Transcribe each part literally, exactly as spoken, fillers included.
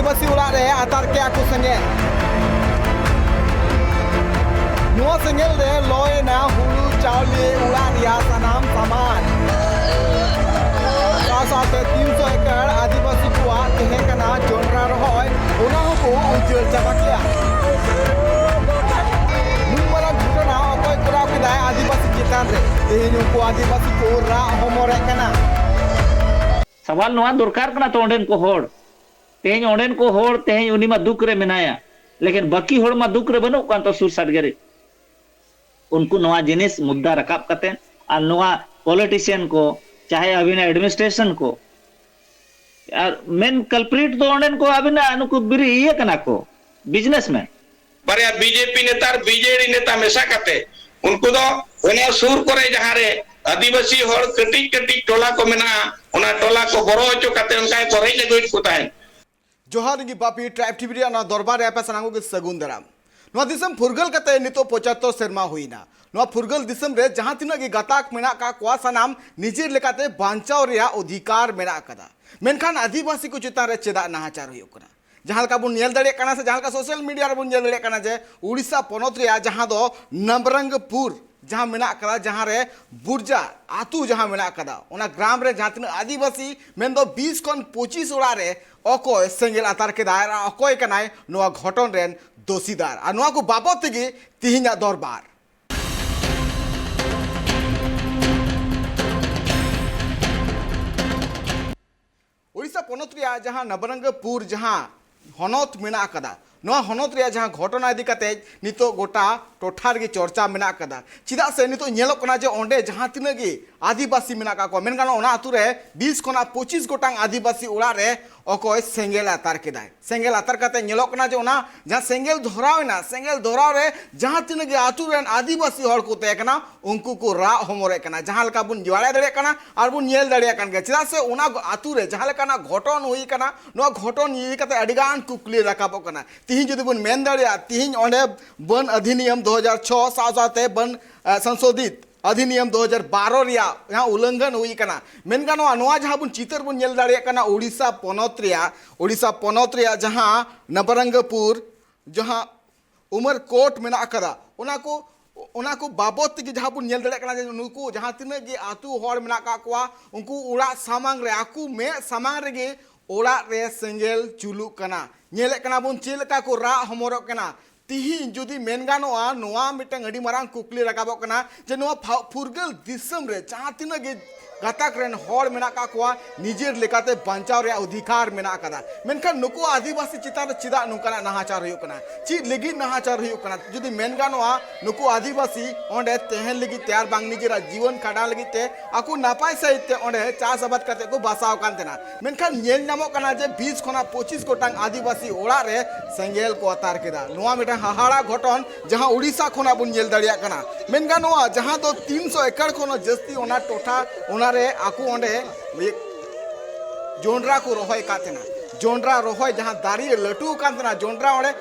ᱟᱹᱫᱤᱵᱟᱹᱥᱤ ᱚᱲᱟᱜ ᱨᱮ ᱟᱛᱟᱨ ᱠᱮᱜᱼᱟ ᱠᱚ ᱥᱮᱸᱜᱮᱞ᱾ ᱱᱚᱣᱟ ᱥᱮᱸᱜᱮᱞ ᱨᱮ ᱞᱚᱭᱮᱱᱟ ᱦᱩᱲᱩ ᱪᱟᱣᱞᱮ ᱚᱲᱟᱜ ᱨᱮᱭᱟᱜ ᱥᱟᱱᱟᱢ ᱥᱟᱢᱟᱱ᱾ ᱥᱟᱶ ᱥᱟᱶᱛᱮ ᱛᱤᱱᱥᱚ ᱮᱠᱚᱨ ᱟᱹᱫᱤᱵᱟᱹᱥᱤ ᱠᱚᱣᱟᱜ ᱛᱟᱦᱮᱸ ᱠᱟᱱᱟ ᱡᱚᱱᱰᱨᱟ ᱨᱚᱦᱚᱭ, ᱚᱱᱟ ᱦᱚᱸᱠᱚ ᱩᱡᱟᱹᱲ ᱪᱟᱵᱟ ᱠᱮᱜᱼᱟ᱾ ᱱᱩᱱ ᱢᱟᱨᱟᱝ ᱜᱷᱚᱴᱚᱱᱟ ᱚᱠᱚᱭ ᱠᱚᱨᱟᱣ ᱠᱮᱫᱟᱭ ᱟᱹᱫᱤᱵᱟᱹᱥᱤ ᱪᱮᱛᱟᱱ ᱨᱮ? ᱛᱮᱦᱮᱧ ᱩᱱᱠᱩ ᱟᱹᱫᱤᱵᱟᱹᱥᱤ ᱠᱚ ᱨᱟᱜ ᱦᱚᱢᱚᱨᱮᱫ ᱠᱟᱱᱟ᱾ ᱥᱟᱣᱟᱞ ᱱᱚᱣᱟ ᱫᱚᱨᱠᱟᱨ ᱠᱟᱱᱟ ᱛᱚ, ᱚᱸᱰᱮᱱ ᱠᱚ ᱦᱚᱲ, ᱛᱮᱦᱮᱧ ᱚᱸᱰᱮᱱ ᱠᱚ ᱦᱚᱲ, ᱛᱮᱦᱮᱧ ᱩᱱᱤ ᱢᱟ ᱫᱩᱠ ᱨᱮ ᱢᱮᱱᱟᱭᱟ, ᱞᱮᱠᱤᱱ ᱵᱟᱹᱠᱤ ᱦᱚᱲ ᱢᱟ ᱫᱩᱠ ᱨᱮ ᱵᱟᱹᱱᱩᱜ ᱠᱚᱣᱟ ᱛᱚ ᱥᱩᱨ ᱥᱟᱰᱜᱮ ᱨᱮ᱾ ᱩᱱᱠᱩ ᱱᱚᱣᱟ ᱡᱤᱱᱤᱥ ᱢᱩᱫᱽᱫᱟ ᱨᱟᱠᱟᱵ ᱠᱟᱛᱮ, ᱟᱨ ᱱᱚᱣᱟ politician ᱠᱚ, ᱪᱟᱦᱮ ᱟᱹᱵᱤᱱᱟᱜ administration ᱠᱚ, ᱟᱨ main culprit ᱫᱚ ᱚᱸᱰᱮᱱ ᱠᱚ ᱟᱹᱵᱤᱱᱟᱜ ᱱᱩᱠᱩ ᱵᱤᱨᱤ ᱤᱭᱟᱹ ᱠᱟᱱᱟ ᱠᱚ, businessman᱾ ᱵᱟᱨᱭᱟ ᱵᱤᱡᱮᱯᱤ ᱱᱮᱛᱟ ᱟᱨ ᱵᱤᱡᱮᱰᱤ ᱱᱮᱛᱟ ᱢᱮᱥᱟ ᱠᱟᱛᱮ ᱩᱱᱠᱩ ᱫᱚ ᱚᱱᱟ ᱥᱩᱨ ᱠᱚᱨᱮ ᱡᱟᱦᱟᱸ ᱨᱮ ᱟᱹᱫᱤᱵᱟᱹᱥᱤ ᱦᱚᱲ ᱠᱟᱹᱴᱤᱡ ᱠᱟᱹᱴᱤᱡ ᱴᱚᱞᱟ ᱠᱚ ᱢᱮᱱᱟᱜᱼᱟ, ᱚᱱᱟ ᱴᱚᱞᱟ ᱠᱚ ᱵᱚᱨᱚ ᱦᱚᱪᱚ ᱠᱟᱛᱮ ᱚᱱᱠᱟ ᱜᱮᱠᱚ ᱨᱮᱡ ᱟᱹᱜᱩᱭᱮᱫ ᱠᱚ ᱛᱟᱦᱮᱸᱫ᱾ ᱡᱚᱦᱟᱨ ᱜᱮ ᱵᱟᱯᱤ Tribe TV ᱨᱮᱭᱟᱜ ᱱᱚᱣᱟ ᱫᱚᱨᱵᱟᱨ ᱨᱮ ᱟᱯᱮ ᱥᱟᱱᱟᱢ ᱠᱚᱜᱮ ᱥᱟᱹᱜᱩᱱ ᱫᱟᱨᱟᱢ᱾ ᱱᱚᱣᱟ ᱫᱤᱥᱚᱢ ᱯᱷᱩᱨᱜᱟᱹᱞ ᱠᱟᱛᱮ ᱱᱤᱛᱚᱜ ᱯᱚᱸᱪᱟᱛᱛᱳᱨ ᱥᱮᱨᱢᱟ ᱦᱩᱭᱱᱟ᱾ ᱱᱚᱣᱟ ᱯᱷᱩᱨᱜᱟᱹᱞ ᱫᱤᱥᱚᱢ ᱨᱮ ᱡᱟᱦᱟᱸ ᱛᱤᱱᱟᱹᱜ ᱜᱮ ᱜᱟᱛᱟᱠ ᱢᱮᱱᱟᱜ ᱠᱟᱜ ᱠᱚᱣᱟ, ᱥᱟᱱᱟᱢ ᱱᱤᱡᱮᱨ ᱞᱮᱠᱟᱛᱮ ᱵᱟᱧᱪᱟᱣ ᱨᱮᱭᱟᱜ ᱚᱫᱷᱤᱠᱟᱨ ᱢᱮᱱᱟᱜ ᱟᱠᱟᱫᱟ᱾ ᱢᱮᱱᱠᱷᱟᱱ ᱟᱹᱫᱤᱵᱟᱹᱥᱤ ᱠᱚ ᱪᱮᱛᱟᱱ ᱨᱮ ᱪᱮᱫᱟᱜ ᱱᱟᱦᱟᱪᱟᱨ ᱦᱩᱭᱩᱜ ᱠᱟᱱᱟ? ᱡᱟᱦᱟᱸ ᱞᱮᱠᱟ ᱵᱚᱱ ᱧᱮᱞ ᱫᱟᱲᱮᱭᱟᱜ ᱠᱟᱱᱟ, ᱥᱮ ᱡᱟᱦᱟᱸ ᱞᱮᱠᱟ social media ᱨᱮᱵᱚᱱ ᱧᱮᱞ ᱫᱟᱲᱮᱭᱟᱜ ᱠᱟᱱᱟ, ᱡᱮ ᱩᱲᱤᱥᱥᱟ ᱯᱚᱱᱚᱛ ᱨᱮᱭᱟᱜ ᱡᱟᱦᱟᱸ ᱫᱚ ᱱᱟᱵᱨᱟᱝᱜᱯᱩᱨ ᱡᱟᱦᱟᱸ ᱢᱮᱱᱟᱜ ᱠᱟᱫᱟ, ᱡᱟᱦᱟᱸ ᱨᱮ ᱵᱩᱨᱡᱟ ᱟᱹᱛᱩ ᱡᱟᱦᱟᱸ ᱢᱮᱱᱟᱜ ᱠᱟᱫᱟ, ᱚᱱᱟ ᱜᱨᱟᱢ ᱨᱮ ᱡᱟᱦᱟᱸ ᱛᱤᱱᱟᱹᱜ ᱟᱹᱫᱤᱵᱟᱹᱥᱤ, ᱢᱮᱱᱫᱚ ᱵᱤᱥ ᱠᱷᱚᱱ ᱯᱚᱸᱪᱤᱥ ᱚᱲᱟᱜ ᱨᱮ ᱚᱠᱚᱭ ᱥᱮᱸᱜᱮᱞ ᱟᱛᱟᱨ ᱠᱮᱫᱟᱭ ᱟᱨ ᱚᱠᱚᱭ ᱠᱟᱱᱟᱭ ᱱᱚᱣᱟ ᱜᱷᱚᱴᱚᱱ ᱨᱮᱱ ᱫᱳᱥᱤᱫᱟᱨ, ᱟᱨ ᱱᱚᱣᱟ ᱠᱚ ᱵᱟᱵᱚᱫ ᱛᱮᱜᱮ ᱛᱤᱦᱤᱧᱟᱜ ᱫᱚᱨᱵᱟᱨ᱾ ᱳᱰᱤᱥᱟ ᱯᱚᱱᱚᱛ ᱨᱮᱭᱟᱜ ᱡᱟᱦᱟᱸ ᱱᱚᱵᱚᱨᱚᱝᱜᱚᱯᱩᱨ ᱡᱟᱦᱟᱸ ᱦᱚᱱᱚᱛ ᱢᱮᱱᱟᱜ ᱟᱠᱟᱫᱟ, ᱱᱚᱣᱟ ᱦᱚᱱᱚᱛ ᱨᱮᱭᱟᱜ ᱡᱟᱦᱟᱸ ᱜᱷᱚᱴᱚᱱᱟ ᱤᱫᱤ ᱠᱟᱛᱮ ᱱᱤᱛᱚᱜ ᱜᱚᱴᱟ ᱴᱚᱴᱷᱟ ᱨᱮᱜᱮ ᱪᱚᱨᱪᱟ ᱢᱮᱱᱟᱜ ᱟᱠᱟᱫᱟ᱾ ᱪᱮᱫᱟᱜ ᱥᱮ ᱱᱤᱛᱚᱜ ᱧᱮᱞᱚᱜ ᱠᱟᱱᱟ ᱡᱮ ᱚᱸᱰᱮ ᱡᱟᱦᱟᱸ ᱛᱤᱱᱟᱹᱜ ᱜᱮ ᱟᱹᱫᱤᱵᱟᱹᱥᱤ ᱢᱮᱱᱟᱜ ᱟᱠᱟᱫ ᱠᱚᱣᱟ, ᱢᱮᱱᱠᱷᱟᱱ ᱚᱱᱟ ᱟᱹᱛᱩ ᱨᱮ ᱵᱤᱥ ᱠᱷᱚᱱᱟᱜ ᱯᱚᱸᱪᱤᱥ ᱜᱚᱴᱟᱝ ᱟᱹᱫᱤᱵᱟᱹᱥᱤ ᱚᱲᱟᱜ ᱨᱮ ᱚᱠᱚᱭ ᱥᱮᱸᱜᱮᱞ ᱟᱛᱟᱨ ᱠᱮᱫᱟᱭ᱾ ᱥᱮᱸᱜᱮᱞ ᱟᱛᱟᱨ ᱠᱟᱛᱮ ᱧᱮᱞᱚᱜ ᱠᱟᱱᱟ ᱡᱮ ᱚᱱᱟ ᱡᱟᱦᱟᱸ ᱥᱮᱸᱜᱮᱞ ᱫᱷᱚᱨᱟᱣ ᱮᱱᱟ, ᱥᱮᱸᱜᱮᱞ ᱫᱷᱚᱨᱟᱣ ᱨᱮ ᱡᱟᱦᱟᱸ ᱛᱤᱱᱟᱹᱜ ᱜᱮ ᱟᱹᱛᱩ ᱨᱮᱱ ᱟᱹᱫᱤᱵᱟᱹᱥᱤ ᱦᱚᱲ ᱠᱚ ᱛᱟᱦᱮᱸ ᱠᱟᱱᱟ, ᱩᱱᱠᱩ ᱠᱚ ᱨᱟᱜ ᱦᱚᱢᱚᱨᱮᱫ ᱠᱟᱱᱟ᱾ ᱡᱟᱦᱟᱸ ᱞᱮᱠᱟ ᱵᱚᱱ ᱵᱟᱲᱟᱭ ᱫᱟᱲᱮᱭᱟᱜ ᱠᱟᱱᱟ ᱟᱨ ᱵᱚᱱ ᱧᱮᱞ ᱫᱟᱲᱮᱭᱟᱜ ᱠᱟᱱ ᱜᱮᱭᱟ, ᱪᱮᱫᱟᱜ ᱥᱮ ᱚᱱᱟ ᱟᱹᱛᱩ ᱨᱮ ᱡᱟᱦᱟᱸ ᱞᱮᱠᱟᱱᱟᱜ ᱜᱷᱚᱴᱚᱱ ᱦᱩᱭ ᱠᱟᱱᱟ, ᱱᱚᱣᱟ ᱜᱷᱚᱴᱚᱱ ᱤᱫᱤ ᱠᱟᱛᱮ ᱟᱹᱰᱤ ᱜᱟᱱ ᱠᱩᱠᱞᱤ ᱨᱟᱠᱟᱵᱚᱜ ᱠᱟᱱᱟ᱾ ᱛᱤᱦᱤᱧ ᱡᱩᱫᱤ ᱵᱚᱱ ᱢᱮᱱ ᱫᱟᱲᱮᱭᱟᱜᱼᱟ, ᱛᱤᱦᱤᱧ ᱚᱸᱰᱮ ᱵᱚᱱ ᱚᱫᱷᱤᱱᱤᱭᱚᱢ ᱫᱩ ᱦᱟᱡᱟᱨ ᱪᱷᱚ ᱥᱟᱶ ᱥᱟᱶᱛᱮ ᱵᱚᱱ, ᱟ, ᱥᱚᱝᱥᱳᱫᱷᱤᱛ ᱚᱫᱷᱤᱱᱤᱭᱚᱢ ᱫᱩ ᱦᱟᱡᱟᱨ ᱵᱟᱨᱚ ᱨᱮᱭᱟᱜ ᱡᱟᱦᱟᱸ ᱩᱞᱞᱚᱝᱜᱷᱚᱱ ᱦᱩᱭ ᱟᱠᱟᱱᱟ, ᱢᱮᱱ ᱜᱟᱱᱚᱜᱼᱟ, ᱱᱚᱣᱟ ᱡᱟᱦᱟᱸ ᱵᱚᱱ ᱪᱤᱛᱟᱹᱨ ᱵᱚᱱ ᱧᱮᱞ ᱫᱟᱲᱮᱭᱟᱜ ᱠᱟᱱᱟ, ᱳᱰᱤᱥᱟ ᱯᱚᱱᱚᱛ ᱨᱮᱭᱟᱜ, ᱳᱰᱤᱥᱟ ᱯᱚᱱᱚᱛ ᱨᱮᱭᱟᱜ ᱡᱟᱦᱟᱸ ᱱᱚᱵᱚᱨᱚᱝᱜᱚᱯᱩᱨ, ᱡᱟᱦᱟᱸ ᱩᱢᱟᱨᱠᱳᱴ ᱢᱮᱱᱟᱜ ᱟᱠᱟᱫᱟ, ᱚᱱᱟ ᱠᱚ, ᱚᱱᱟ ᱠᱚ ᱵᱟᱵᱚᱫ ᱛᱮᱜᱮ ᱡᱟᱦᱟᱸ ᱵᱚᱱ ᱧᱮᱞ ᱫᱟᱲᱮᱭᱟᱜ ᱠᱟᱱᱟ ᱡᱮ ᱱᱩᱠᱩ ᱡᱟᱦᱟᱸ ᱛᱤᱱᱟᱹᱜ ᱜᱮ ᱟᱹᱛᱩ ᱦᱚᱲ ᱢᱮᱱᱟᱜ ᱟᱠᱟᱫ ᱠᱚᱣᱟ, ᱩᱱᱠᱩ ᱚᱲᱟᱜ ᱥᱟᱢᱟᱝ ᱨᱮ, ᱟᱠᱚ ᱢᱮᱫ ᱥᱟᱢᱟᱝ ᱨᱮᱜᱮ ᱚᱲᱟᱜ ᱨᱮ ᱥᱮᱸᱜᱮᱞ ᱡᱩᱞᱩᱜ ᱠᱟᱱᱟ᱾ ᱧᱮᱞᱮᱫ ᱠᱟᱱᱟ ᱵᱚᱱ ᱪᱮᱫ ᱞᱮᱠᱟ ᱠᱚ ᱨᱟᱜ ᱦᱚᱢᱚᱨᱚᱜ ᱠᱟᱱᱟ᱾ ᱛᱤᱦᱤᱧ ᱡᱩᱫᱤ ᱢᱮᱱ ᱜᱟᱱᱚᱜᱼᱟ, ᱱᱚᱣᱟ ᱢᱤᱫᱴᱟᱝ ᱟᱹᱰᱤ ᱢᱟᱨᱟᱝ ᱠᱩᱠᱞᱤ ᱨᱟᱠᱟᱵᱚᱜ ᱠᱟᱱᱟ ᱡᱮ ᱱᱚᱣᱟ ᱯᱷᱟ-, ᱯᱷᱩᱨᱜᱟᱹᱞ ᱫᱤᱥᱚᱢ ᱨᱮ ᱡᱟᱦᱟᱸ ᱛᱤᱱᱟᱹᱜ ᱜᱮ ᱜᱟᱛᱟᱠ ᱨᱮᱱ ᱦᱚᱲ ᱢᱮᱱᱟᱜ ᱟᱠᱟᱫ ᱠᱚᱣᱟ, ᱱᱤᱡᱮᱨ ᱞᱮᱠᱟᱛᱮ ᱵᱟᱧᱪᱟᱣ ᱨᱮᱭᱟᱜ ᱚᱫᱷᱤᱠᱟᱨ ᱢᱮᱱᱟᱜ ᱟᱠᱟᱫᱟ, ᱢᱮᱱᱠᱷᱟᱱ ᱱᱩᱠᱩ ᱟᱹᱫᱤᱵᱟᱹᱥᱤ ᱪᱮᱛᱟᱱ ᱨᱮ ᱪᱮᱫᱟᱜ ᱱᱚᱝᱠᱟᱱᱟᱜ ᱱᱟᱦᱟᱪᱟᱨ ᱦᱩᱭᱩᱜ ᱠᱟᱱᱟ? ᱪᱮᱫ ᱞᱟᱹᱜᱤᱫ ᱱᱟᱦᱟᱪᱟᱨ ᱦᱩᱭᱩᱜ ᱠᱟᱱᱟ? ᱡᱩᱫᱤ ᱢᱮᱱ ᱜᱟᱱᱚᱜᱼᱟ, ᱱᱩᱠᱩ ᱟᱹᱫᱤᱵᱟᱹᱥᱤ ᱚᱸᱰᱮ ᱛᱟᱦᱮᱱ ᱞᱟᱹᱜᱤᱫ ᱛᱮ ᱟᱨ ᱵᱟᱝ ᱱᱤᱡᱮᱨᱟᱜ ᱡᱤᱭᱚᱱ ᱠᱷᱟᱸᱰᱟᱣ ᱞᱟᱹᱜᱤᱫ ᱛᱮ ᱟᱠᱚ ᱱᱟᱯᱟᱭ ᱥᱟᱺᱦᱤᱡ ᱛᱮ ᱚᱸᱰᱮ ᱪᱟᱥ ᱟᱵᱟᱫ ᱠᱟᱛᱮ ᱠᱚ ᱵᱟᱥᱟᱣ ᱠᱟᱱ ᱛᱟᱦᱮᱱᱟ, ᱢᱮᱱᱠᱷᱟᱱ ᱧᱮᱞ ᱧᱟᱢᱚᱜ ᱠᱟᱱᱟ ᱡᱮ ᱵᱤᱥ ᱠᱷᱚᱱᱟᱜ ᱯᱚᱸᱪᱤᱥ ᱜᱚᱴᱟᱝ ᱟᱹᱫᱤᱵᱟᱹᱥᱤ ᱚᱲᱟᱜ ᱨᱮ ᱥᱮᱸᱜᱮᱞ ᱠᱚ ᱟᱛᱟᱨ ᱠᱮᱫᱟ᱾ ᱱᱚᱣᱟ ᱢᱤᱫᱴᱟᱝ ᱦᱟᱦᱟᱲᱟ ᱜᱷᱚᱴᱚᱱ ᱡᱟᱦᱟᱸ ᱳᱰᱤᱥᱟ ᱠᱷᱚᱱᱟᱜ ᱵᱚᱱ ᱧᱮᱞ ᱫᱟᱲᱮᱭᱟᱜ ᱠᱟᱱᱟ᱾ ᱢᱮᱱ ᱜᱟᱱᱚᱜᱼᱟ, ᱡᱟᱦᱟᱸ ᱫᱚ ᱛᱤᱱᱥᱚ ᱮᱠᱚᱨ ᱠᱷᱚᱱ ᱦᱚᱸ ᱡᱟᱹᱥᱛᱤ ᱚᱱᱟ ᱴᱚᱴᱷᱟ, ᱚᱱᱟᱨᱮ ᱟᱠᱚ ᱚᱸᱰᱮ ᱡᱚᱱᱰᱨᱟ ᱠᱚ ᱨᱚᱦᱚᱭ ᱟᱠᱟᱫ ᱛᱟᱦᱮᱱᱟ᱾ ᱡᱚᱱᱰᱨᱟ ᱨᱚᱦᱚᱭ ᱡᱟᱦᱟᱸ ᱫᱟᱨᱮ ᱞᱟᱹᱴᱩ ᱟᱠᱟᱱ ᱛᱟᱦᱮᱱᱟ, ᱡᱚᱱᱰᱨᱟ ᱚᱸᱰᱮ,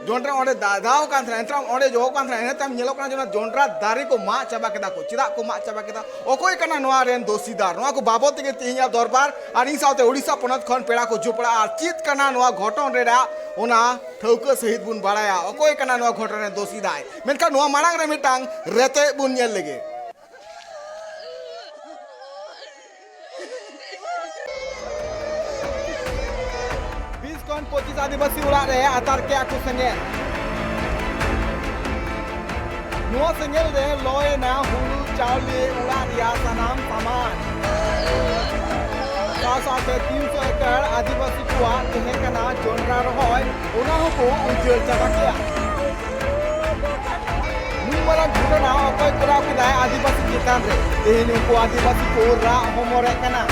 ᱡᱚᱱᱰᱨᱟ ᱚᱸᱰᱮ ᱫᱟ-, ᱫᱟᱣ ᱟᱠᱟᱱ ᱛᱟᱦᱮᱱᱟ, ᱮᱱᱛᱮ ᱚᱸᱰᱮ ᱡᱚ ᱟᱠᱟᱱ ᱛᱟᱦᱮᱱᱟ, ᱤᱱᱟᱹ ᱛᱟᱭᱚᱢ ᱧᱮᱞᱚᱜ ᱠᱟᱱᱟ ᱡᱮ ᱚᱱᱟ ᱡᱚᱱᱰᱨᱟ ᱫᱟᱨᱮ ᱠᱚ ᱢᱟᱜ ᱪᱟᱵᱟ ᱠᱮᱫᱟ ᱠᱚ᱾ ᱪᱮᱫᱟᱜ ᱠᱚ ᱢᱟᱜ ᱪᱟᱵᱟ ᱠᱮᱫᱟ? ᱚᱠᱚᱭ ᱠᱟᱱᱟ ᱱᱚᱣᱟ ᱨᱮᱱ ᱫᱳᱥᱤᱫᱟᱨ? ᱱᱚᱣᱟ ᱠᱚ ᱵᱟᱵᱚᱫ ᱛᱮᱜᱮ ᱛᱮᱦᱮᱧᱟᱜ ᱫᱚᱨᱵᱟᱨ ᱟᱨ ᱤᱧ ᱥᱟᱶᱛᱮ ᱳᱰᱤᱥᱟ ᱯᱚᱱᱚᱛ ᱠᱷᱚᱱ ᱯᱮᱲᱟ ᱠᱚ ᱡᱚᱯᱲᱟᱜᱼᱟ᱾ ᱟᱨ ᱪᱮᱫ ᱠᱟᱱᱟ ᱱᱚᱣᱟ ᱜᱷᱚᱴᱚᱱ ᱨᱮᱱᱟᱜ, ᱚᱱᱟ ᱴᱷᱟᱹᱣᱠᱟᱹ ᱥᱟᱹᱦᱤᱡ ᱵᱚᱱ ᱵᱟᱲᱟᱭᱟ ᱚᱠᱚᱭ ᱠᱟᱱᱟ ᱱᱚᱣᱟ ᱜᱷᱚᱴᱚᱱ ᱨᱮᱱ ᱫᱳᱥᱤ ᱫᱟᱭ᱾ ᱢᱮᱱᱠᱷᱟᱱ ᱱᱚᱣᱟ ᱢᱟᱲᱟᱝ ᱨᱮ ᱢᱤᱫᱴᱟᱝ ᱨᱮᱛᱮᱫ ᱵᱚᱱ ᱧᱮᱞ ᱞᱮᱜᱮ᱾ ᱵᱤᱥ ᱠᱷᱚᱱ ᱯᱚᱸᱪᱤᱥ ᱟᱹᱫᱤᱵᱟᱹᱥᱤ ᱚᱲᱟᱜ ᱨᱮ ᱟᱛᱟᱨ ᱠᱮᱜᱼᱟ ᱠᱚ ᱥᱮᱸᱜᱮᱞ᱾ ᱱᱚᱣᱟ ᱥᱮᱸᱜᱮᱞ ᱨᱮ ᱞᱚᱭᱮᱱᱟ ᱦᱩᱲᱩ, ᱪᱟᱣᱞᱮ, ᱚᱲᱟᱜ ᱨᱮᱭᱟᱜ ᱥᱟᱱᱟᱢ ᱥᱟᱢᱟᱱ᱾ ᱥᱟᱶ ᱥᱟᱶᱛᱮ ᱛᱤᱱᱥᱚ ᱮᱠᱚᱨ ᱟᱹᱫᱤᱵᱟᱹᱥᱤ ᱠᱚᱣᱟᱜ ᱛᱟᱦᱮᱸ ᱠᱟᱱᱟ ᱡᱚᱱᱰᱨᱟ ᱨᱚᱦᱚᱭ, ᱚᱱᱟ ᱦᱚᱸᱠᱚ ᱩᱡᱟᱹᱲ ᱪᱟᱵᱟ ᱠᱮᱜᱼᱟ᱾ ᱱᱩᱱ ᱢᱟᱨᱟᱝ ᱜᱷᱚᱴᱚᱱᱟ ᱚᱠᱚᱭ ᱠᱚᱨᱟᱣ ᱠᱮᱫᱟᱭ ᱟᱹᱫᱤᱵᱟᱹᱥᱤ ᱪᱮᱛᱟᱱ ᱨᱮ? ᱛᱮᱦᱮᱧ ᱩᱱᱠᱩ ᱟᱹᱫᱤᱵᱟᱹᱥᱤ ᱠᱚ ᱨᱟᱜ ᱦᱚᱢᱚᱨᱮᱫ ᱠᱟᱱᱟ᱾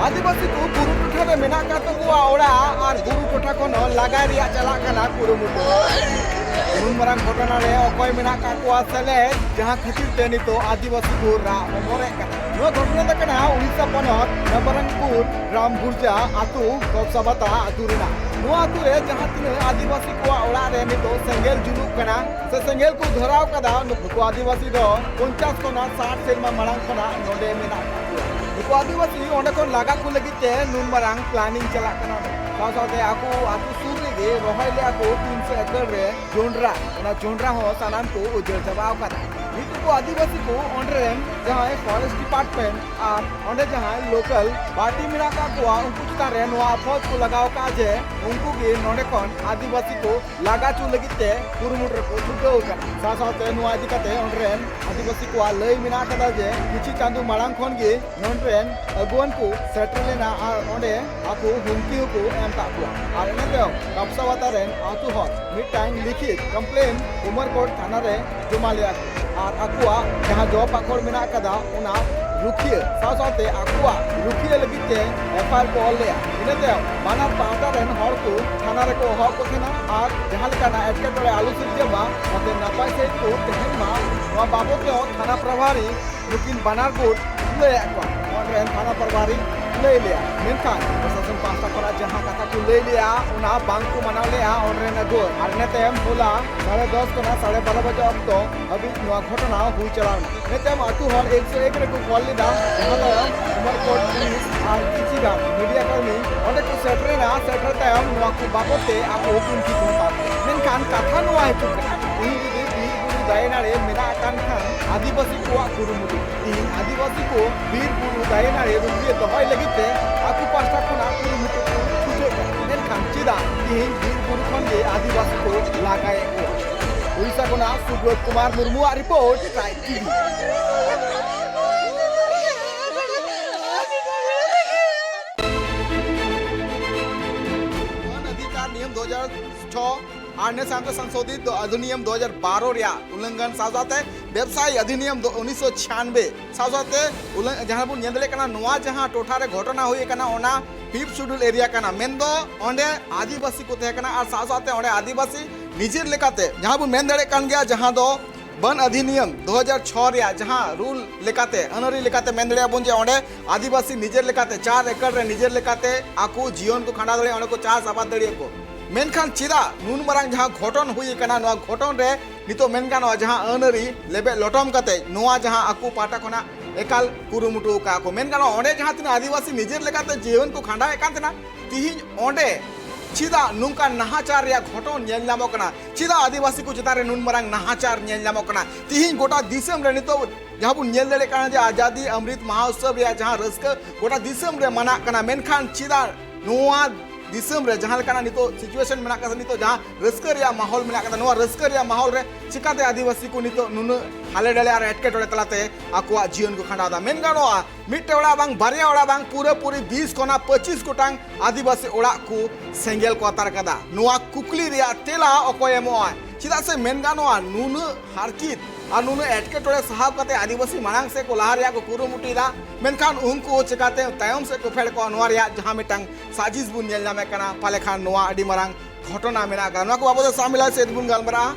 ᱟᱹᱫᱤᱵᱟᱹᱥᱤ ᱠᱚ ᱵᱩᱨᱩ ᱴᱚᱴᱷᱟ ᱨᱮ ᱢᱮᱱᱟᱜ ᱟᱠᱟᱫ ᱛᱟᱠᱚᱣᱟ ᱚᱲᱟᱜ ᱟᱨ ᱵᱩᱨᱩ ᱴᱚᱴᱷᱟ ᱠᱷᱚᱱ ᱦᱚᱸ ᱞᱟᱜᱟᱭ ᱨᱮᱭᱟᱜ ᱪᱟᱞᱟᱜ ᱠᱟᱱᱟ ᱠᱩᱨᱩᱢᱩᱴᱩ᱾ ᱩᱱ ᱢᱟᱨᱟᱝ ᱜᱷᱚᱴᱚᱱᱟ ᱨᱮ ᱚᱠᱚᱭ ᱢᱮᱱᱟᱜ ᱠᱟᱜ ᱠᱚᱣᱟ ᱥᱮᱞᱮᱫ, ᱡᱟᱦᱟᱸ ᱠᱷᱟᱹᱛᱤᱨ ᱛᱮ ᱱᱤᱛᱚᱜ ᱟᱹᱫᱤᱵᱟᱹᱥᱤ ᱠᱚ ᱨᱟᱜ ᱦᱚᱢᱚᱨᱮᱫ ᱠᱟᱱᱟ? ᱱᱚᱣᱟ ᱜᱷᱚᱴᱚᱱᱟ ᱫᱚ ᱠᱟᱱᱟ ᱩᱲᱤᱥᱥᱟ ᱯᱚᱱᱚᱛ ᱱᱚᱵᱚᱨᱚᱝᱯᱩᱨ ᱨᱟᱢᱵᱩᱨᱡᱟ ᱟᱹᱛᱩ ᱠᱚᱯᱥᱟᱵᱟᱛᱟ ᱟᱹᱛᱩ ᱨᱮᱱᱟᱜ᱾ ᱱᱚᱣᱟ ᱟᱹᱛᱩ ᱨᱮ ᱡᱟᱦᱟᱸ ᱛᱤᱱᱟᱹᱜ ᱟᱹᱫᱤᱵᱟᱹᱥᱤ ᱠᱚᱣᱟᱜ ᱚᱲᱟᱜ ᱨᱮ ᱱᱤᱛᱚᱜ ᱥᱮᱸᱜᱮᱞ ᱡᱩᱞᱩᱜ ᱠᱟᱱᱟ ᱥᱮ ᱥᱮᱸᱜᱮᱞ ᱠᱚ ᱫᱷᱚᱨᱟᱣ ᱠᱟᱫᱟ, ᱱᱩᱠᱩ ᱟᱹᱫᱤᱵᱟᱹᱥᱤ ᱫᱚ ᱯᱚᱧᱪᱟᱥ ᱠᱷᱚᱱᱟᱜ ᱥᱟᱴ ᱥᱮᱨᱢᱟ ᱢᱟᱲᱟᱝ ᱠᱷᱚᱱᱟᱜ ᱱᱚᱰᱮ ᱢᱮᱱᱟᱜ ᱠᱟᱜ ᱠᱚᱣᱟ᱾ ᱱᱩᱠᱩ ᱟᱹᱫᱤᱵᱟᱹᱥᱤ ᱚᱸᱰᱮ ᱠᱷᱚᱱ ᱞᱟᱜᱟ ᱠᱚ ᱞᱟᱹᱜᱤᱫ ᱛᱮ ᱱᱩᱱ ᱢᱟᱨᱟᱝ planning ᱪᱟᱞᱟᱜ ᱠᱟᱱᱟ᱾ ᱥᱟᱶ ᱥᱟᱶᱛᱮ ᱟᱠᱚ ᱟᱹᱛᱩ ᱥᱩᱨ ᱨᱮᱜᱮ ᱨᱚᱦᱚᱭ ᱞᱮᱜᱼᱟ ᱠᱚ ᱛᱤᱱᱥᱚ ᱮᱠᱚᱨ ᱨᱮ ᱡᱚᱱᱰᱨᱟ᱾ ᱚᱱᱟ ᱡᱚᱱᱰᱨᱟ ᱦᱚᱸ ᱥᱟᱱᱟᱢ ᱠᱚ ᱩᱡᱟᱹᱲ ᱪᱟᱵᱟᱣ ᱠᱟᱫᱟ᱾ ᱱᱤᱛᱚᱜ ᱠᱚ ᱟᱹᱫᱤᱵᱟᱹᱥᱤ ᱠᱚ ᱚᱸᱰᱮ ᱨᱮᱱ ᱡᱟᱦᱟᱸᱭ forest department ᱟᱨ ᱚᱸᱰᱮ ᱡᱟᱦᱟᱸᱭ local party ᱢᱮᱱᱟᱜ ᱠᱟᱜ ᱠᱚᱣᱟ, ᱩᱱᱠᱩ ᱪᱮᱛᱟᱱ ᱨᱮ ᱱᱚᱣᱟ ᱟᱯᱷᱚᱡ ᱠᱚ ᱞᱟᱜᱟᱣ ᱠᱟᱜᱼᱟ ᱡᱮ ᱩᱱᱠᱩ ᱜᱮ ᱱᱚᱰᱮ ᱠᱷᱚᱱ ᱟᱹᱫᱤᱵᱟᱹᱥᱤ ᱠᱚ ᱞᱟᱜᱟ ᱪᱚ ᱞᱟᱹᱜᱤᱫ ᱛᱮ ᱠᱩᱨᱩᱢᱩᱴᱩ ᱨᱮᱠᱚ ᱪᱷᱩᱴᱟᱹᱣ ᱟᱠᱟᱱᱟ᱾ ᱥᱟᱶ ᱥᱟᱶᱛᱮ ᱱᱚᱣᱟ ᱤᱫᱤ ᱠᱟᱛᱮ ᱚᱸᱰᱮ ᱨᱮᱱ ᱟᱹᱫᱤᱵᱟᱹᱥᱤ ᱠᱚᱣᱟᱜ ᱞᱟᱹᱭ ᱢᱮᱱᱟᱜ ᱟᱠᱟᱫᱟ ᱡᱮ ᱠᱤᱪᱷᱩ ᱪᱟᱸᱫᱳ ᱢᱟᱲᱟᱝ ᱠᱷᱚᱱ ᱜᱮ ᱱᱚᱰᱮ ᱨᱮᱱ ᱟᱹᱜᱩᱣᱟᱹᱱ ᱠᱚ ᱥᱮᱴᱮᱨ ᱞᱮᱱᱟ ᱟᱨ ᱚᱸᱰᱮ ᱟᱠᱚ ᱦᱩᱢᱠᱤ ᱦᱚᱸᱠᱚ ᱮᱢ ᱠᱟᱜ ᱠᱚᱣᱟ᱾ ᱟᱨ ᱤᱱᱟᱹ ᱛᱟᱭᱚᱢ ᱠᱟᱯᱥᱟᱣᱟᱛᱟ ᱨᱮᱱ ᱟᱹᱛᱩ ᱦᱚᱲ ᱢᱤᱫᱴᱟᱝ ᱞᱤᱠᱷᱤᱛ complain ᱩᱢᱟᱨᱠᱳᱴ ᱛᱷᱟᱱᱟ ᱨᱮ ᱡᱚᱢᱟ ᱞᱮᱫᱟ ᱠᱚ ᱟᱨ ᱟᱠᱚᱣᱟᱜ ᱡᱟᱦᱟᱸ ᱡᱚᱵ ᱟᱠᱚᱴ ᱢᱮᱱᱟᱜ ᱟᱠᱟᱫᱟ, ᱚᱱᱟ ᱨᱩᱠᱷᱤᱭᱟᱹ ᱥᱟᱶ ᱥᱟᱶᱛᱮ ᱟᱠᱚᱣᱟᱜ ᱨᱩᱠᱷᱤᱭᱟᱹ ᱞᱟᱹᱜᱤᱫ ᱛᱮ ᱮᱯᱷ ᱟᱭ ᱟᱨ ᱠᱚ ᱚᱞ ᱞᱮᱫᱼᱟ᱾ ᱤᱱᱟᱹ ᱛᱟᱭᱚᱢ ᱵᱟᱱᱟᱨ ᱯᱟᱦᱴᱟ ᱨᱮᱱ ᱦᱚᱲ ᱠᱚ ᱛᱷᱟᱱᱟ ᱨᱮᱠᱚ ᱦᱚᱦᱚ ᱟᱠᱚ ᱛᱟᱦᱮᱱᱟ ᱟᱨ ᱡᱟᱦᱟᱸ ᱞᱮᱠᱟᱱᱟᱜ ᱮᱴᱠᱮᱴᱚᱬᱮ ᱟᱞᱚ ᱥᱤᱨᱡᱟᱹᱜ ᱢᱟ, ᱡᱟᱛᱮ ᱱᱟᱯᱟᱭ ᱥᱟᱺᱦᱤᱡ ᱠᱚ ᱛᱟᱦᱮᱱ ᱢᱟ, ᱱᱚᱣᱟ ᱵᱟᱵᱚᱫ ᱛᱮᱦᱚᱸ ᱛᱷᱟᱱᱟ ᱯᱨᱚᱵᱷᱟᱨᱤ ᱱᱩᱠᱤᱱ ᱵᱟᱱᱟᱨ ᱜᱩᱴ ᱞᱟᱹᱭᱟᱫ ᱠᱚᱣᱟ᱾ ᱚᱸᱰᱮ ᱨᱮᱱ ᱛᱷᱟᱱᱟ ᱯᱨᱚᱵᱷᱟᱨᱤ ᱞᱟᱹᱭ ᱞᱮᱜᱼᱟ, ᱢᱮᱱᱠᱷᱟᱱ ᱯᱨᱚᱥᱟᱥᱚᱱ ᱯᱟᱦᱴᱟ ᱠᱷᱚᱱᱟᱜ ᱡᱟᱦᱟᱸ ᱠᱟᱛᱷᱟ ᱠᱚ ᱞᱟᱹᱭ ᱞᱮᱜᱼᱟ, ᱚᱱᱟ ᱵᱟᱝ ᱠᱚ ᱢᱟᱱᱟᱣ ᱞᱮᱜᱼᱟ ᱚᱸᱰᱮ ᱨᱮᱱ ᱟᱹᱜᱩᱣᱟᱹᱱ᱾ ᱟᱨ ᱤᱱᱟᱹ ᱛᱟᱭᱚᱢ ᱦᱚᱞᱟ ᱥᱟᱲᱮ ᱫᱚᱥ ᱠᱷᱚᱱᱟᱜ ᱥᱟᱲᱮ ᱵᱟᱨᱚ ᱵᱟᱡᱮ ᱚᱠᱛᱚ ᱦᱟᱹᱵᱤᱡ ᱱᱚᱣᱟ ᱜᱷᱚᱴᱚᱱᱟ ᱦᱩᱭ ᱪᱟᱞᱟᱣ ᱮᱱᱟ᱾ ᱤᱱᱟᱹ ᱛᱟᱭᱚᱢ ᱟᱹᱛᱩ ᱦᱚᱲ ᱮᱠᱥᱚ ᱮᱠ ᱨᱮᱠᱚ ᱠᱚᱞ ᱞᱮᱫᱟ, ᱡᱟᱦᱟᱸ ᱛᱟᱭᱚᱢ ᱩᱢᱟᱨᱠᱳᱴ ᱯᱩᱞᱤᱥ ᱟᱨ ᱠᱤᱪᱷᱤ ᱜᱟᱱ ᱢᱤᱰᱤᱭᱟ ᱠᱚᱨᱢᱤ ᱚᱸᱰᱮ ᱠᱚ ᱥᱮᱴᱮᱨᱮᱱᱟ᱾ ᱥᱮᱴᱮᱨ ᱛᱟᱭᱚᱢ ᱱᱚᱣᱟ ᱠᱚ ᱵᱟᱵᱚᱫ ᱛᱮ ᱟᱠᱚ ᱛᱩᱱᱠᱷᱤ ᱠᱚ ᱦᱟᱛᱟᱣ ᱠᱮᱫᱟ᱾ ᱢᱮᱱᱠᱷᱟᱱ ᱠᱟᱛᱷᱟ ᱱᱚᱣᱟ ᱦᱤᱡᱩᱜ ᱠᱟᱱᱟ, ᱛᱤᱦᱤᱧ ᱡᱩᱫᱤ ᱵᱤᱨ ᱵᱩᱨᱩ ᱫᱟᱨᱮ ᱱᱟᱹᱲᱤ ᱢᱮᱱᱟᱜ ᱟᱠᱟᱱ ᱠᱷᱟᱱ ᱟᱹᱫᱤᱵᱟᱹᱥᱤ ᱠᱚᱣᱟᱜ ᱠᱩᱨᱩᱢᱩᱴᱩ, ᱛᱤᱦᱤᱧ ᱟᱹᱫᱤᱵᱟᱹᱥᱤ ᱠᱚ ᱵᱤᱨ ᱵᱩᱨᱩ ᱫᱟᱨᱮ ᱱᱟᱹᱲᱤ ᱨᱩᱠᱷᱤᱭᱟᱹ ᱫᱚᱦᱚᱭ ᱞᱟᱹᱜᱤᱫ ᱛᱮ ᱟᱠᱚ ᱯᱟᱦᱴᱟ ᱠᱷᱚᱱᱟᱜ ᱠᱩᱨᱩᱢᱩᱴᱩ ᱠᱚ ᱪᱷᱩᱴᱟᱹᱣ ᱠᱟᱱᱟ, ᱢᱮᱱᱠᱷᱟᱱ ᱪᱮᱫᱟᱜ ᱛᱤᱦᱤᱧ ᱵᱤᱨ ᱵᱩᱨᱩ ᱠᱷᱚᱱ ᱜᱮ ᱟᱹᱫᱤᱵᱟᱹᱥᱤ ᱠᱚ ᱞᱟᱜᱟᱭᱮᱫ ᱠᱚᱣᱟ? ᱩᱲᱤᱥᱥᱟ ᱠᱷᱚᱱᱟᱜ ᱥᱩᱵᱨᱚᱛ ᱠᱩᱢᱟᱨ ᱢᱩᱨᱢᱩᱣᱟᱜ ᱨᱤᱯᱳᱨᱴ, ᱴᱨᱟᱭᱤᱵ ᱴᱤᱵᱷᱤ᱾ वन अधिकार नियम दो हज़ार छह ᱟᱨ ᱤᱱᱟᱹ ᱥᱟᱶᱛᱮ ᱥᱚᱝᱥᱳᱫᱷᱤᱛ ᱫᱚ ᱚᱫᱷᱤᱱᱤᱭᱚᱢ ᱫᱩ ᱦᱟᱡᱟᱨ ᱵᱟᱨᱚ ᱨᱮᱭᱟᱜ ᱩᱞᱞᱚᱝᱜᱷᱚᱱ, ᱥᱟᱶ ᱥᱟᱶᱛᱮ ᱵᱮᱵᱽᱥᱟᱭᱤ ᱚᱫᱷᱤᱱᱤᱭᱚᱢ ᱫᱚ ᱩᱱᱤᱥᱥᱚ ᱪᱷᱤᱭᱟᱱᱵᱮ, ᱥᱟᱶ ᱥᱟᱶᱛᱮ ᱩᱞᱞᱚᱝ-, ᱡᱟᱦᱟᱸ ᱵᱚᱱ ᱧᱮᱞ ᱫᱟᱲᱮᱭᱟᱜ ᱠᱟᱱᱟ, ᱱᱚᱣᱟ ᱡᱟᱦᱟᱸ ᱴᱚᱴᱷᱟ ᱨᱮ ᱜᱷᱚᱴᱚᱱᱟ ᱦᱩᱭ ᱟᱠᱟᱱᱟ, ᱚᱱᱟ ᱯᱷᱤᱯᱛᱷ ᱥᱤᱰᱩᱞ ᱮᱨᱤᱭᱟ ᱠᱟᱱᱟ, ᱢᱮᱱᱫᱚ ᱚᱸᱰᱮ ᱟᱹᱫᱤᱵᱟᱹᱥᱤ ᱠᱚ ᱛᱟᱦᱮᱸ ᱠᱟᱱᱟ ᱟᱨ ᱥᱟᱶ ᱥᱟᱶᱛᱮ ᱚᱸᱰᱮ ᱟᱹᱫᱤᱵᱟᱹᱥᱤ ᱱᱤᱡᱮᱨ ᱞᱮᱠᱟᱛᱮ ᱡᱟᱦᱟᱸ ᱵᱚᱱ ᱢᱮᱱ ᱫᱟᱲᱮᱭᱟᱜ ᱠᱟᱱ ᱜᱮᱭᱟ, ᱡᱟᱦᱟᱸ ᱫᱚ ᱵᱚᱱ ᱚᱫᱷᱤᱱᱤᱭᱚᱢ ᱫᱩ ᱦᱟᱡᱟᱨ ᱪᱷᱚ ᱨᱮᱭᱟᱜ ᱡᱟᱦᱟᱸ ᱨᱩᱞ ᱞᱮᱠᱟᱛᱮ, ᱟᱹᱱ ᱟᱹᱨᱤ ᱞᱮᱠᱟᱛᱮ ᱢᱮᱱ ᱫᱟᱲᱮᱭᱟᱜ ᱵᱚᱱ ᱡᱮ ᱚᱸᱰᱮ ᱟᱹᱫᱤᱵᱟᱹᱥᱤ ᱱᱤᱡᱮᱨ ᱞᱮᱠᱟᱛᱮ ᱪᱟᱨ ᱮᱠᱚᱨ ᱨᱮ ᱱᱤᱡᱮᱨ ᱞᱮᱠᱟᱛᱮ ᱟᱠᱚ ᱡᱤᱭᱚᱱ ᱠᱚ ᱠᱷᱟᱸᱰᱟᱣ ᱫᱟᱲᱮᱭᱟᱜᱼᱟ, ᱚᱸᱰᱮ ᱠᱚ ᱪᱟᱥ ᱟᱵᱟᱫ ᱫᱟᱲᱮᱭᱟᱜᱼᱟ ᱠᱚ᱾ ᱢᱮᱱᱠᱷᱟᱱ ᱪᱮᱫᱟᱜ ᱱᱩᱱ ᱢᱟᱨᱟᱝ ᱡᱟᱦᱟᱸ ᱜᱷᱚᱴᱚᱱ ᱦᱩᱭ ᱟᱠᱟᱱᱟ, ᱱᱚᱣᱟ ᱜᱷᱚᱴᱚᱱ ᱨᱮ ᱱᱤᱛᱚᱜ ᱢᱮᱱ ᱜᱟᱱᱚᱜᱼᱟ ᱡᱟᱦᱟᱸ ᱟᱹᱱ ᱟᱹᱨᱤ ᱞᱮᱵᱮᱫ ᱞᱚᱴᱚᱢ ᱠᱟᱛᱮ ᱱᱚᱣᱟ ᱡᱟᱦᱟᱸ ᱟᱠᱚ ᱯᱟᱦᱴᱟ ᱠᱷᱚᱱᱟᱜ ᱮᱠᱟᱞ ᱠᱩᱨᱩᱢᱩᱴᱩ ᱟᱠᱟᱫ ᱠᱚ᱾ ᱢᱮᱱ ᱜᱟᱱᱚᱜᱼᱟ ᱚᱸᱰᱮ ᱡᱟᱦᱟᱸ ᱛᱤᱱᱟᱹᱜ ᱟᱹᱫᱤᱵᱟᱹᱥᱤ ᱱᱤᱡᱮᱨ ᱞᱮᱠᱟᱛᱮ ᱡᱤᱭᱚᱱ ᱠᱚ ᱠᱷᱟᱸᱰᱟᱣᱮᱫ ᱠᱟᱱ ᱛᱟᱦᱮᱱᱟ, ᱛᱤᱦᱤᱧ ᱚᱸᱰᱮ ᱪᱮᱫᱟᱜ ᱱᱚᱝᱠᱟᱱ ᱱᱟᱦᱟᱪᱟᱨ ᱨᱮᱭᱟᱜ ᱜᱷᱚᱴᱚᱱ ᱧᱮᱞ ᱧᱟᱢᱚᱜ ᱠᱟᱱᱟ? ᱪᱮᱫᱟᱜ ᱟᱹᱫᱤᱵᱟᱹᱥᱤ ᱠᱚ ᱪᱮᱛᱟᱱ ᱨᱮ ᱱᱩᱱ ᱢᱟᱨᱟᱝ ᱱᱟᱦᱟᱪᱟᱨ ᱧᱮᱞ ᱧᱟᱢᱚᱜ ᱠᱟᱱᱟ? ᱛᱤᱦᱤᱧ ᱜᱚᱴᱟ ᱫᱤᱥᱚᱢ ᱨᱮ ᱱᱤᱛᱚᱜ ᱡᱟᱦᱟᱸ ᱵᱚᱱ ᱧᱮᱞ ᱫᱟᱲᱮᱭᱟᱜ ᱠᱟᱱᱟ ᱡᱮ ᱟᱡᱟᱫᱤ ᱚᱢᱨᱤᱛ ᱢᱟᱦᱟ ᱩᱛᱥᱚᱵ ᱨᱮᱭᱟᱜ ᱡᱟᱦᱟᱸ ᱨᱟᱹᱥᱠᱟᱹ ᱜᱚᱴᱟ ᱫᱤᱥᱚᱢ ᱨᱮ ᱢᱟᱱᱟᱜ ᱠᱟᱱᱟ, ᱢᱮᱱᱠᱷᱟᱱ ᱪᱮᱫᱟᱜ ᱱᱚᱣᱟ ᱫᱤᱥᱚᱢ ᱨᱮ ᱡᱟᱦᱟᱸ ᱞᱮᱠᱟᱱᱟᱜ ᱱᱤᱛᱚᱜ situation ᱢᱮᱱᱟᱜ ᱠᱟᱫᱟ, ᱱᱤᱛᱚᱜ ᱡᱟᱦᱟᱸ ᱨᱟᱹᱥᱠᱟᱹ ᱨᱮᱭᱟᱜ ᱢᱟᱦᱚᱞ ᱢᱮᱱᱟᱜ ᱠᱟᱫᱟ, ᱱᱚᱣᱟ ᱨᱟᱹᱥᱠᱟᱹ ᱨᱮᱭᱟᱜ ᱢᱟᱦᱚᱞ ᱨᱮ ᱪᱤᱠᱟᱛᱮ ᱟᱹᱫᱤᱵᱟᱹᱥᱤ ᱠᱚ ᱱᱤᱛᱚᱜ ᱱᱩᱱᱟᱹᱜ ᱦᱟᱞᱮ ᱰᱟᱞᱮ ᱟᱨ ᱮᱴᱠᱮᱴᱚᱬᱮ ᱛᱟᱞᱟᱛᱮ ᱟᱠᱚᱣᱟᱜ ᱡᱤᱭᱚᱱ ᱠᱚ ᱠᱷᱟᱸᱰᱟᱣ ᱮᱫᱟ? ᱢᱮᱱ ᱜᱟᱱᱚᱜᱼᱟ ᱢᱤᱫᱴᱮᱱ ᱚᱲᱟᱜ ᱵᱟᱝ, ᱵᱟᱨᱭᱟ ᱚᱲᱟᱜ ᱵᱟᱝ, ᱯᱩᱨᱟᱹᱯᱩᱨᱤ ᱵᱤᱥ ᱠᱷᱚᱱᱟᱜ ᱯᱚᱸᱪᱤᱥ ᱜᱚᱴᱟᱝ ᱟᱹᱫᱤᱵᱟᱹᱥᱤ ᱚᱲᱟᱜ ᱠᱚ ᱥᱮᱸᱜᱮᱞ ᱠᱚ ᱟᱛᱟᱨ ᱠᱟᱫᱟ᱾ ᱱᱚᱣᱟ ᱠᱩᱠᱞᱤ ᱨᱮᱭᱟᱜ ᱛᱮᱞᱟ ᱚᱠᱚᱭ ᱮᱢᱚᱜᱼᱟ? ᱪᱮᱫᱟᱜ ᱥᱮ ᱢᱮᱱ ᱜᱟᱱᱚᱜᱼᱟ ᱱᱩᱱᱟᱹᱜ ᱦᱟᱨᱠᱤᱛ ᱟᱨ ᱱᱩᱱᱟᱹᱜ ᱮᱴᱠᱮᱴᱚᱬᱮ ᱥᱟᱦᱟᱣ ᱠᱟᱛᱮ ᱟᱹᱫᱤᱵᱟᱹᱥᱤ ᱢᱟᱲᱟᱝ ᱥᱮᱫ ᱠᱚ ᱞᱟᱦᱟ ᱨᱮᱭᱟᱜ ᱠᱚ ᱠᱩᱨᱩᱢᱩᱴᱩᱭᱮᱫᱟ, ᱢᱮᱱᱠᱷᱟᱱ ᱩᱱᱠᱩ ᱪᱤᱠᱟᱛᱮ ᱛᱟᱭᱚᱢ ᱥᱮᱫ ᱠᱚ ᱯᱷᱮᱰ ᱠᱚᱜᱼᱟ? ᱱᱚᱣᱟ ᱨᱮᱭᱟᱜ ᱡᱟᱦᱟᱸ ᱢᱤᱫᱴᱟᱝ ᱥᱟᱡᱤᱥ ᱵᱚᱱ ᱧᱮᱞ ᱧᱟᱢᱮᱫ ᱠᱟᱱᱟ, ᱯᱟᱞᱮ ᱠᱷᱟᱱ ᱱᱚᱣᱟ ᱟᱹᱰᱤ ᱢᱟᱨᱟᱝ ᱜᱷᱚᱴᱚᱱᱟ ᱢᱮᱱᱟᱜ ᱟᱠᱟᱫᱟ᱾ ᱱᱚᱣᱟ ᱠᱚ ᱵᱟᱵᱚᱫ ᱛᱮ ᱥᱟᱢᱤᱞᱟ ᱥᱮᱫ ᱵᱚᱱ ᱜᱟᱞᱢᱟᱨᱟᱜᱼᱟ᱾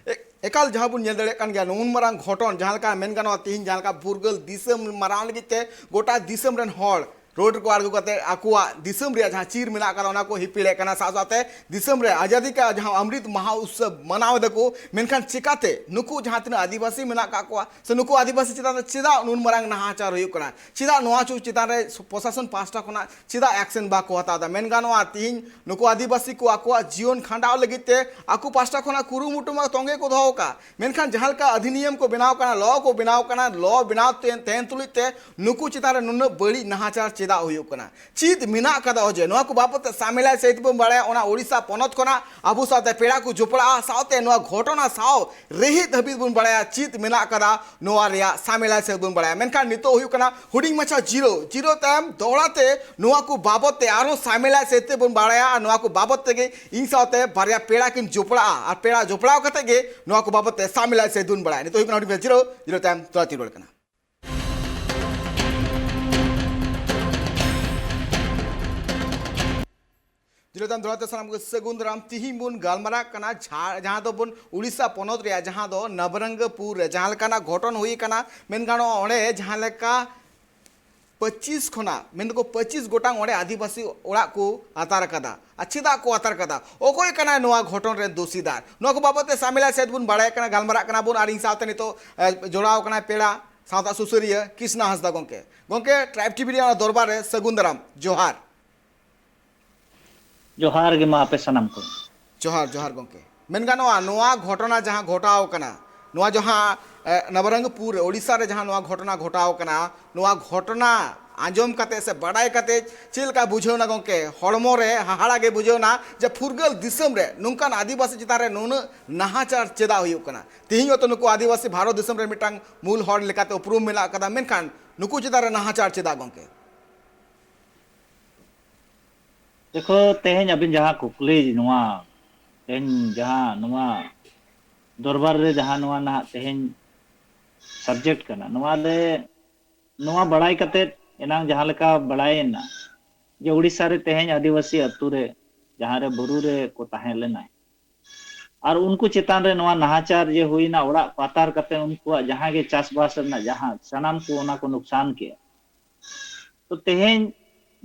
ᱮ-, ᱮᱠᱟᱞ ᱡᱟᱦᱟᱸ ᱵᱚᱱ ᱧᱮᱞ ᱫᱟᱲᱮᱭᱟᱜ ᱠᱟᱱ ᱜᱮᱭᱟ, ᱱᱩᱱ ᱢᱟᱨᱟᱝ ᱜᱷᱚᱴᱚᱱ ᱡᱟᱦᱟᱸ ᱞᱮᱠᱟ ᱢᱮᱱ ᱜᱟᱱᱚᱜᱼᱟ, ᱛᱤᱦᱤᱧ ᱡᱟᱦᱟᱸ ᱞᱮᱠᱟ ᱯᱷᱩᱨᱜᱟᱹᱞ ᱫᱤᱥᱚᱢ ᱢᱟᱨᱟᱣ ᱞᱟᱹᱜᱤᱫ ᱛᱮ ᱜᱚᱴᱟ ᱫᱤᱥᱚᱢ ᱨᱮᱱ ᱦᱚᱲ ᱨᱳᱰ ᱨᱮᱠᱚ ᱟᱬᱜᱚ ᱠᱟᱛᱮ ᱟᱠᱚᱣᱟᱜ ᱫᱤᱥᱚᱢ ᱨᱮᱭᱟᱜ ᱡᱟᱦᱟᱸ ᱪᱤᱨ ᱢᱮᱱᱟᱜ ᱟᱠᱟᱫᱟ ᱚᱱᱟ ᱠᱚ ᱦᱤᱯᱤᱲᱮᱫ ᱠᱟᱱᱟ, ᱥᱟᱶ ᱥᱟᱶᱛᱮ ᱫᱤᱥᱚᱢ ᱨᱮ ᱟᱡᱟᱫᱤ ᱠᱟ ᱡᱟᱦᱟᱸ ᱚᱢᱨᱤᱛ ᱢᱟᱦᱟ ᱩᱛᱥᱚᱵ ᱢᱟᱱᱟᱣ ᱮᱫᱟ ᱠᱚ, ᱢᱮᱱᱠᱷᱟᱱ ᱪᱤᱠᱟᱛᱮ ᱱᱩᱠᱩ ᱡᱟᱦᱟᱸ ᱛᱤᱱᱟᱹᱜ ᱟᱹᱫᱤᱵᱟᱹᱥᱤ ᱢᱮᱱᱟᱜ ᱟᱠᱟᱫ ᱠᱚᱣᱟ ᱥᱮ ᱱᱩᱠᱩ ᱟᱹᱫᱤᱵᱟᱹᱥᱤ ᱪᱮᱛᱟᱱ ᱨᱮ ᱪᱮᱫᱟᱜ ᱱᱩᱱ ᱢᱟᱨᱟᱝ ᱱᱟᱦᱟᱪᱟᱨ ᱦᱩᱭᱩᱜ ᱠᱟᱱᱟ? ᱪᱮᱫᱟᱜ ᱱᱚᱣᱟ ᱪᱮᱛᱟᱱ ᱨᱮ ᱯᱨᱚᱥᱟᱥᱚᱱ ᱯᱟᱦᱴᱟ ᱠᱷᱚᱱᱟᱜ ᱪᱮᱫᱟᱜ ᱮᱠᱥᱮᱱ ᱵᱟᱠᱚ ᱦᱟᱛᱟᱣ ᱮᱫᱟ? ᱢᱮᱱ ᱜᱟᱱᱚᱜᱼᱟ ᱛᱤᱦᱤᱧ ᱱᱩᱠᱩ ᱟᱹᱫᱤᱵᱟᱹᱥᱤ ᱠᱚ ᱟᱠᱚᱣᱟᱜ ᱡᱤᱭᱚᱱ ᱠᱷᱟᱸᱰᱟᱣ ᱞᱟᱹᱜᱤᱫ ᱛᱮ ᱟᱠᱚ ᱯᱟᱦᱴᱟ ᱠᱷᱚᱱᱟᱜ ᱠᱩᱨᱩᱢᱩᱴᱩ ᱢᱟ ᱛᱚᱸᱜᱮ ᱠᱚ ᱫᱚᱦᱚ ᱟᱠᱟᱫ, ᱢᱮᱱᱠᱷᱟᱱ ᱡᱟᱦᱟᱸ ᱞᱮᱠᱟ ᱚᱫᱷᱤᱱᱤᱭᱚᱢ ᱠᱚ ᱵᱮᱱᱟᱣ ᱠᱟᱱᱟ, ᱞᱚ ᱠᱚ ᱵᱮᱱᱟᱣ ᱠᱟᱱᱟ, ᱞᱚ ᱵᱮᱱᱟᱣ ᱛᱮ ᱛᱟᱦᱮᱱ ᱛᱩᱞᱩᱡ ᱛᱮ ᱱᱩᱠᱩ ᱪᱮᱛᱟᱱ ᱨᱮ ᱱᱩᱱᱟᱹᱜ ᱵᱟᱹᱲᱤᱡ ᱱᱟᱦᱟᱪᱟᱨ ᱪᱮᱫᱟᱜ ᱦᱩᱭᱩᱜ ᱠᱟᱱᱟ? ᱪᱮᱫ ᱢᱮᱱᱟᱜ ᱟᱠᱟᱫᱟ ᱚᱡᱮ? ᱱᱚᱣᱟ ᱠᱚ ᱵᱟᱵᱚᱫ ᱛᱮ ᱥᱟᱢᱮᱞᱟᱭ ᱥᱟᱹᱦᱤᱛ ᱵᱚᱱ ᱵᱟᱲᱟᱭᱟ, ᱚᱱᱟ ᱳᱰᱤᱥᱟ ᱯᱚᱱᱚᱛ ᱠᱷᱚᱱᱟᱜ ᱟᱵᱚ ᱥᱟᱶᱛᱮ ᱯᱮᱲᱟ ᱠᱚ ᱡᱚᱯᱲᱟᱜᱼᱟ, ᱥᱟᱶᱛᱮ ᱱᱚᱣᱟ ᱜᱷᱚᱴᱚᱱᱟ ᱥᱟᱶ ᱨᱤᱦᱤᱴ ᱦᱟᱹᱵᱤᱡ ᱵᱚᱱ ᱵᱟᱲᱟᱭᱟ ᱪᱮᱫ ᱢᱮᱱᱟᱜ ᱟᱠᱟᱫᱟ ᱱᱚᱣᱟ ᱨᱮᱭᱟᱜ ᱥᱟᱢᱮᱞᱟᱭ ᱥᱟᱹᱦᱤᱛ ᱵᱚᱱ ᱵᱟᱲᱟᱭᱟ᱾ ᱢᱮᱱᱠᱷᱟᱱ ᱱᱤᱛᱚᱜ ᱦᱩᱭᱩᱜ ᱠᱟᱱᱟ ᱦᱩᱰᱤᱧ ᱢᱟᱪᱷᱟ ᱡᱤᱨᱟᱹᱣ, ᱡᱤᱨᱟᱹᱣ ᱛᱟᱭᱚᱢ ᱫᱚᱦᱲᱟ ᱛᱮ ᱱᱚᱣᱟ ᱠᱚ ᱵᱟᱵᱚᱫ ᱛᱮ ᱟᱨᱦᱚᱸ ᱥᱟᱢᱮᱞᱟᱭ ᱥᱟᱹᱦᱤᱛ ᱛᱮ ᱵᱚᱱ ᱵᱟᱲᱟᱭᱟ᱾ ᱟᱨ ᱱᱚᱣᱟ ᱠᱚ ᱵᱟᱵᱚᱫ ᱛᱮᱜᱮ ᱤᱧ ᱥᱟᱶᱛᱮ ᱵᱟᱨᱭᱟ ᱯᱮᱲᱟ ᱠᱤᱱ ᱡᱚᱯᱲᱟᱜᱼᱟ, ᱟᱨ ᱯᱮᱲᱟ ᱡᱚᱯᱲᱟᱣ ᱠᱟᱛᱮ ᱜᱮ ᱱᱚᱣᱟ ᱠᱚ ᱵᱟᱵᱚᱫ ᱛᱮ ᱥᱟᱢᱮᱞᱟᱭ ᱥᱟᱹᱦᱤᱛ ᱵᱚᱱ ᱵᱟᱲᱟᱭᱟ᱾ ᱱᱤᱛᱚᱜ ᱦᱩᱭᱩᱜ ᱠᱟᱱᱟ ᱦᱩᱰᱤᱧ ᱢᱟᱪᱷᱟ ᱡᱤᱨᱟᱹᱣ, ᱡᱤᱨᱟᱹᱣ ᱛᱟᱭᱚᱢ ᱫᱚᱦᱲᱟ ᱛᱮ ᱨᱩᱣᱟᱹᱲ ᱠᱟᱱᱟ᱾ ᱥᱤᱨᱚᱫᱟᱱ ᱫᱚᱲᱟ ᱛᱮ ᱥᱟᱱᱟᱢ ᱠᱚ ᱥᱟᱹᱜᱩᱱ ᱫᱟᱨᱟᱢ᱾ ᱛᱤᱦᱤᱧ ᱵᱚᱱ ᱜᱟᱞᱢᱟᱨᱟᱜ ᱠᱟᱱᱟ ᱡᱷᱟ-, ᱡᱟᱦᱟᱸ ᱫᱚᱵᱚᱱ ᱩᱲᱤᱥᱥᱟ ᱯᱚᱱᱚᱛ ᱨᱮᱭᱟᱜ, ᱡᱟᱦᱟᱸ ᱫᱚ ᱱᱚᱵᱚᱨᱚᱝᱜᱚᱯᱩᱨ ᱨᱮ ᱡᱟᱦᱟᱸ ᱞᱮᱠᱟᱱᱟᱜ ᱜᱷᱚᱴᱚᱱ ᱦᱩᱭ ᱟᱠᱟᱱᱟ, ᱢᱮᱱ ᱜᱟᱱᱚᱜᱼᱟ ᱚᱸᱰᱮ ᱡᱟᱦᱟᱸ ᱞᱮᱠᱟ ᱯᱚᱸᱪᱤᱥ ᱠᱷᱚᱱᱟᱜ, ᱢᱮᱱ ᱫᱚᱠᱚ ᱯᱚᱸᱪᱤᱥ ᱜᱚᱴᱟᱝ ᱚᱸᱰᱮ ᱟᱹᱫᱤᱵᱟᱹᱥᱤ ᱚᱲᱟᱜ ᱠᱚ ᱟᱛᱟᱨ ᱟᱠᱟᱫᱟ᱾ ᱟᱨ ᱪᱮᱫᱟᱜ ᱠᱚ ᱟᱛᱟᱨ ᱟᱠᱟᱫᱟ? ᱚᱠᱚᱭ ᱠᱟᱱᱟᱭ ᱱᱚᱣᱟ ᱜᱷᱚᱴᱚᱱ ᱨᱮᱱ ᱫᱳᱥᱤᱫᱟᱨ? ᱱᱚᱣᱟ ᱠᱚ ᱵᱟᱵᱚᱫ ᱛᱮ ᱥᱟᱢᱤᱞᱟ ᱥᱮᱫ ᱵᱚᱱ ᱵᱟᱲᱟᱭ ᱠᱟᱱᱟ, ᱜᱟᱞᱢᱟᱨᱟᱜ ᱠᱟᱱᱟ ᱵᱚᱱ᱾ ᱟᱨ ᱤᱧ ᱥᱟᱶᱛᱮ ᱱᱤᱛᱚᱜ, ᱮ, ᱡᱚᱲᱟᱣ ᱠᱟᱱᱟᱭ ᱯᱮᱲᱟ ᱥᱟᱶᱛᱟ ᱥᱩᱥᱟᱹᱨᱤᱭᱟᱹ ᱠᱨᱤᱥᱱᱟ ᱦᱟᱸᱥᱫᱟ ᱜᱚᱢᱠᱮ᱾ ᱜᱚᱢᱠᱮ, ᱴᱨᱟᱭᱤᱵᱽ ᱴᱤᱵᱷᱤ ᱨᱮᱭᱟᱜ ᱫᱚᱨᱵᱟᱨ ᱨᱮ ᱥᱟᱹᱜᱩᱱ ᱫᱟᱨᱟᱢ, ᱡᱚᱦᱟᱨ᱾ ᱡᱚᱦᱟᱨ ᱜᱮ ᱢᱟ ᱟᱯᱮ ᱥᱟᱱᱟᱢ ᱠᱚ᱾ ᱡᱚᱦᱟᱨ, ᱡᱚᱦᱟᱨ ᱜᱚᱢᱠᱮ᱾ ᱢᱮᱱ ᱜᱟᱱᱚᱜᱼᱟ, ᱱᱚᱣᱟ ᱜᱷᱚᱴᱚᱱᱟ ᱡᱟᱦᱟᱸ ᱜᱷᱚᱴᱟᱣ ᱠᱟᱱᱟ, ᱱᱚᱣᱟ ᱡᱟᱦᱟᱸ, ᱮ, ᱱᱚᱵᱚᱨᱚᱝᱜᱚᱯᱩᱨ ᱨᱮ, ᱳᱰᱤᱥᱟ ᱨᱮ ᱡᱟᱦᱟᱸ ᱱᱚᱣᱟ ᱜᱷᱚᱴᱚᱱᱟ ᱜᱷᱚᱴᱟᱣ ᱠᱟᱱᱟ, ᱱᱚᱣᱟ ᱜᱷᱚᱴᱚᱱᱟ ᱟᱸᱡᱚᱢ ᱠᱟᱛᱮ ᱥᱮ ᱵᱟᱰᱟᱭ ᱠᱟᱛᱮ ᱪᱮᱫ ᱞᱮᱠᱟ ᱵᱩᱡᱷᱟᱹᱣ ᱮᱱᱟ ᱜᱚᱢᱠᱮ? ᱦᱚᱲᱢᱚ ᱨᱮ ᱦᱟᱦᱟᱲᱟ ᱜᱮ ᱵᱩᱡᱷᱟᱹᱣ ᱮᱱᱟ ᱡᱮ ᱯᱷᱩᱨᱜᱟᱹᱞ ᱫᱤᱥᱚᱢ ᱨᱮ ᱱᱚᱝᱠᱟᱱ ᱟᱹᱫᱤᱵᱟᱹᱥᱤ ᱪᱮᱛᱟᱱ ᱨᱮ ᱱᱩᱱᱟᱹᱜ ᱱᱟᱦᱟᱪᱟᱨ ᱪᱮᱫᱟᱜ ᱦᱩᱭᱩᱜ ᱠᱟᱱᱟ? ᱛᱤᱦᱤᱧ ᱦᱚᱸᱛᱚ ᱱᱩᱠᱩ ᱟᱹᱫᱤᱵᱟᱹᱥᱤ ᱵᱷᱟᱨᱚᱛ ᱫᱤᱥᱚᱢ ᱨᱮ ᱢᱤᱫᱴᱟᱝ ᱢᱩᱞ ᱦᱚᱲ ᱞᱮᱠᱟᱛᱮ ᱩᱯᱨᱩᱢ ᱢᱮᱱᱟᱜ ᱟᱠᱟᱫᱟ, ᱢᱮᱱᱠᱷᱟᱱ ᱱᱩᱠᱩ ᱪᱮᱛᱟᱱ ᱨᱮ ᱱᱟᱦᱟᱪᱟᱨ ᱪᱮᱫᱟᱜ ᱜᱚᱢᱠᱮ? ᱫᱮᱠᱷᱚ, ᱛᱮᱦᱮᱧ ᱟᱵᱤᱱ ᱡᱟᱦᱟᱸ ᱠᱩᱠᱞᱤ, ᱱᱚᱣᱟ ᱛᱮᱦᱮᱧ ᱡᱟᱦᱟᱸ ᱱᱚᱣᱟ ᱫᱚᱨᱵᱟᱨ ᱨᱮ ᱡᱟᱦᱟᱸ ᱱᱚᱣᱟ ᱱᱟᱦᱟᱜ ᱛᱮᱦᱮᱧ subject ᱠᱟᱱᱟ, ᱱᱚᱣᱟ ᱨᱮ ᱱᱚᱣᱟ ᱵᱟᱲᱟᱭ ᱠᱟᱛᱮ ᱮᱱᱟᱝ ᱡᱟᱦᱟᱸ ᱞᱮᱠᱟ ᱵᱟᱲᱟᱭᱮᱱᱟ ᱡᱮ ᱩᱲᱤᱥᱥᱟ ᱨᱮ ᱛᱮᱦᱮᱧ ᱟᱹᱫᱤᱵᱟᱹᱥᱤ ᱟᱹᱛᱩ ᱨᱮ ᱡᱟᱦᱟᱸ ᱨᱮ ᱵᱩᱨᱩ ᱨᱮ ᱠᱚ ᱛᱟᱦᱮᱸ ᱞᱮᱱᱟ ᱟᱨ ᱩᱱᱠᱩ ᱪᱮᱛᱟᱱ ᱨᱮ ᱱᱚᱣᱟ ᱱᱟᱦᱟᱪᱟᱨ ᱡᱮ ᱦᱩᱭᱱᱟ, ᱚᱲᱟᱜ ᱯᱟᱛᱟᱨ ᱠᱟᱛᱮ ᱩᱱᱠᱩᱣᱟᱜ ᱡᱟᱦᱟᱸ ᱜᱮ ᱪᱟᱥᱵᱟᱥ ᱨᱮᱱᱟᱜ ᱡᱟᱦᱟᱸ ᱥᱟᱱᱟᱢ ᱠᱚ ᱚᱱᱟ ᱠᱚ ᱱᱩᱠᱥᱟᱱ ᱠᱮᱜᱼᱟ᱾ ᱛᱚ ᱛᱮᱦᱮᱧ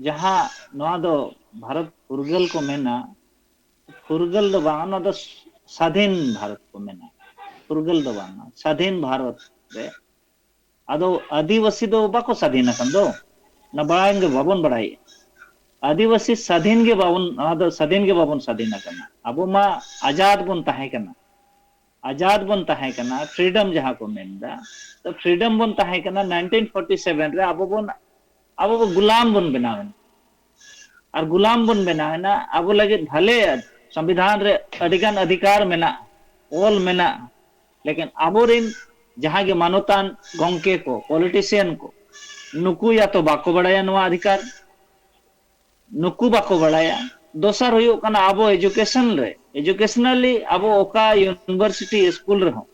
ᱡᱟᱦᱟᱸ ᱱᱚᱣᱟ ᱫᱚ ᱵᱷᱟᱨᱚᱛ ᱯᱷᱩᱨᱜᱟᱹᱞ ᱠᱚ ᱢᱮᱱᱟ, ᱯᱷᱩᱨᱜᱟᱹᱞ ᱫᱚ ᱵᱟᱝ, ᱱᱚᱣᱟ ᱫᱚ ᱥᱟᱫᱷᱤᱱ ᱵᱷᱟᱨᱚᱛ ᱠᱚ ᱢᱮᱱᱟ, ᱯᱷᱩᱨᱜᱟᱹᱞ ᱫᱚ ᱵᱟᱝ, ᱥᱟᱫᱷᱤᱱ ᱵᱷᱟᱨᱚᱛ ᱨᱮ᱾ ᱟᱫᱚ ᱟᱹᱫᱤᱵᱟᱹᱥᱤ ᱫᱚ ᱵᱟᱠᱚ ᱥᱟᱫᱷᱤᱱ ᱟᱠᱟᱱ ᱫᱚ, ᱚᱱᱟ ᱵᱟᱲᱟᱭ ᱜᱮ ᱵᱟᱵᱚᱱ ᱵᱟᱲᱟᱭᱮᱫᱼᱟ᱾ ᱟᱹᱫᱤᱵᱟᱹᱥᱤ ᱥᱟᱫᱷᱤᱱ ᱜᱮ ᱵᱟᱵᱚᱱ, ᱱᱚᱣᱟ ᱫᱚ ᱥᱟᱫᱷᱤᱱ ᱜᱮ ᱵᱟᱵᱚᱱ ᱥᱟᱫᱷᱤᱱ ᱟᱠᱟᱱᱟ᱾ ᱟᱵᱚ ᱢᱟ ᱟᱡᱟᱫ ᱵᱚᱱ ᱛᱟᱦᱮᱸ ᱠᱟᱱᱟ, ᱟᱡᱟᱫ ᱵᱚᱱ ᱛᱟᱦᱮᱸ ᱠᱟᱱᱟ, freedom ᱡᱟᱦᱟᱸ ᱠᱚ ᱢᱮᱱᱫᱟ, ᱛᱚ freedom ᱵᱚᱱ ᱛᱟᱦᱮᱸ ᱠᱟᱱᱟ᱾ Nineteen forty seven ᱨᱮ ᱟᱵᱚ ᱵᱚᱱ, ᱟᱵᱚ ᱵᱚ ᱜᱩᱞᱟᱢ ᱵᱚᱱ ᱵᱮᱱᱟᱣ ᱮᱱᱟ᱾ ᱟᱨ ᱜᱩᱞᱟᱢ ᱵᱚᱱ ᱵᱮᱱᱟᱣ ᱮᱱᱟ, ᱟᱵᱚ ᱞᱟᱹᱜᱤᱫ ᱵᱷᱟᱞᱮ ᱥᱚᱝᱵᱤᱫᱷᱟᱱ ᱨᱮ ᱟᱹᱰᱤᱜᱟᱱ ᱚᱫᱷᱤᱠᱟᱨ ᱢᱮᱱᱟᱜᱼᱟ, ᱚᱞ ᱢᱮᱱᱟᱜᱼᱟ, ᱞᱮᱠᱤᱱ ᱟᱵᱚᱨᱮᱱ ᱡᱟᱦᱟᱸ ᱜᱮ ᱢᱟᱱᱚᱛᱟᱱ ᱜᱚᱢᱠᱮ ᱠᱚ, politician ᱠᱚ, ᱱᱩᱠᱩ ᱭᱟ ᱛᱚ ᱵᱟᱠᱚ ᱵᱟᱲᱟᱭᱟ ᱱᱚᱣᱟ ᱚᱫᱷᱤᱠᱟᱨ, ᱱᱩᱠᱩ ᱵᱟᱠᱚ ᱵᱟᱲᱟᱭᱟ᱾ ᱫᱚᱥᱟᱨ ᱦᱩᱭᱩᱜ ᱠᱟᱱᱟ ᱟᱵᱚ education ᱨᱮ, educationally ᱟᱵᱚ ᱚᱠᱟ university school ᱨᱮᱦᱚᱸ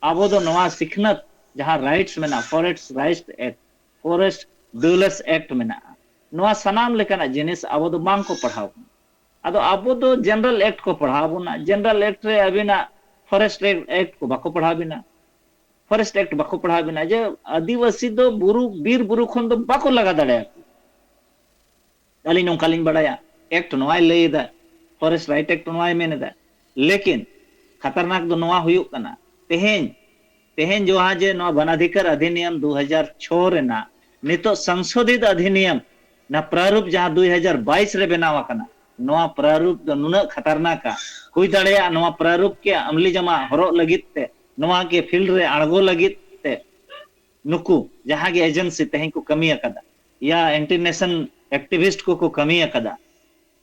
ᱟᱵᱚ ᱫᱚ ᱱᱚᱣᱟ ᱥᱤᱠᱷᱱᱟᱹᱛ ᱡᱟᱦᱟᱸ rights ᱢᱮᱱᱟᱜᱼᱟ, Forest Rights Act, Forest Dwellers Act ᱢᱮᱱᱟᱜᱼᱟ, ᱱᱚᱣᱟ ᱥᱟᱱᱟᱢ ᱞᱮᱠᱟᱱᱟᱜ ᱡᱤᱱᱤᱥ ᱟᱵᱚ ᱫᱚ ᱵᱟᱝ ᱠᱚ ᱯᱟᱲᱦᱟᱣ ᱠᱟᱱᱟ᱾ ᱟᱫᱚ ᱟᱵᱚ ᱫᱚ ᱡᱮᱱᱟᱨᱟᱞ ᱮᱠᱴ ᱠᱚ ᱯᱟᱲᱦᱟᱣ ᱵᱚᱱᱟ᱾ ᱡᱮᱱᱟᱨᱟᱞ ᱮᱠᱴ ᱨᱮ ᱟᱹᱵᱤᱱᱟᱜ ᱯᱷᱚᱨᱮᱥᱴ ᱮᱠᱴ ᱠᱚ ᱵᱟᱠᱚ ᱯᱟᱲᱦᱟᱣ ᱵᱤᱱᱟ, ᱯᱷᱚᱨᱮᱥᱴ ᱮᱠᱴ ᱵᱟᱠᱚ ᱯᱟᱲᱦᱟᱣ ᱵᱤᱱᱟ ᱡᱮ ᱟᱹᱫᱤᱵᱟᱹᱥᱤ ᱫᱚ ᱵᱩᱨᱩ, ᱵᱤᱨ ᱵᱩᱨᱩ ᱠᱷᱚᱱ ᱫᱚ ᱵᱟᱠᱚ ᱞᱟᱜᱟ ᱫᱟᱲᱮᱭᱟᱠᱚ᱾ ᱟᱹᱞᱤᱧ ᱱᱚᱝᱠᱟ ᱞᱤᱧ ᱵᱟᱲᱟᱭᱟ, ᱮᱠᱴ ᱱᱚᱣᱟᱭ ᱞᱟᱹᱭ ᱮᱫᱟ, ᱯᱷᱚᱨᱮᱥᱴ ᱨᱟᱭᱤᱴ ᱮᱠᱴ ᱱᱚᱣᱟᱭ ᱢᱮᱱ ᱮᱫᱟ᱾ ᱞᱮᱠᱤᱱ ᱠᱷᱟᱛᱟᱨᱱᱟᱠ ᱫᱚ ᱱᱚᱣᱟ ᱦᱩᱭᱩᱜ ᱠᱟᱱᱟ, ᱛᱮᱦᱮᱧ, ᱛᱮᱦᱮᱧ ᱡᱟᱦᱟᱸ ᱡᱮ ᱱᱚᱣᱟ ᱵᱚᱱᱟᱫᱷᱤᱠᱟᱨ ᱚᱫᱷᱤᱱᱤᱭᱚᱢ ᱫᱩ ᱦᱟᱡᱟᱨ ᱪᱷᱚ ᱨᱮᱱᱟᱜ ᱱᱤᱛᱚᱜ ᱥᱚᱝᱥᱳᱫᱷᱤᱛ ᱚᱫᱷᱤᱱᱤᱭᱚᱢ, ᱱᱟ ᱯᱨᱟᱨᱩᱯ ᱡᱟᱦᱟᱸ ᱫᱩ ᱦᱟᱡᱟᱨ ᱵᱟᱭᱤᱥ ᱨᱮ ᱵᱮᱱᱟᱣ ᱟᱠᱟᱱᱟ, ᱱᱚᱣᱟ ᱯᱨᱟᱨᱩᱯ ᱫᱚ ᱱᱩᱱᱟᱹᱜ ᱠᱷᱟᱛᱟᱨᱱᱟᱠᱟ ᱦᱩᱭ ᱫᱟᱲᱮᱭᱟᱜᱼᱟ, ᱱᱚᱣᱟ ᱯᱨᱟᱨᱩᱯ ᱠᱮ ᱟᱢᱞᱤ ᱡᱟᱢᱟ ᱦᱚᱨᱚᱜ ᱞᱟᱹᱜᱤᱫ ᱛᱮ, ᱱᱚᱣᱟ ᱠᱮ ᱯᱷᱤᱞᱰ ᱨᱮ ᱟᱬᱜᱚ ᱞᱟᱹᱜᱤᱫ ᱛᱮ ᱱᱩᱠᱩ ᱡᱟᱦᱟᱸ ᱜᱮ ᱮᱡᱮᱱᱥᱤ ᱛᱮᱦᱮᱧ ᱠᱚ ᱠᱟᱹᱢᱤ ᱟᱠᱟᱫᱟ, ᱭᱟ ᱮᱱᱴᱤ ᱱᱮᱥᱚᱱ ᱮᱠᱴᱤᱵᱷᱤᱥᱴ ᱠᱚᱠᱚ ᱠᱟᱹᱢᱤ ᱟᱠᱟᱫᱟ,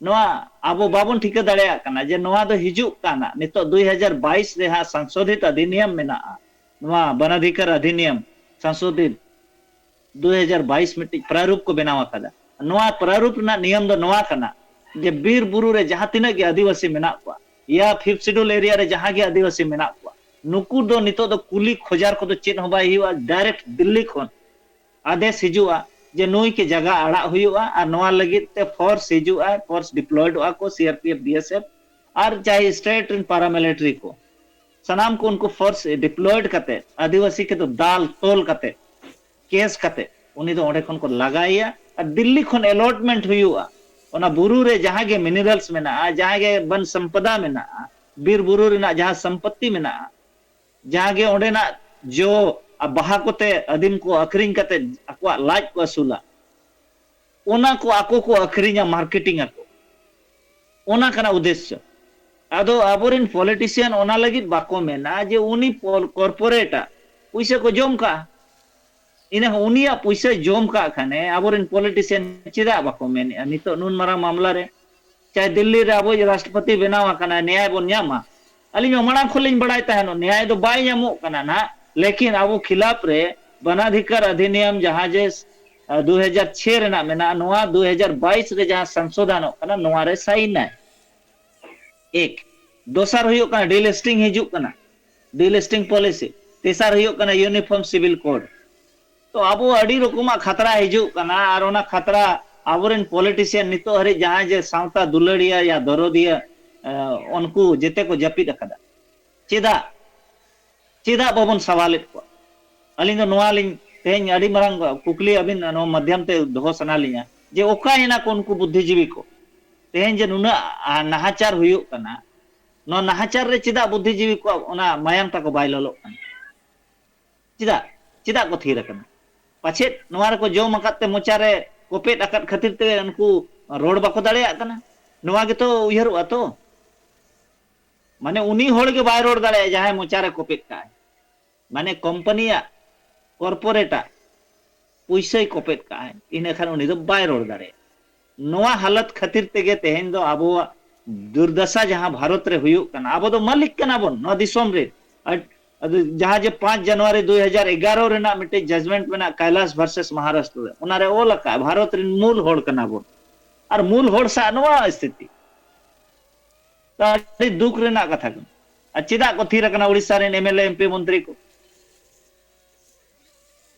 ᱱᱚᱣᱟ ᱟᱵᱚ ᱵᱟᱵᱚᱱ ᱴᱷᱤᱠᱟᱹ ᱫᱟᱲᱮᱭᱟᱜ ᱠᱟᱱᱟ ᱡᱮ ᱱᱚᱣᱟ ᱫᱚ ᱦᱤᱡᱩᱜ ᱠᱟᱱᱟ ᱱᱤᱛᱚᱜ ᱫᱩᱭ ᱦᱟᱡᱟᱨ ᱵᱟᱭᱤᱥ ᱨᱮ ᱦᱟᱸᱜ ᱥᱚᱝᱥᱳᱫᱷᱤᱛ ᱚᱫᱷᱤᱱᱤᱭᱚᱢ ᱢᱮᱱᱟᱜᱼᱟ, ᱱᱚᱣᱟ ᱵᱚᱱᱟᱫᱷᱤᱠᱟᱨ ᱚᱫᱷᱤᱱᱤᱭᱚᱢ ᱥᱚᱝᱥᱳᱫᱷᱤᱛ ᱫᱩᱭ ᱦᱟᱡᱟᱨ ᱵᱟᱭᱤᱥ ᱢᱤᱫᱴᱤᱡ ᱯᱨᱟᱨᱩᱯ ᱠᱚ ᱵᱮᱱᱟᱣ ᱟᱠᱟᱫᱟ᱾ ᱱᱚᱣᱟ ᱯᱨᱟᱨᱩᱯ ᱨᱮᱱᱟᱜ ᱱᱤᱭᱚᱢ ᱫᱚ ᱱᱚᱣᱟ ᱠᱟᱱᱟ ᱡᱮ ᱵᱤᱨ ᱵᱩᱨᱩ ᱨᱮ ᱡᱟᱦᱟᱸ ᱛᱤᱱᱟᱹᱜ ᱜᱮ ᱟᱹᱫᱤᱵᱟᱹᱥᱤ ᱢᱮᱱᱟᱜ ᱠᱚᱣᱟ, ᱭᱟ ᱯᱷᱤᱯᱛᱷ ᱥᱤᱰᱩᱞ ᱮᱨᱤᱭᱟ ᱨᱮ ᱡᱟᱦᱟᱸ ᱜᱮ ᱟᱹᱫᱤᱵᱟᱹᱥᱤ ᱢᱮᱱᱟᱜ ᱠᱚᱣᱟ, ᱱᱩᱠᱩ ᱫᱚ ᱱᱤᱛᱚᱜ ᱫᱚ ᱠᱩᱞᱤ ᱠᱷᱚᱡᱟᱨ ᱠᱚᱫᱚ ᱪᱮᱫ ᱦᱚᱸ ᱵᱟᱭ ᱦᱩᱭᱩᱜᱼᱟ᱾ ᱰᱟᱭᱨᱮᱠᱴ ᱫᱤᱞᱞᱤ ᱠᱷᱚᱱ ᱟᱫᱮᱥ ᱦᱤᱡᱩᱜᱼᱟ ᱡᱮ ᱱᱩᱭ ᱠᱮ ᱡᱟᱭᱜᱟ ᱟᱲᱟᱜ ᱦᱩᱭᱩᱜᱼᱟ ᱟᱨ ᱱᱚᱣᱟ ᱞᱟᱹᱜᱤᱫ ᱛᱮ ᱯᱷᱳᱨᱥ ᱦᱤᱡᱩᱜᱼᱟ, ᱯᱷᱳᱨᱥ ᱰᱤᱯᱞᱚᱭᱰᱚᱜᱼᱟ ᱠᱚ, C R P F, B S F ᱟᱨ ᱪᱟᱦᱮ ᱥᱴᱮᱴ ᱨᱮᱱ ᱯᱟᱨᱟᱢᱤᱞᱤᱴᱟᱨᱤ ᱠᱚ, ᱥᱟᱱᱟᱢ ᱠᱚ ᱩᱱᱠᱩ ᱯᱷᱳᱨᱥ ᱰᱤᱯᱞᱚᱭᱰ ᱠᱟᱛᱮ ᱟᱹᱫᱤᱵᱟᱹᱥᱤ ᱠᱚᱫᱚ ᱫᱟᱞ ᱛᱚᱞ ᱠᱟᱛᱮ ᱠᱮᱥ ᱠᱟᱛᱮ ᱩᱱᱤ ᱫᱚ ᱚᱸᱰᱮ ᱠᱷᱚᱱ ᱠᱚ ᱞᱟᱜᱟᱭᱮᱭᱟ ᱟᱨ ᱫᱤᱞᱞᱤ ᱠᱷᱚᱱ ᱮᱞᱚᱴᱢᱮᱱᱴ ᱦᱩᱭᱩᱜᱼᱟ᱾ ᱚᱱᱟ ᱵᱩᱨᱩ ᱨᱮ ᱡᱟᱦᱟᱸ ᱜᱮ ᱢᱤᱱᱟᱨᱟᱞᱥ ᱢᱮᱱᱟᱜᱼᱟ, ᱡᱟᱦᱟᱸ ᱜᱮ ᱵᱚᱱ ᱥᱚᱢᱯᱚᱫᱟ ᱢᱮᱱᱟᱜᱼᱟ, ᱵᱤᱨ ᱵᱩᱨᱩ ᱨᱮᱱᱟᱜ ᱡᱟᱦᱟᱸ ᱥᱚᱢᱯᱚᱛᱛᱤ ᱢᱮᱱᱟᱜᱼᱟ, ᱡᱟᱦᱟᱸ ᱜᱮ ᱚᱸᱰᱮᱱᱟᱜ ᱡᱚ ᱟᱨ ᱵᱟᱦᱟ ᱠᱚᱛᱮ ᱟᱹᱫᱤᱢ ᱠᱚ ᱟᱹᱠᱷᱨᱤᱧ ᱠᱟᱛᱮ ᱟᱠᱚᱣᱟᱜ ᱞᱟᱡ ᱠᱚ ᱟᱹᱥᱩᱞᱟ, ᱚᱱᱟ ᱠᱚ ᱟᱠᱚ ᱠᱚ ᱟᱹᱠᱷᱨᱤᱧᱟ, ᱢᱟᱨᱠᱮᱴᱤᱝ ᱟᱠᱚ, ᱚᱱᱟ ᱠᱟᱱᱟ ᱩᱫᱽᱫᱮᱥᱥᱚ᱾ ᱟᱫᱚ ᱟᱵᱚᱨᱮᱱ ᱯᱚᱞᱤᱴᱤᱥᱤᱭᱟᱱ ᱚᱱᱟ ᱞᱟᱹᱜᱤᱫ ᱵᱟᱠᱚ ᱢᱮᱱᱟ ᱡᱮ ᱩᱱᱤ ᱠᱚᱨᱯᱳᱨᱮᱴᱟᱜ ᱯᱩᱭᱥᱟᱹ ᱠᱚ ᱡᱚᱢ ᱠᱟᱜᱼᱟ, ᱤᱱᱟᱹ ᱦᱚᱸ ᱩᱱᱤᱭᱟᱜ ᱯᱩᱭᱥᱟᱹᱭ ᱡᱚᱢ ᱠᱟᱜ ᱠᱷᱟᱱᱮ ᱟᱵᱚᱨᱮᱱ ᱯᱚᱞᱤᱴᱤᱥᱤᱭᱟᱱ ᱪᱮᱫᱟᱜ ᱵᱟᱠᱚ ᱢᱮᱱᱮᱜᱼᱟ ᱱᱤᱛᱚᱜ ᱱᱩᱱ ᱢᱟᱨᱟᱝ ᱢᱟᱢᱞᱟ ᱨᱮ? ᱪᱟᱦᱮ ᱫᱤᱞᱞᱤ ᱨᱮ ᱟᱵᱚᱭᱤᱡ ᱨᱟᱥᱴᱨᱚᱯᱚᱛᱤ ᱵᱮᱱᱟᱣ ᱟᱠᱟᱱᱟᱭ, ᱱᱮᱭᱟᱭ ᱵᱚᱱ ᱧᱟᱢᱟ? ᱟᱹᱞᱤᱧ ᱢᱟ ᱢᱟᱲᱟᱝ ᱠᱷᱚᱱ ᱞᱤᱧ ᱵᱟᱲᱟᱭ ᱛᱟᱦᱮᱱᱚᱜ ᱱᱮᱭᱟᱭ ᱫᱚ ᱵᱟᱭ ᱧᱟᱢᱚᱜ ᱠᱟᱱᱟ ᱱᱟᱦᱟᱜ, ᱞᱮᱠᱤᱱ ᱟᱵᱚ ᱠᱷᱤᱞᱟᱯ ᱨᱮ ᱵᱚᱱᱟᱫᱷᱤᱠᱟᱨ ᱚᱫᱷᱤᱱᱤᱭᱚᱢ ᱡᱟᱦᱟᱸ ᱡᱮ ᱫᱩ ᱦᱟᱡᱟᱨ ᱪᱷᱚᱭ ᱨᱮᱱᱟᱜ ᱢᱮᱱᱟᱜᱼᱟ, ᱱᱚᱣᱟ ᱫᱩ ᱦᱟᱡᱟᱨ ᱵᱟᱭᱤᱥ ᱨᱮ ᱡᱟᱦᱟᱸ ᱥᱚᱝᱥᱳᱫᱷᱟᱱᱚᱜ ᱠᱟᱱᱟ, ᱱᱚᱣᱟ ᱨᱮ ᱥᱟᱭᱤᱱ ᱟᱭ᱾ ᱮᱠ᱾ ᱫᱚᱥᱟᱨ ᱦᱩᱭᱩᱜ ᱠᱟᱱᱟ ᱰᱤᱞᱤᱥᱴᱤᱝ ᱦᱤᱡᱩᱜ ᱠᱟᱱᱟ, ᱰᱤᱞᱤᱥᱴᱤᱝ ᱯᱚᱞᱤᱥᱤ᱾ ᱛᱮᱥᱟᱨ ᱦᱩᱭᱩᱜ ᱠᱟᱱᱟ ᱤᱭᱩᱱᱤᱯᱷᱚᱨᱢ ᱥᱤᱵᱤᱞ ᱠᱳᱰ᱾ ᱛᱚ ᱟᱵᱚ ᱟᱹᱰᱤ ᱨᱚᱠᱚᱢᱟᱜ ᱠᱷᱟᱛᱨᱟ ᱦᱤᱡᱩᱜ ᱠᱟᱱᱟ ᱟᱨ ᱚᱱᱟ ᱠᱷᱟᱛᱨᱟ ᱟᱵᱚᱨᱮᱱ ᱯᱚᱞᱤᱴᱤᱥᱤᱭᱟᱱ ᱱᱤᱛᱚᱜ ᱦᱟᱹᱨᱤᱡ ᱡᱟᱦᱟᱸᱭ ᱡᱮ ᱥᱟᱶᱛᱟ ᱫᱩᱞᱟᱹᱲᱤᱭᱟᱹ ᱭᱟ ᱫᱚᱨᱚᱫᱤᱭᱟᱹ, ᱮ, ᱩᱱᱠᱩ ᱡᱮᱛᱮ ᱠᱚ ᱡᱟᱹᱯᱤᱫ ᱟᱠᱟᱫᱟ᱾ ᱪᱮᱫᱟᱜ, ᱪᱮᱫᱟᱜ ᱵᱟᱵᱚᱱ ᱥᱟᱣᱟᱞᱮᱫ ᱠᱚᱣᱟ? ᱟᱹᱞᱤᱧ ᱫᱚ ᱱᱚᱣᱟ ᱞᱤᱧ, ᱛᱮᱦᱮᱧ ᱟᱹᱰᱤ ᱢᱟᱨᱟᱝ ᱠᱩᱠᱞᱤ ᱟᱹᱵᱤᱱ ᱱᱚᱣᱟ ᱢᱟᱫᱽᱫᱷᱚᱢ ᱛᱮ ᱫᱚᱦᱚ ᱥᱟᱱᱟ ᱞᱤᱧᱟ ᱡᱮ ᱚᱠᱟᱭᱮᱱᱟ ᱠᱚ ᱩᱱᱠᱩ ᱵᱩᱫᱽᱫᱷᱤᱡᱤᱵᱤ ᱠᱚ? ᱛᱮᱦᱮᱧ ᱡᱮ ᱱᱩᱱᱟᱹᱜ, ᱟ, ᱱᱟᱦᱟᱪᱟᱨ ᱦᱩᱭᱩᱜ ᱠᱟᱱᱟ, ᱱᱚᱣᱟ ᱱᱟᱦᱟᱪᱟᱨ ᱨᱮ ᱪᱮᱫᱟᱜ ᱵᱩᱫᱽᱫᱷᱤᱡᱤᱵᱤ ᱠᱚᱣᱟᱜ ᱚᱱᱟ ᱢᱟᱭᱟᱢ ᱛᱟᱠᱚ ᱵᱟᱭ ᱞᱚᱞᱚᱜ ᱠᱟᱱᱟ? ᱪᱮᱫᱟᱜ, ᱪᱮᱫᱟᱜ ᱠᱚ ᱛᱷᱤᱨ ᱟᱠᱟᱱᱟ? ᱯᱟᱪᱮᱫ ᱱᱚᱣᱟ ᱨᱮᱠᱚ ᱡᱚᱢ ᱟᱠᱟᱫ ᱛᱮ ᱢᱚᱪᱟ ᱨᱮ ᱠᱚᱯᱮᱫ ᱟᱠᱟᱫ ᱠᱷᱟᱹᱛᱤᱨ ᱛᱮ ᱩᱱᱠᱩ ᱨᱚᱲ ᱵᱟᱠᱚ ᱫᱟᱲᱮᱭᱟᱜ ᱠᱟᱱᱟ? ᱱᱚᱣᱟ ᱜᱮᱛᱚ ᱩᱭᱦᱟᱹᱨᱚᱜᱼᱟ ᱛᱚ᱾ ᱢᱟᱱᱮ ᱩᱱᱤ ᱦᱚᱲ ᱜᱮ ᱵᱟᱭ ᱨᱚᱲ ᱫᱟᱲᱮᱭᱟᱜᱼᱟ ᱡᱟᱦᱟᱸᱭ ᱢᱚᱪᱟ ᱨᱮ ᱠᱚᱯᱮᱫ ᱠᱟᱜᱼᱟᱭ᱾ ᱢᱟᱱᱮ ᱠᱳᱢᱯᱟᱱᱤᱭᱟᱜ, ᱠᱚᱨᱯᱳᱨᱮᱴᱟᱜ ᱯᱩᱭᱥᱟᱹᱭ ᱠᱚᱯᱮᱫ ᱠᱟᱜᱼᱟᱭ, ᱤᱱᱟᱹ ᱠᱷᱟᱱ ᱩᱱᱤ ᱫᱚ ᱵᱟᱭ ᱨᱚᱲ ᱫᱟᱲᱮᱭᱟᱜᱼᱟ᱾ ᱱᱚᱣᱟ ᱦᱟᱞᱚᱛ ᱠᱷᱟᱹᱛᱤᱨ ᱛᱮᱜᱮ ᱛᱮᱦᱮᱧ ᱫᱚ ᱟᱵᱚᱣᱟᱜ ᱫᱩᱨᱫᱟᱥᱟ ᱡᱟᱦᱟᱸ ᱵᱷᱟᱨᱚᱛ ᱨᱮ ᱦᱩᱭᱩᱜ ᱠᱟᱱᱟ, ᱟᱵᱚ ᱫᱚ ᱢᱟᱹᱞᱤᱠ ᱠᱟᱱᱟ ᱵᱚᱱ ᱱᱚᱣᱟ ᱫᱤᱥᱚᱢ ᱨᱮ᱾ ᱟᱨ ᱟᱫᱚ ᱡᱟᱦᱟᱸ ᱡᱮ ᱯᱟᱸᱪ ᱡᱟᱱᱩᱣᱟᱨᱤ ᱫᱩᱭ ᱦᱟᱡᱟᱨ ᱮᱜᱟᱨᱚ ᱨᱮᱱᱟᱜ ᱢᱤᱫᱴᱮᱡ ᱡᱟᱡᱽᱢᱮᱱᱴ ᱢᱮᱱᱟᱜᱼᱟ, ᱠᱟᱭᱞᱟᱥ ᱵᱷᱟᱨᱥᱮᱥ ᱢᱚᱦᱟᱨᱟᱥᱴᱨᱚ ᱨᱮ, ᱚᱱᱟᱨᱮ ᱚᱞ ᱟᱠᱟᱫ ᱵᱷᱟᱨᱚᱛ ᱨᱮᱱ ᱢᱩᱞ ᱦᱚᱲ ᱠᱟᱱᱟ ᱵᱚᱱ᱾ ᱟᱨ ᱢᱩᱞ ᱦᱚᱲ ᱥᱟᱶ ᱱᱚᱣᱟ ᱥᱛᱷᱤᱛᱤ, ᱛᱚ ᱟᱹᱰᱤ ᱫᱩᱠ ᱨᱮᱱᱟᱜ ᱠᱟᱛᱷᱟ ᱠᱟᱱᱟ᱾ ᱟᱨ ᱪᱮᱫᱟᱜ ᱠᱚ ᱛᱷᱤᱨ ᱟᱠᱟᱱᱟ ᱩᱲᱤᱥᱥᱟ ᱨᱮᱱ M L A, M P, ᱢᱚᱱᱛᱨᱤ ᱠᱚ?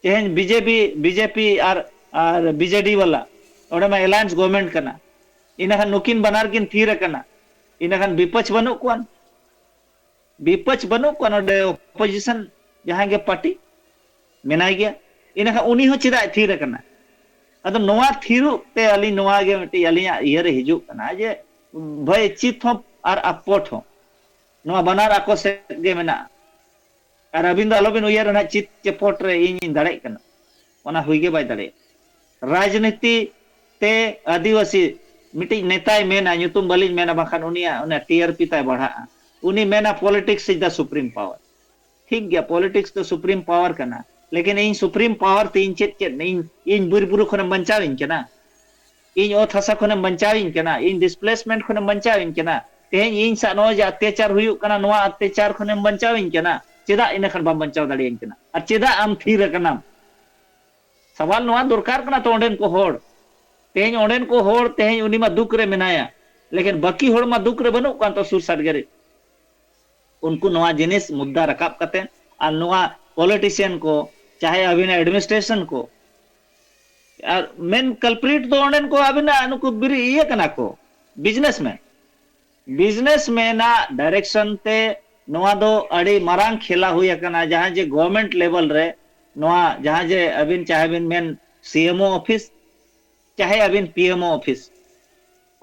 ᱛᱮᱦᱮᱧ ᱵᱤᱡᱮᱯᱤ, ᱵᱤᱡᱮᱯᱤ ᱟᱨ, ᱟᱨ ᱵᱤᱡᱮᱰᱤ ᱵᱟᱞᱟ, ᱚᱸᱰᱮ ᱢᱟ ᱮᱞᱟᱭᱮᱱᱥ ᱜᱚᱵᱷᱚᱨᱱᱢᱮᱱᱴ ᱠᱟᱱᱟ᱾ ᱤᱱᱟᱹᱠᱷᱟᱱ ᱱᱩᱠᱤᱱ ᱵᱟᱱᱟᱨ ᱠᱤᱱ ᱛᱷᱤᱨ ᱟᱠᱟᱱᱟ, ᱤᱱᱟᱹᱠᱷᱟᱱ ᱵᱤᱯᱚᱠᱷ ᱵᱟᱹᱱᱩᱜ ᱠᱚᱣᱟ, ᱵᱤᱯᱚᱠᱷ ᱵᱟᱹᱱᱩᱜ ᱠᱚᱣᱟ ᱱᱚᱰᱮ, ᱚᱯᱳᱡᱤᱥᱚᱱ ᱡᱟᱦᱟᱸᱭ ᱜᱮ ᱯᱟᱨᱴᱤ ᱢᱮᱱᱟᱭ ᱜᱮᱭᱟ᱾ ᱤᱱᱟᱹᱠᱷᱟᱱ ᱩᱱᱤ ᱦᱚᱸ ᱪᱮᱫᱟᱜ ᱮ ᱛᱷᱤᱨ ᱟᱠᱟᱱᱟ? ᱟᱫᱚ ᱱᱚᱣᱟ ᱛᱷᱤᱨᱚᱜ ᱛᱮ ᱟᱹᱞᱤᱧ ᱱᱚᱣᱟ ᱜᱮ ᱢᱤᱫᱴᱤᱡ ᱟᱹᱞᱤᱧᱟᱜ ᱤᱭᱟᱹᱨᱮ ᱦᱤᱡᱩᱜ ᱠᱟᱱᱟ ᱡᱮ ᱵᱷᱟᱹᱭ, ᱪᱤᱛ ᱦᱚᱸ ᱟᱨ ᱟᱯᱚᱴ ᱦᱚᱸ, ᱱᱚᱣᱟ ᱵᱟᱱᱟᱨ ᱟᱠᱚ ᱥᱮᱫ ᱜᱮ ᱢᱮᱱᱟᱜᱼᱟ᱾ ᱟᱨ ᱟᱹᱵᱤᱱ ᱫᱚ ᱟᱞᱚᱵᱤᱱ ᱩᱭᱦᱟᱹᱨᱟ ᱱᱟᱦᱟᱜ ᱪᱤᱛ ᱪᱮᱯᱚᱴ ᱨᱮ ᱤᱧᱤᱧ ᱫᱟᱲᱮᱜ ᱠᱟᱱᱟ, ᱚᱱᱟ ᱦᱩᱭ ᱜᱮ ᱵᱟᱭ ᱫᱟᱲᱮᱭᱟᱜᱼᱟ᱾ ᱨᱟᱡᱽᱱᱤᱛᱤ ᱛᱮ ᱟᱹᱫᱤᱵᱟᱹᱥᱤ ᱢᱤᱫᱴᱤᱡ ᱱᱮᱛᱟᱭ ᱢᱮᱱᱟ, ᱧᱩᱛᱩᱢ ᱵᱟᱹᱞᱤᱧ ᱢᱮᱱᱟ, ᱵᱟᱝᱠᱷᱟᱱ ᱩᱱᱤᱭᱟᱜ ᱚᱱᱟ ᱴᱤ ᱟᱨ ᱯᱤ ᱛᱟᱭ ᱵᱟᱲᱦᱟᱜᱼᱟ, ᱩᱱᱤ ᱢᱮᱱᱟ, "Politics is the supreme power." ᱴᱷᱤᱠ ᱜᱮᱭᱟ, ᱯᱚᱞᱤᱴᱤᱠᱥ ᱫᱚ ᱥᱩᱯᱨᱤᱢ ᱯᱟᱣᱟᱨ ᱠᱟᱱᱟ, ᱞᱮᱠᱤᱱ ᱤᱧ ᱥᱩᱯᱨᱤᱢ ᱯᱟᱣᱟᱨ ᱛᱮ ᱤᱧ ᱪᱮᱫ ᱪᱮᱫ, ᱤᱧ, ᱤᱧ ᱵᱤᱨ ᱵᱩᱨᱩ ᱠᱷᱚᱱᱮᱢ ᱵᱟᱧᱪᱟᱣᱤᱧ ᱠᱟᱱᱟ? ᱤᱧ ᱚᱛ ᱦᱟᱥᱟ ᱠᱷᱚᱱᱮᱢ ᱵᱟᱧᱪᱟᱣᱤᱧ ᱠᱟᱱᱟ, ᱤᱧ ᱰᱤᱥᱯᱞᱮᱥᱢᱮᱱᱴ ᱠᱷᱚᱱᱮᱢ ᱵᱟᱧᱪᱟᱣᱤᱧ ᱠᱟᱱᱟ, ᱛᱮᱦᱮᱧ ᱤᱧ ᱥᱟᱶ ᱱᱚᱜᱼᱚᱭ ᱡᱮ ᱚᱛᱛᱟᱪᱟᱨ ᱦᱩᱭᱩᱜ ᱠᱟᱱᱟ, ᱱᱚᱣᱟ ᱚᱛᱛᱟᱪᱟᱨ ᱠᱷᱚᱱᱮᱢ ᱵᱟᱧᱪᱟᱣᱤᱧ ᱠᱟᱱᱟ, ᱪᱮᱫᱟᱜ ᱤᱱᱟᱹ ᱠᱷᱟᱱ ᱵᱟᱢ ᱵᱟᱧᱪᱟᱣ ᱫᱟᱲᱮᱭᱟᱹᱧ ᱠᱟᱱᱟ? ᱟᱨ ᱪᱮᱫᱟᱜ ᱟᱢ ᱛᱷᱤᱨ ᱟᱠᱟᱱᱟᱢ? ᱥᱟᱣᱟᱞ ᱱᱚᱣᱟ ᱫᱚᱨᱠᱟᱨ ᱠᱟᱱᱟ ᱛᱚ ᱚᱸᱰᱮᱱ ᱠᱚ ᱦᱚᱲ᱾ ᱛᱮᱦᱮᱧ ᱚᱸᱰᱮᱱ ᱠᱚ ᱦᱚᱲ, ᱛᱮᱦᱮᱧ ᱩᱱᱤ ᱢᱟ ᱫᱩᱠ ᱨᱮ ᱢᱮᱱᱟᱭᱟ, ᱞᱮᱠᱤᱱ ᱵᱟᱹᱠᱤ ᱦᱚᱲ ᱢᱟ ᱫᱩᱠ ᱨᱮ ᱵᱟᱹᱱᱩᱜ ᱠᱚᱣᱟ ᱛᱚ ᱥᱩᱨ ᱥᱟᱰᱜᱮ ᱨᱮ᱾ ᱩᱱᱠᱩ ᱱᱚᱣᱟ ᱡᱤᱱᱤᱥ ᱢᱩᱫᱽᱫᱟ ᱨᱟᱠᱟᱵ ᱠᱟᱛᱮ ᱟᱨ ᱱᱚᱣᱟ ᱯᱚᱞᱤᱴᱤᱥᱤᱭᱟᱱ ᱠᱚ, ᱪᱟᱦᱮ ᱟᱹᱵᱤᱱᱟᱜ ᱮᱰᱢᱤᱱᱤᱥᱴᱨᱮᱥᱚᱱ ᱠᱚ, ᱟᱨ ᱢᱮᱱ ᱠᱟᱞᱯᱨᱤᱴ ᱫᱚ ᱚᱸᱰᱮᱱ ᱠᱚ ᱟᱹᱵᱤᱱᱟᱜ ᱱᱩᱠᱩ ᱵᱤᱨᱤ ᱤᱭᱟᱹ ᱠᱟᱱᱟ ᱠᱚ, ᱵᱤᱡᱽᱱᱮᱥᱢᱮᱱ᱾ ᱵᱤᱡᱽᱱᱮᱥᱢᱮᱱ ᱟᱜ ᱰᱟᱭᱨᱮᱠᱥᱚᱱ ᱛᱮ ᱱᱚᱣᱟ ᱫᱚ ᱟᱹᱰᱤ ᱢᱟᱨᱟᱝ ᱠᱷᱮᱞᱟ ᱦᱩᱭ ᱟᱠᱟᱱᱟ, ᱡᱟᱦᱟᱸ ᱡᱮ ᱜᱚᱵᱷᱚᱨᱱᱢᱮᱱᱴ ᱞᱮᱵᱮᱞ ᱨᱮ ᱱᱚᱣᱟ ᱡᱟᱦᱟᱸ ᱡᱮ ᱟᱹᱵᱤᱱ ᱪᱟᱦᱮ ᱵᱤᱱ ᱢᱮᱱ ᱥᱤ ᱮᱢ ᱳ ᱚᱯᱷᱤᱥ, ᱪᱟᱦᱮ ᱟᱹᱵᱤᱱ ᱯᱤ ᱮᱢ ᱳ ᱚᱯᱷᱤᱥ,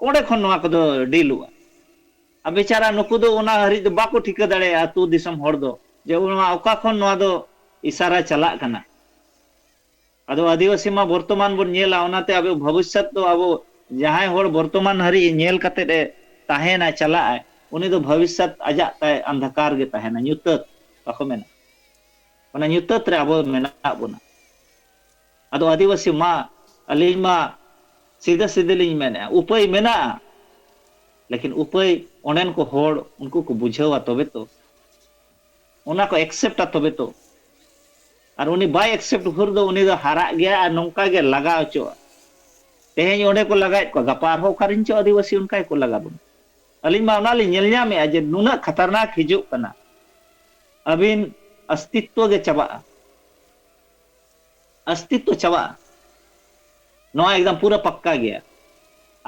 ᱚᱸᱰᱮ ᱠᱷᱚᱱ ᱱᱚᱣᱟ ᱠᱚᱫᱚ ᱰᱤᱞᱚᱜᱼᱟ᱾ ᱟᱨ ᱵᱮᱪᱟᱨᱟ ᱱᱩᱠᱩ ᱫᱚ ᱚᱱᱟ ᱦᱟᱹᱨᱤᱡ ᱫᱚ ᱵᱟᱠᱚ ᱴᱷᱤᱠᱟᱹ ᱫᱟᱲᱮᱭᱟᱜᱼᱟ, ᱟᱹᱛᱩ ᱫᱤᱥᱚᱢ ᱦᱚᱲ ᱫᱚ, ᱡᱮ ᱱᱚᱣᱟ ᱚᱠᱟ ᱠᱷᱚᱱ ᱱᱚᱣᱟ ᱫᱚ ᱤᱥᱟᱨᱟ ᱪᱟᱞᱟᱜ ᱠᱟᱱᱟ᱾ ᱟᱫᱚ ᱟᱹᱫᱤᱵᱟᱹᱥᱤ ᱢᱟ ᱵᱚᱨᱛᱚᱢᱟᱱ ᱵᱚᱱ ᱧᱮᱞᱟ, ᱚᱱᱟᱛᱮ ᱟᱵᱚ ᱵᱷᱚᱵᱤᱥᱥᱚᱛ ᱫᱚ ᱟᱵᱚ ᱡᱟᱦᱟᱸᱭ ᱦᱚᱲ ᱵᱚᱨᱛᱚᱢᱟᱱ ᱦᱟᱹᱨᱤᱡ ᱧᱮᱞ ᱠᱟᱛᱮᱫ ᱮ ᱛᱟᱦᱮᱱᱟ, ᱪᱟᱞᱟᱜᱼᱟᱭ, ᱩᱱᱤ ᱫᱚ ᱵᱷᱚᱵᱤᱥᱥᱚᱛ ᱟᱡᱟᱜ ᱛᱟᱭ ᱟᱱᱫᱷᱟᱠᱟᱨ ᱜᱮ ᱛᱟᱦᱮᱱᱟ, ᱧᱩᱛᱟᱹᱛ ᱵᱟᱠᱚ ᱢᱮᱱᱟ᱾ ᱚᱱᱟ ᱧᱩᱛᱟᱹᱛ ᱨᱮ ᱟᱵᱚ ᱢᱮᱱᱟᱜ ᱵᱚᱱᱟ᱾ ᱟᱫᱚ ᱟᱹᱫᱤᱵᱟᱹᱥᱤ ᱢᱟ, ᱟᱹᱞᱤᱧ ᱢᱟ ᱥᱤᱫᱷᱟᱹ ᱥᱤᱫᱷᱟᱹ ᱞᱤᱧ ᱢᱮᱱᱮᱫᱼᱟ, ᱩᱯᱟᱹᱭ ᱢᱮᱱᱟᱜᱼᱟ, ᱞᱮᱠᱤᱱ ᱩᱯᱟᱹᱭ ᱚᱸᱰᱮᱱ ᱠᱚ ᱦᱚᱲ ᱩᱱᱠᱩ ᱠᱚ ᱵᱩᱡᱷᱟᱹᱣᱟ ᱛᱚᱵᱮ ᱛᱚ, ᱚᱱᱟ ᱠᱚ ᱮᱠᱥᱮᱯᱴᱟ ᱛᱚᱵᱮ ᱛᱚ᱾ ᱟᱨ ᱩᱱᱤ ᱵᱟᱭ ᱮᱠᱥᱮᱯᱴ ᱵᱷᱳᱨ ᱫᱚ ᱩᱱᱤ ᱫᱚ ᱦᱟᱨᱟᱜ ᱜᱮᱭᱟ ᱟᱨ ᱱᱚᱝᱠᱟ ᱜᱮ ᱞᱟᱜᱟ ᱦᱚᱪᱚᱜᱼᱟ᱾ ᱛᱮᱦᱮᱧ ᱚᱸᱰᱮ ᱠᱚ ᱞᱟᱜᱟᱭᱮᱫ ᱠᱚᱣᱟ, ᱜᱟᱯᱟ ᱟᱨᱦᱚᱸ ᱚᱠᱟᱨᱮᱱ ᱪᱚ ᱟᱹᱫᱤᱵᱟᱹᱥᱤ ᱚᱱᱠᱟ ᱜᱮᱠᱚ ᱞᱟᱜᱟ ᱵᱚᱱᱟ᱾ ᱟᱹᱞᱤᱧ ᱢᱟ ᱚᱱᱟ ᱞᱤᱧ ᱧᱮᱞ ᱧᱟᱢᱮᱫᱼᱟ ᱡᱮ ᱱᱩᱱᱟᱹᱜ ᱠᱷᱟᱛᱟᱨᱱᱟᱠ ᱦᱤᱡᱩᱜ ᱠᱟᱱᱟ, ᱟᱹᱵᱤᱱ ᱚᱥᱛᱤᱛᱣᱚ ᱜᱮ ᱪᱟᱵᱟᱜᱼᱟ, ᱚᱥᱛᱤᱛᱣᱚ ᱪᱟᱵᱟᱜᱼᱟ᱾ ᱱᱚᱣᱟ ᱮᱠᱫᱚᱢ ᱯᱩᱨᱟᱹ ᱯᱟᱠᱠᱟ ᱜᱮᱭᱟ᱾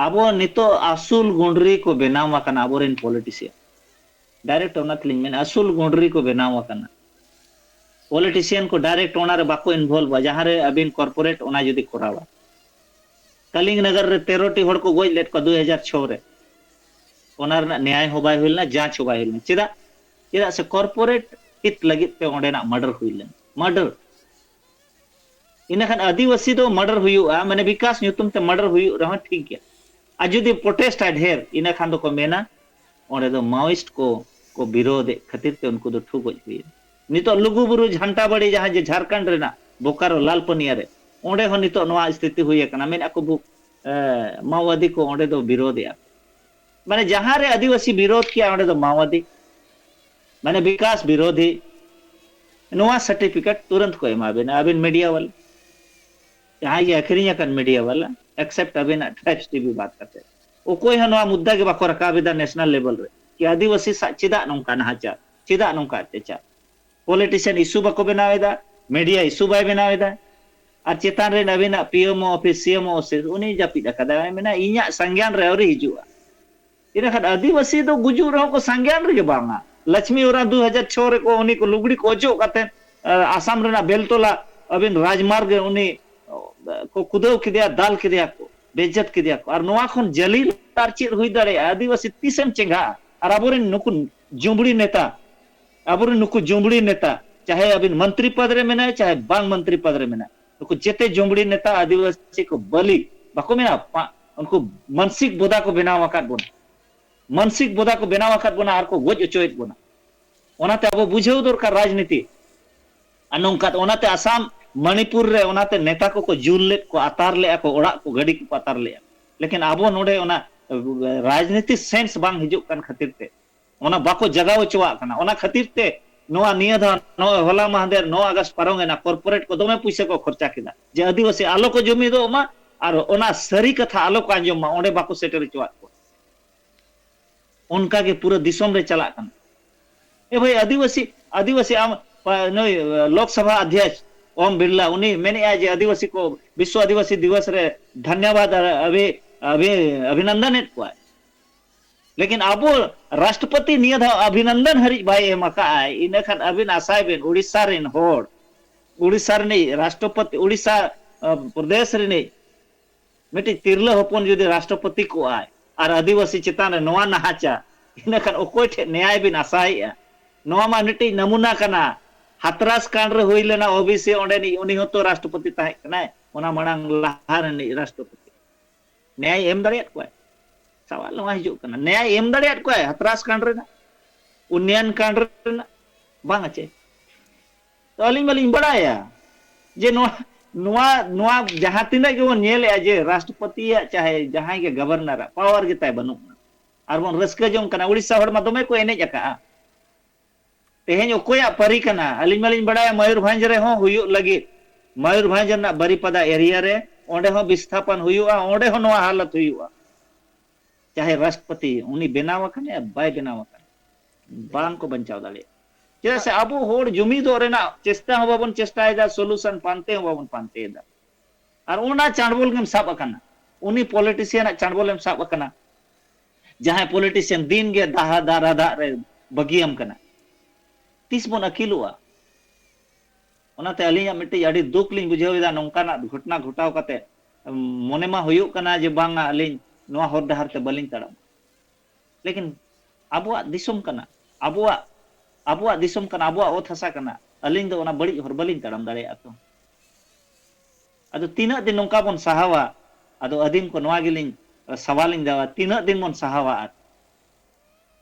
ᱟᱵᱚ ᱱᱤᱛᱚᱜ ᱟᱹᱥᱩᱞ ᱜᱩᱸᱰᱨᱤ ᱠᱚ ᱵᱮᱱᱟᱣ ᱟᱠᱟᱱᱟ ᱟᱵᱚᱨᱮᱱ ᱯᱚᱞᱤᱴᱤᱥᱤᱭᱟᱱ᱾ ᱰᱟᱭᱨᱮᱠᱴ ᱚᱱᱟ ᱛᱮᱞᱤᱧ ᱢᱮᱱᱟ, ᱟᱹᱥᱩᱞ ᱜᱩᱸᱰᱨᱤ ᱠᱚ ᱵᱮᱱᱟᱣ ᱟᱠᱟᱱᱟ᱾ ᱯᱚᱞᱤᱴᱤᱥᱤᱭᱟᱱ ᱠᱚ ᱰᱟᱭᱨᱮᱠᱴ ᱚᱱᱟ ᱨᱮ ᱵᱟᱠᱚ ᱤᱱᱵᱷᱚᱞᱵᱷᱼᱟ, ᱡᱟᱦᱟᱸ ᱨᱮ ᱟᱹᱵᱤᱱ ᱠᱚᱨᱯᱳᱨᱮᱴ ᱚᱱᱟ ᱡᱩᱫᱤ ᱠᱚᱨᱟᱣᱟ᱾ ᱠᱟᱞᱤᱝ ᱱᱚᱜᱚᱨ ᱨᱮ ᱛᱮᱨᱚ ᱴᱤ ᱦᱚᱲ ᱠᱚ ᱜᱚᱡ ᱞᱮᱫ ᱠᱚᱣᱟ ᱫᱩ ᱦᱟᱡᱟᱨ ᱪᱷᱚ ᱨᱮ᱾ ᱚᱱᱟ ᱨᱮᱱᱟᱜ ᱱᱮᱭᱟᱭ ᱦᱚᱸ ᱵᱟᱭ ᱦᱩᱭ ᱞᱮᱱᱟ, ᱡᱟᱸᱪ ᱦᱚᱸ ᱵᱟᱭ ᱦᱩᱭ ᱞᱮᱱᱟ᱾ ᱪᱮᱫᱟᱜ? ᱪᱮᱫᱟᱜ ᱥᱮ ᱠᱚᱨᱯᱳᱨᱮᱴ ᱦᱤᱛ ᱞᱟᱹᱜᱤᱫ ᱛᱮ ᱚᱸᱰᱮᱱᱟᱜ ᱢᱟᱨᱰᱟᱨ ᱦᱩᱭ ᱞᱮᱱᱟ, ᱢᱟᱨᱰᱟᱨ᱾ ᱤᱱᱟᱹᱠᱷᱟᱱ ᱟᱹᱫᱤᱵᱟᱹᱥᱤ ᱫᱚ ᱢᱟᱨᱰᱟᱨ ᱦᱩᱭᱩᱜᱼᱟ, ᱢᱟᱱᱮ ᱵᱤᱠᱟᱥ ᱧᱩᱛᱩᱢ ᱛᱮ ᱢᱟᱨᱰᱟᱨ ᱦᱩᱭᱩᱜ ᱨᱮᱦᱚᱸ ᱴᱷᱤᱠ ᱜᱮᱭᱟ᱾ ᱟᱨ ᱡᱩᱫᱤ ᱯᱨᱚᱴᱮᱥᱴᱟ ᱰᱷᱮᱨ, ᱤᱱᱟᱹ ᱠᱷᱟᱱ ᱫᱚᱠᱚ ᱢᱮᱱᱟ ᱚᱸᱰᱮ ᱫᱚ ᱢᱟᱣᱤᱥᱴ ᱠᱚ, ᱠᱚ ᱵᱤᱨᱳᱫᱷ ᱮᱫ ᱠᱷᱟᱹᱛᱤᱨ ᱛᱮ ᱩᱱᱠᱩ ᱫᱚ ᱴᱷᱩ ᱜᱚᱡ ᱦᱩᱭᱮᱱᱟ᱾ ᱱᱤᱛᱚᱜ ᱞᱩᱜᱩᱵᱩᱨᱩ ᱡᱷᱟᱱᱴᱟ ᱵᱟᱲᱤ, ᱡᱟᱦᱟᱸ ᱡᱮ ᱡᱷᱟᱲᱠᱷᱚᱸᱰ ᱨᱮᱱᱟᱜ ᱵᱳᱠᱟᱨᱳ ᱞᱟᱞᱯᱟᱹᱱᱤᱭᱟ ᱨᱮ, ᱚᱸᱰᱮ ᱦᱚᱸ ᱱᱤᱛᱚᱜ ᱱᱚᱣᱟ ᱥᱛᱷᱤᱛᱤ ᱦᱩᱭ ᱟᱠᱟᱱᱟ, ᱢᱮᱱᱮᱫᱼᱟ ᱠᱚ ᱵᱩ-, ᱮ, ᱢᱟᱣᱳᱣᱟᱫᱤ ᱠᱚ ᱚᱸᱰᱮ ᱫᱚ ᱵᱤᱨᱳᱫᱷ ᱮᱫᱼᱟ᱾ ᱢᱟᱱᱮ ᱡᱟᱦᱟᱸ ᱨᱮ ᱟᱹᱫᱤᱵᱟᱹᱥᱤ ᱵᱤᱨᱳᱫᱷ ᱠᱮᱭᱟ ᱚᱸᱰᱮ ᱫᱚ ᱢᱟᱣᱳᱣᱟᱫᱤ, ᱢᱟᱱᱮ ᱵᱤᱠᱟᱥ ᱵᱤᱨᱳᱫᱷᱤ, ᱱᱚᱣᱟ ᱥᱟᱨᱴᱤᱯᱷᱤᱠᱮᱴ ᱛᱩᱨᱟᱹᱱᱛ ᱠᱚ ᱮᱢᱟ ᱵᱤᱱᱟ ᱟᱹᱵᱤᱱ ᱢᱤᱰᱤᱭᱟ ᱵᱟᱞᱟ᱾ ᱡᱟᱦᱟᱸᱭ ᱜᱮ ᱟᱹᱠᱷᱨᱤᱧ ᱟᱠᱟᱱ ᱢᱤᱰᱤᱭᱟ ᱵᱟᱞᱟ, ᱮᱠᱥᱮᱯᱴ ᱟᱹᱵᱤᱱᱟᱜ ᱴᱨᱟᱭᱤᱵᱥ ᱴᱤᱵᱷᱤ ᱵᱟᱫ ᱠᱟᱛᱮ᱾ ᱚᱠᱚᱭ ᱦᱚᱸ ᱱᱚᱣᱟ ᱢᱩᱫᱽᱫᱟ ᱜᱮ ᱵᱟᱠᱚ ᱨᱟᱠᱟᱵ ᱮᱫᱟ ᱱᱮᱥᱱᱟᱞ ᱞᱮᱵᱮᱞ ᱨᱮ, ᱠᱤ ᱟᱹᱫᱤᱵᱟᱹᱥᱤ ᱥᱟᱶ ᱪᱮᱫᱟᱜ ᱱᱚᱝᱠᱟ ᱱᱟᱦᱟᱪᱟᱨ, ᱪᱮᱫᱟᱜ ᱱᱚᱝᱠᱟ ᱚᱛᱛᱟᱪᱟᱨ᱾ ᱯᱚᱞᱤᱴᱤᱥᱤᱭᱟᱱ ᱤᱥᱩ ᱵᱟᱠᱚ ᱵᱮᱱᱟᱣ ᱮᱫᱟ, ᱢᱤᱰᱤᱭᱟ ᱤᱥᱩ ᱵᱟᱭ ᱵᱮᱱᱟᱣ ᱮᱫᱟ᱾ ᱟᱨ ᱪᱮᱛᱟᱱ ᱨᱮᱱ ᱟᱹᱵᱤᱱᱟᱜ ᱯᱤ ᱮᱢ ᱳ ᱚᱯᱷᱤᱥ, ᱥᱤ ᱮᱢ ᱳ ᱚᱯᱷᱤᱥ, ᱩᱱᱤ ᱡᱟᱹᱯᱤᱫ ᱟᱠᱟᱫᱟᱭ, ᱢᱮᱱᱟ ᱤᱧᱟᱹᱜ ᱥᱟᱝᱜᱮᱭᱟᱱ ᱨᱮ ᱟᱹᱣᱨᱤ ᱦᱤᱡᱩᱜᱼᱟ᱾ ᱤᱱᱟᱹ ᱠᱷᱟᱱ ᱟᱹᱫᱤᱵᱟᱹᱥᱤ ᱫᱚ ᱜᱩᱡᱩᱜ ᱨᱮᱦᱚᱸ ᱠᱚ ᱥᱟᱝᱜᱮᱭᱟᱱ ᱨᱮᱜᱮ ᱵᱟᱝᱟ᱾ ᱞᱚᱪᱷᱢᱤ ᱳᱨᱟᱸ ᱫᱩ ᱦᱟᱡᱟᱨ ᱪᱷᱚ ᱨᱮᱠᱚ ᱩᱱᱤ ᱠᱚ ᱞᱩᱜᱽᱲᱤ ᱠᱚ ᱚᱡᱚᱜ ᱠᱟᱛᱮ, ᱟ, ᱟᱥᱟᱢ ᱨᱮᱱᱟᱜ ᱵᱮᱞᱛᱚᱞᱟ ᱟᱹᱵᱤᱱ ᱨᱟᱡᱽᱢᱟᱨᱜᱽ ᱨᱮ ᱩᱱᱤ, ᱚ, ᱠᱚ ᱠᱩᱫᱟᱹᱣ ᱠᱮᱫᱮᱭᱟ, ᱫᱟᱞ ᱠᱮᱫᱮᱭᱟ ᱠᱚ, ᱵᱮᱡᱡᱚᱛ ᱠᱮᱫᱮᱭᱟ ᱠᱚ᱾ ᱟᱨ ᱱᱚᱣᱟ ᱠᱷᱚᱱ ᱡᱟᱹᱞᱤᱞ ᱟᱨ ᱪᱮᱫ ᱦᱩᱭ ᱫᱟᱲᱮᱭᱟᱜᱼᱟ? ᱟᱹᱫᱤᱵᱟᱹᱥᱤ ᱛᱤᱥᱮᱢ ᱪᱮᱸᱜᱷᱟᱜᱼᱟ? ᱟᱨ ᱟᱵᱚᱨᱮᱱ ᱱᱩᱠᱩ ᱡᱩᱢᱵᱽᱲᱤ ᱱᱮᱛᱟ, ᱟᱵᱚᱨᱮᱱ ᱱᱩᱠᱩ ᱡᱩᱢᱵᱽᱲᱤ ᱱᱮᱛᱟ, ᱪᱟᱦᱮ ᱟᱹᱵᱤᱱ ᱢᱚᱱᱛᱨᱤ ᱯᱚᱫᱽ ᱨᱮ ᱢᱮᱱᱟᱭ, ᱪᱟᱦᱮ ᱵᱟᱝ ᱢᱚᱱᱛᱨᱤ ᱯᱚᱫᱽ ᱨᱮ ᱢᱮᱱᱟᱭ, ᱱᱩᱠᱩ ᱡᱮᱛᱮ ᱡᱩᱢᱵᱽᱲᱤ ᱱᱮᱛᱟ ᱟᱹᱫᱤᱵᱟᱹᱥᱤ ᱠᱚ ᱵᱟᱹᱞᱤ, ᱵᱟᱠᱚ ᱢᱮᱱᱟ, ᱯᱟ-, ᱩᱱᱠᱩ ᱢᱟᱱᱥᱤᱠ ᱵᱚᱫᱟ ᱠᱚ ᱵᱮᱱᱟᱣ ᱟᱠᱟᱫ ᱵᱚᱱᱟ, ᱢᱟᱱᱥᱤᱠ ᱵᱚᱫᱟ ᱠᱚ ᱵᱮᱱᱟᱣ ᱟᱠᱟᱫ ᱵᱚᱱᱟ ᱟᱨ ᱠᱚ ᱜᱚᱡ ᱦᱚᱪᱚᱭᱮᱫ ᱵᱚᱱᱟ᱾ ᱚᱱᱟᱛᱮ ᱟᱵᱚ ᱵᱩᱡᱷᱟᱹᱣ ᱫᱚᱨᱠᱟᱨ ᱨᱟᱡᱽᱱᱤᱛᱤ᱾ ᱟᱨ ᱱᱚᱝᱠᱟ, ᱚᱱᱟᱛᱮ ᱟᱥᱟᱢ, ᱢᱚᱱᱤᱯᱩᱨ ᱨᱮ ᱚᱱᱟᱛᱮ ᱱᱮᱛᱟ ᱠᱚᱠᱚ ᱡᱩᱞ ᱞᱮᱫ ᱠᱚ, ᱟᱛᱟᱨ ᱞᱮᱫᱼᱟ ᱠᱚ, ᱚᱲᱟᱜ ᱠᱚ, ᱜᱟᱹᱰᱤ ᱠᱚᱠᱚ ᱟᱛᱟᱨ ᱞᱮᱫᱼᱟ᱾ ᱞᱮᱠᱤᱱ ᱟᱵᱚ ᱱᱚᱰᱮ ᱚᱱᱟ, ᱮ, ᱨᱟᱡᱽᱱᱤᱛᱤ ᱥᱮᱱᱥ ᱵᱟᱝ ᱦᱤᱡᱩᱜ ᱠᱟᱱ ᱠᱷᱟᱹᱛᱤᱨ ᱛᱮ, ᱚᱱᱟ ᱵᱟᱠᱚ ᱡᱟᱜᱟᱣ ᱦᱚᱪᱚᱣᱟᱜ ᱠᱟᱱᱟ᱾ ᱚᱱᱟ ᱠᱷᱟᱹᱛᱤᱨ ᱛᱮ ᱱᱚᱣᱟ ᱱᱤᱭᱟᱹ ᱫᱷᱟᱣ, ᱱᱚᱣᱟ ᱦᱚᱞᱟ ᱢᱟᱦᱫᱮᱨ, ᱱᱚᱣᱟ ᱟᱜᱚᱥᱴ ᱯᱟᱨᱚᱢ ᱮᱱᱟ, ᱠᱚᱨᱯᱳᱨᱮᱴ ᱠᱚ ᱫᱚᱢᱮ ᱯᱩᱭᱥᱟᱹ ᱠᱚ ᱠᱷᱚᱨᱪᱟ ᱠᱮᱫᱟ ᱡᱮ ᱟᱹᱫᱤᱵᱟᱹᱥᱤ ᱟᱞᱚ ᱠᱚ ᱡᱩᱢᱤᱫᱚᱜ ᱢᱟ ᱟᱨ ᱚᱱᱟ ᱥᱟᱹᱨᱤ ᱠᱟᱛᱷᱟ ᱟᱞᱚ ᱠᱚ ᱟᱸᱡᱚᱢ ᱢᱟ, ᱚᱸᱰᱮ ᱵᱟᱠᱚ ᱥᱮᱴᱮᱨ ᱦᱚᱪᱚᱣᱟᱜ ᱠᱚᱣᱟ᱾ ᱚᱱᱠᱟ ᱜᱮ ᱯᱩᱨᱟᱹ ᱫᱤᱥᱚᱢ ᱨᱮ ᱪᱟᱞᱟᱜ ᱠᱟᱱᱟ᱾ ᱮ ᱵᱷᱟᱹᱭ, ᱟᱹᱫᱤᱵᱟᱹᱥᱤ, ᱟᱹᱫᱤᱵᱟᱹᱥᱤ ᱟᱢ, ᱯᱟ-, ᱱᱩᱭ, ᱞᱳᱠᱥᱚᱵᱷᱟ ᱚᱫᱷᱭᱚᱠᱥ ᱳᱢ ᱵᱤᱨᱞᱟ, ᱩᱱᱤ ᱢᱮᱱᱮᱫᱼᱟᱭ ᱡᱮ ᱟᱹᱫᱤᱵᱟᱹᱥᱤ ᱠᱚ ᱵᱤᱥᱥᱚ ᱟᱹᱫᱤᱵᱟᱹᱥᱤ ᱫᱤᱵᱚᱥ ᱨᱮ ᱫᱷᱚᱱᱭᱚᱵᱟᱫ ᱟᱨ ᱟᱵᱷᱤ-, ᱟᱵᱷᱤ-, ᱚᱵᱷᱤᱱᱚᱱᱫᱚᱱ ᱮᱫ ᱠᱚᱣᱟᱭ᱾ ᱞᱮᱠᱤᱱ ᱟᱵᱚ ᱨᱟᱥᱴᱨᱚᱯᱚᱛᱤ ᱱᱤᱭᱟᱹ ᱫᱷᱟᱣ ᱚᱵᱷᱤᱱᱚᱱᱫᱚᱱ ᱦᱟᱹᱨᱤᱡ ᱵᱟᱭ ᱮᱢ ᱟᱠᱟᱫᱼᱟᱭ᱾ ᱤᱱᱟᱹ ᱠᱷᱟᱱ ᱟᱹᱵᱤᱱ ᱟᱥᱟᱭ ᱵᱤᱱ, ᱩᱲᱤᱥᱥᱟ ᱨᱮᱱ ᱦᱚᱲ, ᱩᱲᱤᱥᱥᱟ ᱨᱤᱱᱤᱡ ᱨᱟᱥᱴᱨᱚᱯᱚᱛᱤ, ᱩᱲᱤᱥᱥᱟ, ᱟ, ᱯᱨᱚᱫᱮᱥ ᱨᱤᱱᱤᱡ ᱢᱤᱫᱴᱤᱡ ᱛᱤᱨᱞᱟᱹ ᱦᱚᱯᱚᱱ ᱡᱩᱫᱤ ᱨᱟᱥᱴᱨᱚᱯᱚᱛᱤ ᱠᱚᱜᱼᱟᱭ ᱟᱨ ᱟᱹᱫᱤᱵᱟᱹᱥᱤ ᱪᱮᱛᱟᱱ ᱨᱮ ᱱᱚᱣᱟ ᱱᱟᱦᱟᱪᱟᱨ, ᱤᱱᱟᱹ ᱠᱷᱟᱱ ᱚᱠᱚᱭ ᱴᱷᱮᱱ ᱱᱮᱭᱟᱭ ᱵᱤᱱ ᱟᱥᱟᱭᱮᱫᱼᱟ? ᱱᱚᱣᱟ ᱢᱟ ᱢᱤᱫᱴᱤᱡ ᱱᱟᱢᱩᱱᱟ ᱠᱟᱱᱟ᱾ ᱦᱟᱛᱨᱟᱥ ᱠᱟᱸᱰ ᱨᱮ ᱦᱩᱭ ᱞᱮᱱᱟ, ᱳᱵᱤᱥᱤ ᱚᱸᱰᱮᱱᱤᱡ, ᱩᱱᱤ ᱦᱚᱸᱛᱚ ᱨᱟᱥᱴᱨᱚᱯᱚᱛᱤ ᱛᱟᱦᱮᱸ ᱠᱟᱱᱟᱭ, ᱚᱱᱟ ᱢᱟᱲᱟᱝ ᱞᱟᱦᱟ ᱨᱤᱱᱤᱡ ᱨᱟᱥᱴᱨᱚᱯᱚᱛᱤ᱾ ᱱᱮᱭᱟᱭ ᱮᱢ ᱫᱟᱲᱮᱭᱟᱫ ᱠᱚᱣᱟᱭ? ᱥᱟᱣᱟᱞ ᱱᱚᱣᱟ ᱦᱤᱡᱩᱜ ᱠᱟᱱᱟ, ᱱᱮᱭᱟᱭ ᱮᱢ ᱫᱟᱲᱮᱭᱟᱫ ᱠᱚᱣᱟᱭ ᱦᱟᱛᱨᱟᱥ ᱠᱟᱸᱰ ᱨᱮᱱᱟᱜ, ᱩᱱᱱᱚᱭᱚᱱ ᱠᱟᱸᱰ ᱨᱮᱱᱟᱜ? ᱵᱟᱝ ᱟ ᱪᱮ? ᱛᱚ ᱟᱹᱞᱤᱧ ᱢᱟᱞᱤᱧ ᱵᱟᱲᱟᱭᱟ ᱡᱮ ᱱᱚᱣᱟ, ᱱᱚᱣᱟ, ᱱᱚᱣᱟ ᱡᱟᱦᱟᱸ ᱛᱤᱱᱟᱹᱜ ᱜᱮᱵᱚᱱ ᱧᱮᱞᱮᱜᱼᱟ ᱡᱮ ᱨᱟᱥᱴᱨᱚᱯᱚᱛᱤᱭᱟᱜ ᱪᱟᱦᱮ ᱡᱟᱦᱟᱸᱭ ᱜᱮ ᱜᱚᱵᱷᱚᱨᱱᱚᱨᱟᱜ ᱯᱟᱣᱟᱨ ᱜᱮ ᱛᱟᱭ ᱵᱟᱹᱱᱩᱜᱼᱟ᱾ ᱟᱨ ᱵᱚᱱ ᱨᱟᱹᱥᱠᱟᱹ ᱡᱚᱝ ᱠᱟᱱᱟ, ᱩᱲᱤᱥᱥᱟ ᱦᱚᱲ ᱢᱟ ᱫᱚᱢᱮ ᱠᱚ ᱮᱱᱮᱡ ᱟᱠᱟᱜᱼᱟ᱾ ᱛᱮᱦᱮᱧ ᱚᱠᱚᱭᱟᱜ ᱯᱟᱹᱨᱤ ᱠᱟᱱᱟ? ᱟᱹᱞᱤᱧ ᱢᱟᱞᱤᱧ ᱵᱟᱲᱟᱭᱟ ᱢᱚᱭᱩᱨᱵᱷᱚᱸᱡᱽ ᱨᱮᱦᱚᱸ ᱦᱩᱭᱩᱜ ᱞᱟᱹᱜᱤᱫ, ᱢᱚᱭᱩᱨᱵᱷᱚᱸᱡᱽ ᱨᱮᱱᱟᱜ ᱵᱟᱨᱤᱯᱟᱫᱟ ᱮᱨᱤᱭᱟ ᱨᱮ, ᱚᱸᱰᱮ ᱦᱚᱸ ᱵᱤᱥᱛᱷᱟᱯᱚᱱ ᱦᱩᱭᱩᱜᱼᱟ, ᱚᱸᱰᱮ ᱦᱚᱸ ᱱᱚᱣᱟ ᱦᱟᱞᱚᱛ ᱦᱩᱭᱩᱜᱼᱟ᱾ ᱪᱟᱦᱮ ᱨᱟᱥᱴᱨᱚᱯᱚᱛᱤ ᱩᱱᱤ ᱵᱮᱱᱟᱣ ᱟᱠᱟᱱ ᱭᱟ, ᱵᱟᱭ ᱵᱮᱱᱟᱣ ᱟᱠᱟᱱ, ᱵᱟᱝ ᱠᱚ ᱵᱟᱧᱪᱟᱣ ᱫᱟᱲᱮᱭᱟᱜᱼᱟ᱾ ᱪᱮᱫᱟᱜ ᱥᱮ ᱟᱵᱚ ᱦᱚᱲ ᱡᱩᱢᱤᱫᱚᱜ ᱨᱮᱱᱟᱜ ᱪᱮᱥᱴᱟ ᱦᱚᱸ ᱵᱟᱵᱚᱱ ᱪᱮᱥᱴᱟᱭᱮᱫᱟ, ᱥᱚᱞᱩᱥᱚᱱ ᱯᱟᱱᱛᱮ ᱦᱚᱸ ᱵᱟᱵᱚᱱ ᱯᱟᱱᱛᱮᱭᱮᱫᱟ᱾ ᱟᱨ ᱚᱱᱟ ᱪᱟᱸᱰᱵᱚᱞ ᱜᱮᱢ ᱥᱟᱵ ᱟᱠᱟᱱᱟ, ᱩᱱᱤ ᱯᱚᱞᱤᱴᱤᱥᱤᱭᱟᱱᱟᱜ ᱪᱟᱸᱰᱵᱚᱞᱮᱢ ᱥᱟᱵ ᱟᱠᱟᱱᱟ, ᱡᱟᱦᱟᱸᱭ ᱯᱚᱞᱤᱴᱤᱥᱤᱭᱟᱱ ᱫᱤᱱ ᱜᱮ ᱫᱟᱦᱟ ᱫᱟᱨᱟ ᱫᱟᱜ ᱨᱮ ᱵᱟᱹᱜᱤᱭᱟᱢ ᱠᱟᱱᱟ᱾ ᱛᱤᱥ ᱵᱚᱱ ᱟᱹᱠᱤᱞᱚᱜᱼᱟ? ᱚᱱᱟᱛᱮ ᱟᱹᱞᱤᱧᱟᱜ ᱢᱤᱫᱴᱤᱡ ᱟᱹᱰᱤ ᱫᱩᱠ ᱞᱤᱧ ᱵᱩᱡᱷᱟᱹᱣ ᱮᱫᱟ, ᱱᱚᱝᱠᱟᱱᱟᱜ ᱜᱷᱚᱴᱚᱱᱟ ᱜᱷᱚᱴᱟᱣ ᱠᱟᱛᱮ ᱢᱚᱱᱮ ᱢᱟ ᱦᱩᱭᱩᱜ ᱠᱟᱱᱟ ᱡᱮ ᱵᱟᱝᱟ, ᱟᱹᱞᱤᱧ ᱱᱚᱣᱟ ᱦᱚᱨ ᱰᱟᱦᱟᱨ ᱛᱮ ᱵᱟᱹᱞᱤᱧ ᱛᱟᱲᱟᱢᱟ᱾ ᱞᱮᱠᱤᱱ ᱟᱵᱚᱣᱟᱜ ᱫᱤᱥᱚᱢ ᱠᱟᱱᱟ, ᱟᱵᱚᱣᱟᱜ, ᱟᱵᱚᱣᱟᱜ ᱫᱤᱥᱚᱢ ᱠᱟᱱᱟ, ᱟᱵᱚᱣᱟᱜ ᱚᱛ ᱦᱟᱥᱟ ᱠᱟᱱᱟ᱾ ᱟᱹᱞᱤᱧ ᱫᱚ ᱚᱱᱟ ᱵᱟᱹᱲᱤᱡ ᱦᱚᱨ ᱵᱟᱹᱞᱤᱧ ᱛᱟᱲᱟᱢ ᱫᱟᱲᱮᱭᱟᱜᱼᱟ ᱛᱚ᱾ ᱟᱫᱚ ᱛᱤᱱᱟᱹᱜ ᱫᱤᱱ ᱱᱚᱝᱠᱟ ᱵᱚᱱ ᱥᱟᱦᱟᱣᱟ? ᱟᱫᱚ ᱟᱹᱫᱤᱢ ᱠᱚ ᱱᱚᱣᱟ ᱜᱮᱞᱤᱧ ᱥᱟᱣᱟᱞᱤᱧ ᱫᱚᱦᱚᱣᱟ, ᱛᱤᱱᱟᱹᱜ ᱫᱤᱱ ᱵᱚᱱ ᱥᱟᱦᱟᱣᱟ? ᱟᱨ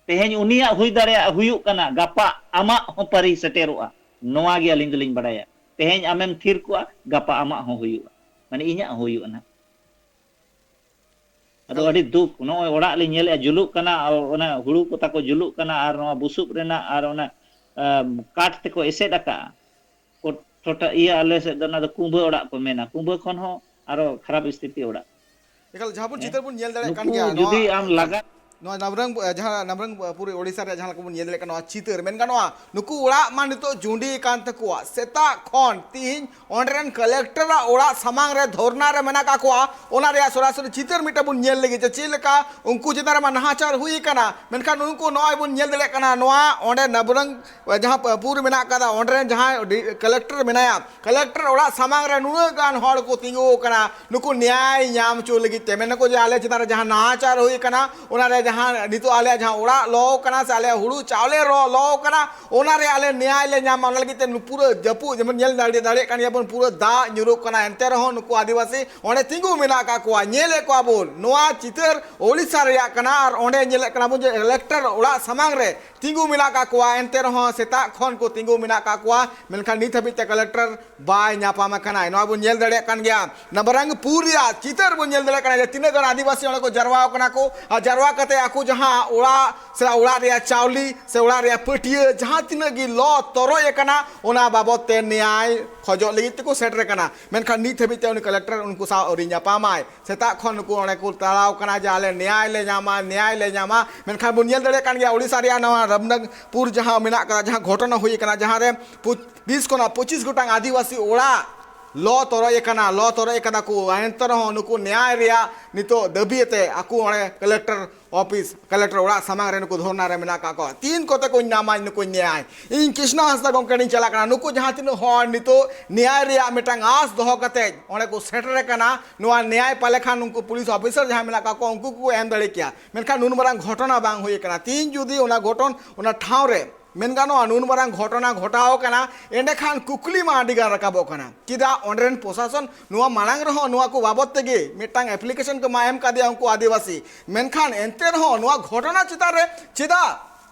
ᱛᱮᱦᱮᱧ ᱩᱱᱤᱭᱟᱜ ᱦᱩᱭ ᱫᱟᱲᱮᱭᱟᱜᱼᱟ, ᱦᱩᱭᱩᱜ ᱠᱟᱱᱟ, ᱜᱟᱯᱟ ᱟᱢᱟᱜ ᱦᱚᱸ ᱯᱟᱹᱨᱤ ᱥᱮᱴᱮᱨᱚᱜᱼᱟ᱾ ᱱᱚᱣᱟ ᱜᱮ ᱟᱹᱞᱤᱧ ᱫᱚᱞᱤᱧ ᱵᱟᱲᱟᱭᱟ, ᱛᱮᱦᱮᱧ ᱟᱢᱮᱢ ᱛᱷᱤᱨ ᱠᱚᱜᱼᱟ, ᱜᱟᱯᱟ ᱟᱢᱟᱜ ᱦᱚᱸ ᱦᱩᱭᱩᱜᱼᱟ, ᱢᱟᱱᱮ ᱤᱧᱟᱹᱜ ᱦᱚᱸ ᱦᱩᱭᱩᱜᱼᱟ ᱱᱟᱦᱟᱜ᱾ ᱟᱫᱚ ᱮᱠᱟᱞ᱾ ᱟᱹᱰᱤ ᱫᱩᱠ, ᱱᱚᱜᱼᱚᱭ ᱚᱲᱟᱜ ᱞᱤᱧ ᱧᱮᱞᱮᱫᱼᱟ, ᱡᱩᱞᱩᱜ ᱠᱟᱱᱟ, ᱟᱨ ᱚᱱᱟ ᱦᱩᱲᱩ ᱠᱚ ᱛᱟᱠᱚ ᱡᱩᱞᱩᱜ ᱠᱟᱱᱟ, ᱟᱨ ᱱᱚᱣᱟ ᱵᱩᱥᱩᱵ ᱨᱮᱱᱟᱜ, ᱟᱨ ᱚᱱᱟ, ᱟᱢ, ᱠᱟᱴ ᱛᱮᱠᱚ ᱮᱥᱮᱫ ᱟᱠᱟᱜᱼᱟ᱾ ᱠᱚ-, ᱴᱚᱴᱷᱟ, ᱤᱭᱟᱹ, ᱟᱞᱮ ᱥᱮᱫ ᱫᱚ ᱚᱱᱟ ᱫᱚ ᱠᱩᱸᱵᱟᱹ ᱚᱲᱟᱜ ᱠᱚ ᱢᱮᱱᱟ, ᱠᱩᱸᱵᱟᱹ ᱠᱷᱚᱱ ᱦᱚᱸ ᱟᱨᱚ ᱠᱷᱟᱨᱟᱯ ᱥᱛᱷᱤᱛᱤ ᱚᱲᱟᱜ᱾ ᱮᱠᱟᱞ, ᱡᱟᱦᱟᱸ ᱵᱚᱱ ᱦᱮᱸ? ᱪᱤᱛᱟᱹᱨ ᱵᱚᱱ ᱧᱮᱞ ᱫᱟᱲᱮᱭᱟᱜ ᱠᱟᱱ ᱱᱩᱠᱩ ᱜᱮᱭᱟ, ᱡᱩᱫᱤ ᱱᱚᱣᱟ, ᱟᱢ ᱞᱟᱜᱟ ᱱᱚᱣᱟ ᱱᱟᱢᱨᱟᱝ, ᱡᱟᱦᱟᱸ ᱱᱟᱢᱨᱟᱝ ᱯᱩᱨᱤ ᱳᱰᱤᱥᱟ ᱨᱮᱭᱟᱜ ᱡᱟᱦᱟᱸ ᱞᱮᱠᱟ ᱵᱚᱱ ᱧᱮᱞ ᱫᱟᱲᱮᱭᱟᱜ ᱠᱟᱱᱟ, ᱱᱚᱣᱟ ᱪᱤᱛᱟᱹᱨ ᱢᱮᱱ ᱜᱟᱱᱚᱜᱼᱟ, ᱱᱩᱠᱩ ᱚᱲᱟᱜ ᱢᱟ ᱱᱤᱛᱚᱜ ᱡᱩᱸᱰᱤ ᱟᱠᱟᱱ ᱛᱟᱠᱚᱣᱟ᱾ ᱥᱮᱛᱟᱜ ᱠᱷᱚᱱ ᱛᱤᱦᱤᱧ ᱚᱸᱰᱮ ᱨᱮᱱ ᱠᱟᱞᱮᱠᱴᱚᱨᱟᱜ ᱚᱲᱟᱜ ᱥᱟᱢᱟᱝ ᱨᱮ ᱫᱷᱚᱨᱱᱟ ᱨᱮ ᱢᱮᱱᱟᱜ ᱠᱟᱜ ᱠᱚᱣᱟ᱾ ᱚᱱᱟ ᱨᱮᱭᱟᱜ ᱥᱚᱨᱟᱥᱚᱨᱤ ᱪᱤᱛᱟᱹᱨ ᱢᱤᱫᱴᱟᱝ ᱵᱚᱱ ᱧᱮᱞ ᱞᱟᱹᱜᱤᱫ, ᱡᱮ ᱪᱮᱫ ᱞᱮᱠᱟ ᱩᱱᱠᱩ ᱪᱮᱛᱟᱱ ᱨᱮᱢᱟ ᱱᱟᱦᱟᱪᱟᱨ ᱦᱩᱭ ᱟᱠᱟᱱᱟ, ᱢᱮᱱᱠᱷᱟᱱ ᱩᱱᱠᱩ ᱱᱚᱜᱼᱚᱭ ᱵᱚᱱ ᱧᱮᱞ ᱫᱟᱲᱮᱭᱟᱜ ᱠᱟᱱᱟ, ᱱᱚᱣᱟ ᱚᱸᱰᱮ ᱱᱟᱵᱨᱟᱝ ᱡᱟᱦᱟᱸ ᱯᱩᱨ ᱢᱮᱱᱟᱜ ᱠᱟᱫᱟ, ᱚᱸᱰᱮ ᱨᱮᱱ ᱡᱟᱦᱟᱸᱭ ᱰᱤ-, ᱠᱟᱞᱮᱠᱴᱚᱨ ᱢᱮᱱᱟᱭᱟ, ᱠᱟᱞᱮᱠᱴᱚᱨ ᱚᱲᱟᱜ ᱥᱟᱢᱟᱝ ᱨᱮ ᱱᱩᱱᱟᱹᱜ ᱜᱟᱱ ᱦᱚᱲ ᱠᱚ ᱛᱤᱸᱜᱩ ᱟᱠᱟᱱᱟ, ᱱᱩᱠᱩ ᱱᱮᱭᱟᱭ ᱧᱟᱢ ᱦᱚᱪᱚ ᱞᱟᱹᱜᱤᱫ ᱛᱮ᱾ ᱢᱮᱱᱟᱠᱚ ᱡᱮ ᱟᱞᱮ ᱪᱮᱛᱟᱱ ᱨᱮ ᱡᱟᱦᱟᱸ ᱱᱟᱦᱟᱪᱟᱨ ᱦᱩᱭ ᱟᱠᱟᱱᱟ, ᱚᱱᱟᱨᱮ ᱡᱟᱦᱟᱸ ᱱᱤᱛᱚᱜ ᱟᱞᱮᱭᱟᱜ ᱡᱟᱦᱟᱸ ᱚᱲᱟᱜ ᱞᱚ ᱟᱠᱟᱱᱟ ᱥᱮ ᱟᱞᱮᱭᱟᱜ ᱦᱩᱲᱩ ᱪᱟᱣᱞᱮ ᱨᱚ-, ᱞᱚ ᱟᱠᱟᱱᱟ, ᱚᱱᱟᱨᱮ ᱟᱞᱮ ᱱᱮᱭᱟᱭ ᱞᱮ ᱧᱟᱢᱟ᱾ ᱚᱱᱟ ᱞᱟᱹᱜᱤᱫ ᱛᱮ ᱱᱩ-, ᱯᱩᱨᱟᱹ ᱡᱟᱹᱯᱩᱫ, ᱡᱮᱢᱚᱱ ᱧᱮᱞ ᱫᱟᱲᱮ, ᱫᱟᱲᱮᱭᱟᱜ ᱠᱟᱱ ᱜᱮᱭᱟᱵᱚᱱ, ᱯᱩᱨᱟᱹ ᱫᱟᱜ ᱧᱩᱨᱩᱜ ᱠᱟᱱᱟ, ᱮᱱᱛᱮ ᱨᱮᱦᱚᱸ ᱱᱩᱠᱩ ᱟᱹᱫᱤᱵᱟᱹᱥᱤ ᱚᱸᱰᱮ ᱛᱤᱸᱜᱩ ᱢᱮᱱᱟᱜ ᱟᱠᱟᱫ ᱠᱚᱣᱟ᱾ ᱧᱮᱞᱮᱫ ᱠᱚᱣᱟ ᱵᱚᱱ, ᱱᱚᱣᱟ ᱪᱤᱛᱟᱹᱨ ᱳᱰᱤᱥᱟ ᱨᱮᱭᱟᱜ ᱠᱟᱱᱟ, ᱟᱨ ᱚᱸᱰᱮ ᱧᱮᱞᱮᱫ ᱠᱟᱱᱟ ᱵᱚᱱ ᱡᱮ ᱠᱟᱞᱮᱠᱴᱚᱨ ᱚᱲᱟᱜ ᱥᱟᱢᱟᱝ ᱨᱮ ᱛᱤᱸᱜᱩ ᱢᱮᱱᱟᱜ ᱟᱠᱟᱫ ᱠᱚᱣᱟ, ᱮᱱᱛᱮ ᱨᱮᱦᱚᱸ ᱥᱮᱛᱟᱜ ᱠᱷᱚᱱ ᱠᱚ ᱛᱤᱸᱜᱩ ᱢᱮᱱᱟᱜ ᱟᱠᱟᱫ ᱠᱚᱣᱟ, ᱢᱮᱱᱠᱷᱟᱱ ᱱᱤᱛ ᱦᱟᱹᱵᱤᱡ ᱛᱮ ᱠᱟᱞᱮᱠᱴᱚᱨ ᱵᱟᱭ ᱧᱟᱯᱟᱢ ᱟᱠᱟᱱᱟ᱾ ᱱᱚᱣᱟ ᱵᱚᱱ ᱧᱮᱞ ᱫᱟᱲᱮᱭᱟᱜ ᱠᱟᱱ ᱜᱮᱭᱟ, ᱱᱟᱵᱟᱨᱟᱝᱯᱩᱨ ᱨᱮᱭᱟᱜ ᱪᱤᱛᱟᱹᱨ ᱵᱚᱱ ᱧᱮᱞ ᱫᱟᱲᱮᱭᱟᱜ ᱠᱟᱱᱟ ᱡᱮ ᱛᱤᱱᱟᱹᱜ ᱜᱟᱱ ᱟᱹᱫᱤᱵᱟᱹᱥᱤ ᱚᱸᱰᱮ ᱠᱚ ᱡᱟᱨᱣᱟ ᱟᱠᱟᱱᱟ ᱠᱚ, ᱟᱨ ᱡᱟᱨᱣᱟ ᱠᱟᱛᱮ ᱟᱠᱚ ᱡᱟᱦᱟᱸ ᱚᱲᱟᱜ ᱥᱮ ᱚᱲᱟᱜ ᱨᱮᱭᱟᱜ ᱪᱟᱣᱞᱤ ᱥᱮ ᱚᱲᱟᱜ ᱨᱮᱭᱟᱜ ᱯᱟᱹᱴᱭᱟᱹ ᱡᱟᱦᱟᱸ ᱛᱤᱱᱟᱹᱜ ᱜᱮ ᱞᱚ ᱛᱚᱨᱚᱡ ᱟᱠᱟᱱᱟ, ᱚᱱᱟ ᱵᱟᱵᱚᱫ ᱛᱮ ᱱᱮᱭᱟᱭ ᱠᱷᱚᱡᱚᱜ ᱞᱟᱹᱜᱤᱫ ᱛᱮᱠᱚ ᱥᱮᱴᱮᱨ ᱟᱠᱟᱱᱟ᱾ ᱢᱮᱱᱠᱷᱟᱱ ᱱᱤᱛ ᱦᱟᱹᱵᱤᱡ ᱛᱮ ᱩᱱᱤ ᱠᱟᱞᱮᱠᱴᱚᱨ ᱩᱱᱠᱩ ᱥᱟᱶ ᱟᱹᱣᱨᱤ ᱧᱟᱯᱟᱢᱟᱭ᱾ ᱥᱮᱛᱟᱜ ᱠᱷᱚᱱ ᱱᱩᱠᱩ ᱚᱸᱰᱮ ᱠᱚ ᱛᱟᱲᱟᱣ ᱠᱟᱱᱟ ᱡᱮ ᱟᱞᱮ ᱱᱮᱭᱟᱭ ᱞᱮ ᱧᱟᱢᱟ, ᱱᱮᱭᱟᱭ ᱞᱮ ᱧᱟᱢᱟ᱾ ᱢᱮᱱᱠᱷᱟᱱ ᱵᱚᱱ ᱧᱮᱞ ᱫᱟᱲᱮᱭᱟᱜ ᱠᱟᱱ ᱜᱮᱭᱟ ᱳᱰᱤᱥᱟ ᱨᱮᱭᱟᱜ ᱱᱚᱣᱟ ᱨᱟᱢᱱᱟᱜᱽᱯᱩᱨ ᱡᱟᱦᱟᱸ ᱢᱮᱱᱟᱜ ᱠᱟᱫᱟ, ᱡᱟᱦᱟᱸ ᱜᱷᱚᱴᱚᱱᱟ ᱦᱩᱭ ᱟᱠᱟᱱᱟ, ᱡᱟᱦᱟᱸ ᱨᱮ ᱯᱩ-, ᱵᱤᱥ ᱠᱷᱚᱱᱟᱜ ᱯᱚᱸᱪᱤᱥ ᱜᱚᱴᱟᱝ ᱟᱹᱫᱤᱵᱟᱹᱥᱤ ᱚᱲᱟᱜ ᱞᱚ ᱛᱚᱨᱚᱡ ᱟᱠᱟᱱᱟ, ᱞᱚ ᱛᱚᱨᱚᱡ ᱟᱠᱟᱫᱟ ᱠᱚ᱾ ᱮᱱᱛᱮ ᱨᱮᱦᱚᱸ ᱱᱩᱠᱩ ᱱᱮᱭᱟᱭ ᱨᱮᱭᱟᱜ ᱱᱤᱛᱚᱜ ᱫᱟᱹᱵᱤ ᱟᱛᱮ ᱟᱠᱚ ᱚᱸᱰᱮ ᱠᱟᱞᱮᱠᱴᱚᱨ ᱚᱯᱷᱤᱥ, ᱠᱟᱞᱮᱠᱴᱚᱨ ᱚᱲᱟᱜ ᱥᱟᱢᱟᱝ ᱨᱮ ᱱᱩᱠᱩ ᱫᱷᱚᱨᱱᱟ ᱨᱮ ᱢᱮᱱᱟᱜ ᱟᱠᱟᱫ ᱠᱚᱣᱟ᱾ ᱛᱤᱱ ᱠᱚᱛᱮ ᱠᱚ ᱧᱟᱢᱟ ᱱᱩᱠᱩ ᱱᱮᱭᱟᱭ? ᱤᱧ ᱠᱨᱤᱥᱱᱟ ᱦᱟᱸᱥᱫᱟ ᱜᱚᱢᱠᱮ ᱴᱷᱮᱱᱤᱧ ᱪᱟᱞᱟᱜ ᱠᱟᱱᱟ᱾ ᱱᱩᱠᱩ ᱡᱟᱦᱟᱸ ᱛᱤᱱᱟᱹᱜ ᱦᱚᱲ ᱱᱤᱛᱚᱜ ᱱᱮᱭᱟᱭ ᱨᱮᱭᱟᱜ ᱢᱤᱫᱴᱟᱝ ᱟᱸᱥ ᱫᱚᱦᱚ ᱠᱟᱛᱮ ᱚᱸᱰᱮ ᱠᱚ ᱥᱮᱴᱮᱨ ᱟᱠᱟᱱᱟ, ᱱᱚᱣᱟ ᱱᱮᱭᱟᱭ ᱯᱟᱞᱮ ᱠᱷᱟᱱ ᱩᱱᱠᱩ ᱯᱩᱞᱤᱥ ᱚᱯᱷᱤᱥᱟᱨ ᱡᱟᱦᱟᱸᱭ ᱢᱮᱱᱟᱜ ᱠᱟᱜ ᱠᱚᱣᱟ ᱩᱱᱠᱩ ᱠᱚ ᱮᱢ ᱫᱟᱲᱮ ᱠᱮᱭᱟ᱾ ᱢᱮᱱᱠᱷᱟᱱ ᱱᱩᱱ ᱢᱟᱨᱟᱝ ᱜᱷᱚᱴᱚᱱᱟ ᱵᱟᱝ ᱦᱩᱭ ᱟᱠᱟᱱᱟ᱾ ᱛᱤᱦᱤᱧ ᱡᱩᱫᱤ ᱚᱱᱟ ᱜᱷᱚᱴᱚᱱ, ᱚᱱᱟ ᱴᱷᱟᱶ ᱨᱮ ᱢᱮᱱ ᱜᱟᱱᱚᱜᱼᱟ, ᱱᱩᱱ ᱢᱟᱨᱟᱝ ᱜᱷᱚᱴᱚᱱᱟ ᱜᱷᱚᱴᱟᱣ ᱟᱠᱟᱱᱟ, ᱮᱸᱰᱮᱠᱷᱟᱱ ᱠᱩᱠᱞᱤ ᱢᱟ ᱟᱹᱰᱤ ᱜᱟᱱ ᱨᱟᱠᱟᱵᱚᱜ ᱠᱟᱱᱟ᱾ ᱪᱮᱫᱟᱜ ᱚᱸᱰᱮ ᱨᱮᱱ ᱯᱨᱚᱥᱟᱥᱚᱱ ᱱᱚᱣᱟ ᱢᱟᱲᱟᱝ ᱨᱮᱦᱚᱸ ᱱᱚᱣᱟ ᱠᱚ ᱵᱟᱵᱚᱫ ᱛᱮᱜᱮ ᱢᱤᱫᱴᱟᱝ ᱮᱯᱞᱤᱠᱮᱥᱚᱱ ᱠᱚ ᱢᱟ ᱮᱢ ᱠᱟᱫᱮᱭᱟ ᱩᱱᱠᱩ ᱟᱹᱫᱤᱵᱟᱹᱥᱤ, ᱢᱮᱱᱠᱷᱟᱱ ᱮᱱᱛᱮ ᱨᱮᱦᱚᱸ ᱱᱚᱣᱟ ᱜᱷᱚᱴᱚᱱᱟ ᱪᱮᱛᱟᱱ ᱨᱮ ᱪᱮᱫᱟᱜ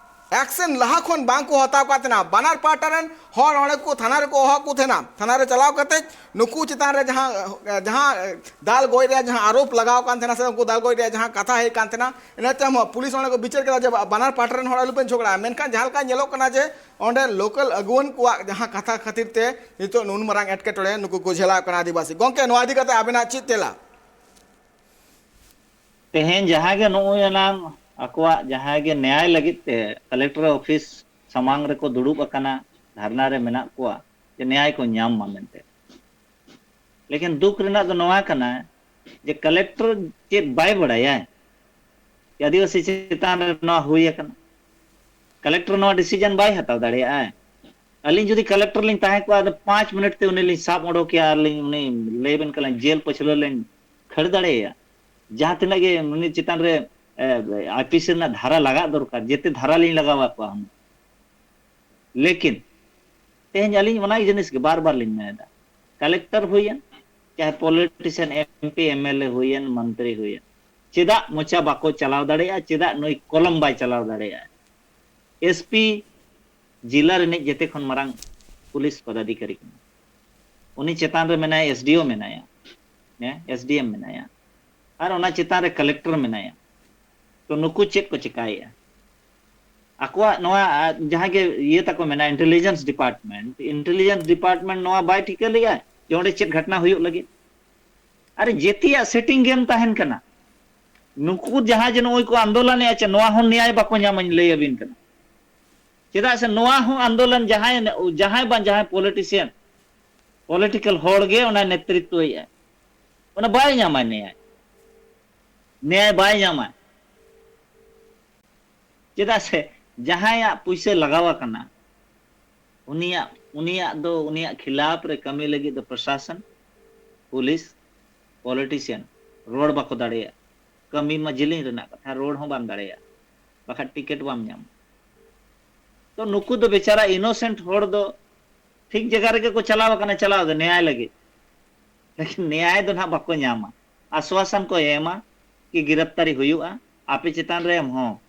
ᱮᱠᱥᱮᱱ ᱞᱟᱦᱟ ᱠᱷᱚᱱ ᱵᱟᱝ ᱠᱚ ᱦᱟᱛᱟᱣ ᱠᱟᱫ ᱛᱟᱦᱮᱱᱟ? ᱵᱟᱱᱟᱨ ᱯᱟᱦᱴᱟ ᱨᱮᱱ ᱦᱚᱲ ᱚᱸᱰᱮ ᱠᱚ ᱛᱷᱟᱱᱟ ᱨᱮᱠᱚ ᱦᱚᱦᱚ ᱠᱚ ᱛᱟᱦᱮᱱᱟ, ᱛᱷᱟᱱᱟ ᱨᱮ ᱪᱟᱞᱟᱣ ᱠᱟᱛᱮ ᱱᱩᱠᱩ ᱪᱮᱛᱟᱱ ᱨᱮ ᱡᱟᱦᱟᱸ, ᱡᱟᱦᱟᱸ ᱫᱟᱞ ᱜᱚᱡ ᱨᱮᱭᱟᱜ ᱡᱟᱦᱟᱸ ᱟᱨᱳᱯ ᱞᱟᱜᱟᱣ ᱠᱟᱱ ᱛᱟᱦᱮᱱᱟ ᱥᱮ ᱩᱱᱠᱩ ᱫᱟᱞ ᱜᱚᱡ ᱨᱮᱭᱟᱜ ᱡᱟᱦᱟᱸ ᱠᱟᱛᱷᱟ ᱦᱮᱡ ᱠᱟᱱ ᱛᱟᱦᱮᱱᱟ, ᱤᱱᱟᱹ ᱛᱟᱭᱚᱢ ᱦᱚᱸ ᱯᱩᱞᱤᱥ ᱚᱸᱰᱮ ᱠᱚ ᱵᱤᱪᱟᱹᱨ ᱠᱮᱫᱟ ᱡᱮ ᱵᱟ-, ᱵᱟᱱᱟᱨ ᱯᱟᱦᱴᱟ ᱨᱮᱱ ᱦᱚᱲ ᱟᱞᱚᱯᱮ ᱡᱷᱚᱜᱽᱲᱟᱜᱼᱟ᱾ ᱢᱮᱱᱠᱷᱟᱱ ᱡᱟᱦᱟᱸ ᱞᱮᱠᱟ ᱧᱮᱞᱚᱜ ᱠᱟᱱᱟ ᱡᱮ ᱚᱸᱰᱮ ᱞᱳᱠᱟᱞ ᱟᱹᱜᱩᱣᱟᱹᱱ ᱠᱚᱣᱟᱜ ᱡᱟᱦᱟᱸ ᱠᱟᱛᱷᱟ ᱠᱷᱟᱹᱛᱤᱨ ᱛᱮ ᱱᱤᱛᱚᱜ ᱱᱩᱱ ᱢᱟᱨᱟᱝ ᱮᱴᱠᱮᱴᱚᱬᱮ ᱱᱩᱠᱩ ᱠᱚ ᱡᱷᱮᱞᱟᱣ ᱠᱟᱱᱟ ᱟᱹᱫᱤᱵᱟᱹᱥᱤ᱾ ᱜᱚᱢᱠᱮ, ᱱᱚᱣᱟ ᱤᱫᱤ ᱠᱟᱛᱮ ᱟᱵᱮᱱᱟᱜ ᱪᱮᱫ ᱛᱮᱞᱟ? ᱛᱮᱦᱮᱧ ᱡᱟᱦᱟᱸ ᱜᱮ ᱱᱚᱜᱼᱚᱭ ᱮᱱᱟᱝ ᱟᱠᱚᱣᱟᱜ ᱡᱟᱦᱟᱸ ᱜᱮ ᱱᱮᱭᱟᱭ ᱞᱟᱹᱜᱤᱫ ᱛᱮ ᱠᱟᱞᱮᱠᱴᱚᱨ ᱚᱯᱷᱤᱥ ᱥᱟᱢᱟᱝ ᱨᱮᱠᱚ ᱫᱩᱲᱩᱵ ᱟᱠᱟᱱᱟ, ᱫᱷᱟᱨᱱᱟ ᱨᱮ ᱢᱮᱱᱟᱜ ᱠᱚᱣᱟ, ᱡᱮ ᱱᱮᱭᱟᱭ ᱠᱚ ᱧᱟᱢ ᱢᱟ ᱢᱮᱱᱛᱮ᱾ ᱞᱮᱠᱤᱱ ᱫᱩᱠ ᱨᱮᱱᱟᱜ ᱫᱚ ᱱᱚᱣᱟ ᱠᱟᱱᱟ ᱡᱮ ᱠᱟᱞᱮᱠᱴᱚᱨ ᱪᱮᱫ ᱵᱟᱭ ᱵᱟᱲᱟᱭᱟ ᱡᱮ ᱟᱹᱫᱤᱵᱟᱹᱥᱤ ᱪᱮᱛᱟᱱ ᱨᱮ ᱱᱚᱣᱟ ᱦᱩᱭ ᱟᱠᱟᱱᱟ? ᱠᱟᱞᱮᱠᱴᱚᱨ ᱱᱚᱣᱟ ᱰᱤᱥᱤᱡᱚᱱ ᱵᱟᱭ ᱦᱟᱛᱟᱣ ᱫᱟᱲᱮᱭᱟᱜᱼᱟ᱾ ᱟᱹᱞᱤᱧ ᱡᱩᱫᱤ ᱠᱟᱞᱮᱠᱴᱚᱨ ᱞᱤᱧ ᱛᱟᱦᱮᱸ ᱠᱚᱜᱼᱟ, ᱟᱫᱚ ᱯᱟᱸᱪ ᱢᱤᱱᱤᱴ ᱛᱮ ᱩᱱᱤ ᱞᱤᱧ ᱥᱟᱵ ᱚᱰᱚᱠᱮᱭᱟ ᱟᱨ ᱞᱤᱧ ᱩᱱᱤ ᱞᱟᱹᱭ ᱵᱮᱱ ᱠᱟᱱᱟ ᱡᱮᱞ ᱯᱟᱹᱪᱷᱞᱟᱹ ᱞᱤᱧ ᱠᱷᱟᱹᱲ ᱫᱟᱲᱮᱭᱟᱭᱟ᱾ ᱡᱟᱦᱟᱸ ᱛᱤᱱᱟᱹᱜ ᱜᱮ ᱩᱱᱤ ᱪᱮᱛᱟᱱ ᱨᱮ ᱟᱭᱯᱤᱥᱤ ᱨᱮᱱᱟᱜ ᱫᱷᱟᱨᱟ ᱞᱟᱜᱟᱜ ᱫᱚᱨᱠᱟᱨ, ᱡᱮᱛᱮ ᱫᱷᱟᱨᱟ ᱞᱤᱧ ᱞᱟᱜᱟᱣ ᱟᱠᱚᱣᱟ ᱦᱩᱱᱟᱹᱝ᱾ ᱞᱮᱠᱤᱱ ᱛᱮᱦᱮᱧ ᱟᱹᱞᱤᱧ ᱚᱱᱟ ᱡᱤᱱᱤᱥ ᱜᱮ ᱵᱟᱨ ᱵᱟᱨ ᱞᱤᱧ ᱢᱮᱱ ᱮᱫᱟ, ᱠᱟᱞᱮᱠᱴᱚᱨ ᱦᱩᱭᱮᱱ, ᱪᱟᱦᱮ ᱯᱚᱞᱤᱴᱤᱥᱤᱭᱟᱱ, ᱮᱢᱯᱤ, ᱮᱢᱮᱞᱮ ᱦᱩᱭᱮᱱ, ᱢᱚᱱᱛᱨᱤ ᱦᱩᱭᱮᱱ, ᱪᱮᱫᱟᱜ ᱢᱚᱪᱟ ᱵᱟᱠᱚ ᱪᱟᱞᱟᱣ ᱫᱟᱲᱮᱭᱟᱜᱼᱟ? ᱪᱮᱫᱟᱜ ᱱᱩᱭ ᱠᱚᱞᱚᱢ ᱵᱟᱭ ᱪᱟᱞᱟᱣ ᱫᱟᱲᱮᱭᱟᱜᱼᱟ? ᱮᱥᱯᱤ ᱡᱮᱞᱟ ᱨᱤᱱᱤᱡ ᱡᱮᱛᱮ ᱠᱷᱚᱱ ᱢᱟᱨᱟᱝ ᱯᱩᱞᱤᱥ ᱯᱚᱫᱟᱫᱷᱤᱠᱟᱨᱤ ᱠᱟᱱᱟᱭ᱾ ᱩᱱᱤ ᱪᱮᱛᱟᱱ ᱨᱮ ᱢᱮᱱᱟᱭᱟ ᱮᱥᱰᱤᱳ ᱢᱮᱱᱟᱭᱟ, ᱦᱮᱸ, ᱮᱥᱰᱤᱮᱢ ᱢᱮᱱᱟᱭᱟ, ᱟᱨ ᱚᱱᱟ ᱪᱮᱛᱟᱱ ᱨᱮ ᱠᱟᱞᱮᱠᱴᱚᱨ ᱢᱮᱱᱟᱭᱟ᱾ ᱛᱚ ᱱᱩᱠᱩ ᱪᱮᱫ ᱠᱚ ᱪᱮᱠᱟᱭᱮᱫᱼᱟ? ᱟᱠᱚᱣᱟᱜ ᱱᱚᱣᱟ, ᱟ, ᱡᱟᱦᱟᱸ ᱜᱮ ᱤᱭᱟᱹ ᱛᱟᱠᱚ ᱢᱮᱱᱟᱜᱼᱟ, ᱤᱱᱴᱮᱞᱤᱡᱮᱱᱥ ᱰᱤᱯᱟᱨᱴᱢᱮᱱᱴ, ᱤᱱᱴᱮᱞᱤᱡᱮᱱᱥ ᱰᱤᱯᱟᱨᱴᱢᱮᱱᱴ ᱱᱚᱣᱟ ᱵᱟᱭ ᱴᱷᱤᱠᱟᱹ ᱞᱮᱜᱼᱟ ᱡᱮ ᱚᱸᱰᱮ ᱪᱮᱫ ᱜᱷᱚᱴᱱᱟ ᱦᱩᱭᱩᱜ ᱞᱟᱹᱜᱤᱫ᱾ ᱟᱨᱮ, ᱡᱮᱛᱮᱭᱟᱜ ᱥᱮᱴᱤᱝ ᱜᱮᱢ ᱛᱟᱦᱮᱱ ᱠᱟᱱᱟ᱾ ᱱᱩᱠᱩ ᱡᱟᱦᱟᱸ ᱡᱮ ᱱᱚᱜᱼᱚᱭ ᱠᱚ ᱟᱱᱫᱳᱞᱚᱱᱮᱜᱼᱟ, ᱪᱮ ᱱᱚᱣᱟ ᱦᱚᱸ ᱱᱮᱭᱟᱭ ᱵᱟᱠᱚ ᱧᱟᱢᱟᱧ ᱞᱟᱹᱭ ᱟᱹᱵᱤᱱ ᱠᱟᱱᱟ᱾ ᱪᱮᱫᱟᱜ ᱥᱮ ᱱᱚᱣᱟ ᱦᱚᱸ ᱟᱱᱫᱳᱞᱚᱱ ᱡᱟᱦᱟᱸᱭ, ᱡᱟᱦᱟᱸᱭ ᱵᱟᱝ ᱡᱟᱦᱟᱸᱭ ᱯᱚᱞᱤᱴᱤᱥᱤᱭᱟᱱ, ᱯᱚᱞᱤᱴᱤᱠᱟᱞ ᱦᱚᱲ ᱜᱮ ᱚᱱᱟ ᱱᱮᱛᱨᱤᱛᱣᱚᱭᱮᱫᱼᱟ᱾ ᱚᱱᱟ ᱵᱟᱭ ᱧᱟᱢᱟ ᱱᱮᱭᱟᱭ, ᱱᱮᱭᱟᱭ ᱵᱟᱭ ᱧᱟᱢᱟ᱾ ᱪᱮᱫᱟᱜ ᱥᱮ ᱡᱟᱦᱟᱸᱭᱟᱜ ᱯᱩᱭᱥᱟᱹ ᱞᱟᱜᱟᱣ ᱟᱠᱟᱱᱟ, ᱩᱱᱤᱭᱟᱜ, ᱩᱱᱤᱭᱟᱜ ᱫᱚ, ᱩᱱᱤᱭᱟᱜ ᱠᱷᱤᱞᱟᱯ ᱨᱮ ᱠᱟᱹᱢᱤ ᱞᱟᱹᱜᱤᱫ ᱫᱚ ᱯᱨᱚᱥᱟᱥᱚᱱ, ᱯᱩᱞᱤᱥ, ᱯᱚᱞᱤᱴᱤᱥᱤᱭᱟᱱ ᱨᱚᱲ ᱵᱟᱠᱚ ᱫᱟᱲᱮᱭᱟᱜᱼᱟ᱾ ᱠᱟᱹᱢᱤ ᱢᱟ ᱡᱮᱞᱮᱧ ᱨᱮᱱᱟᱜ ᱠᱟᱛᱷᱟ, ᱨᱚᱲ ᱦᱚᱸ ᱵᱟᱢ ᱫᱟᱲᱮᱭᱟᱜᱼᱟ, ᱵᱟᱠᱷᱟᱡ ᱴᱤᱠᱤᱴ ᱵᱟᱢ ᱧᱟᱢᱟ᱾ ᱛᱚ ᱱᱩᱠᱩ ᱫᱚ ᱵᱮᱪᱟᱨᱟ ᱤᱱᱳᱥᱮᱱᱴ ᱦᱚᱲ ᱫᱚ ᱴᱷᱤᱠ ᱡᱟᱭᱜᱟ ᱨᱮᱜᱮ ᱠᱚ ᱪᱟᱞᱟᱣ ᱟᱠᱟᱱᱟ, ᱪᱟᱞᱟᱣ ᱫᱚ ᱱᱮᱭᱟᱭ ᱞᱟᱹᱜᱤᱫ, ᱞᱮᱠᱤᱱ ᱱᱮᱭᱟᱭ ᱫᱚ ᱱᱟᱦᱟᱜ ᱵᱟᱠᱚ ᱧᱟᱢᱟ᱾ ᱟᱥᱣᱟᱥᱟᱱ ᱠᱚ ᱮᱢᱟ ᱠᱤ ᱜᱤᱨᱟᱯᱛᱟᱨᱤ ᱦᱩᱭᱩᱜᱼᱟ, ᱟᱯᱮ ᱪᱮᱛᱟᱱ ᱨᱮ ᱮᱢ ᱦᱚᱸ,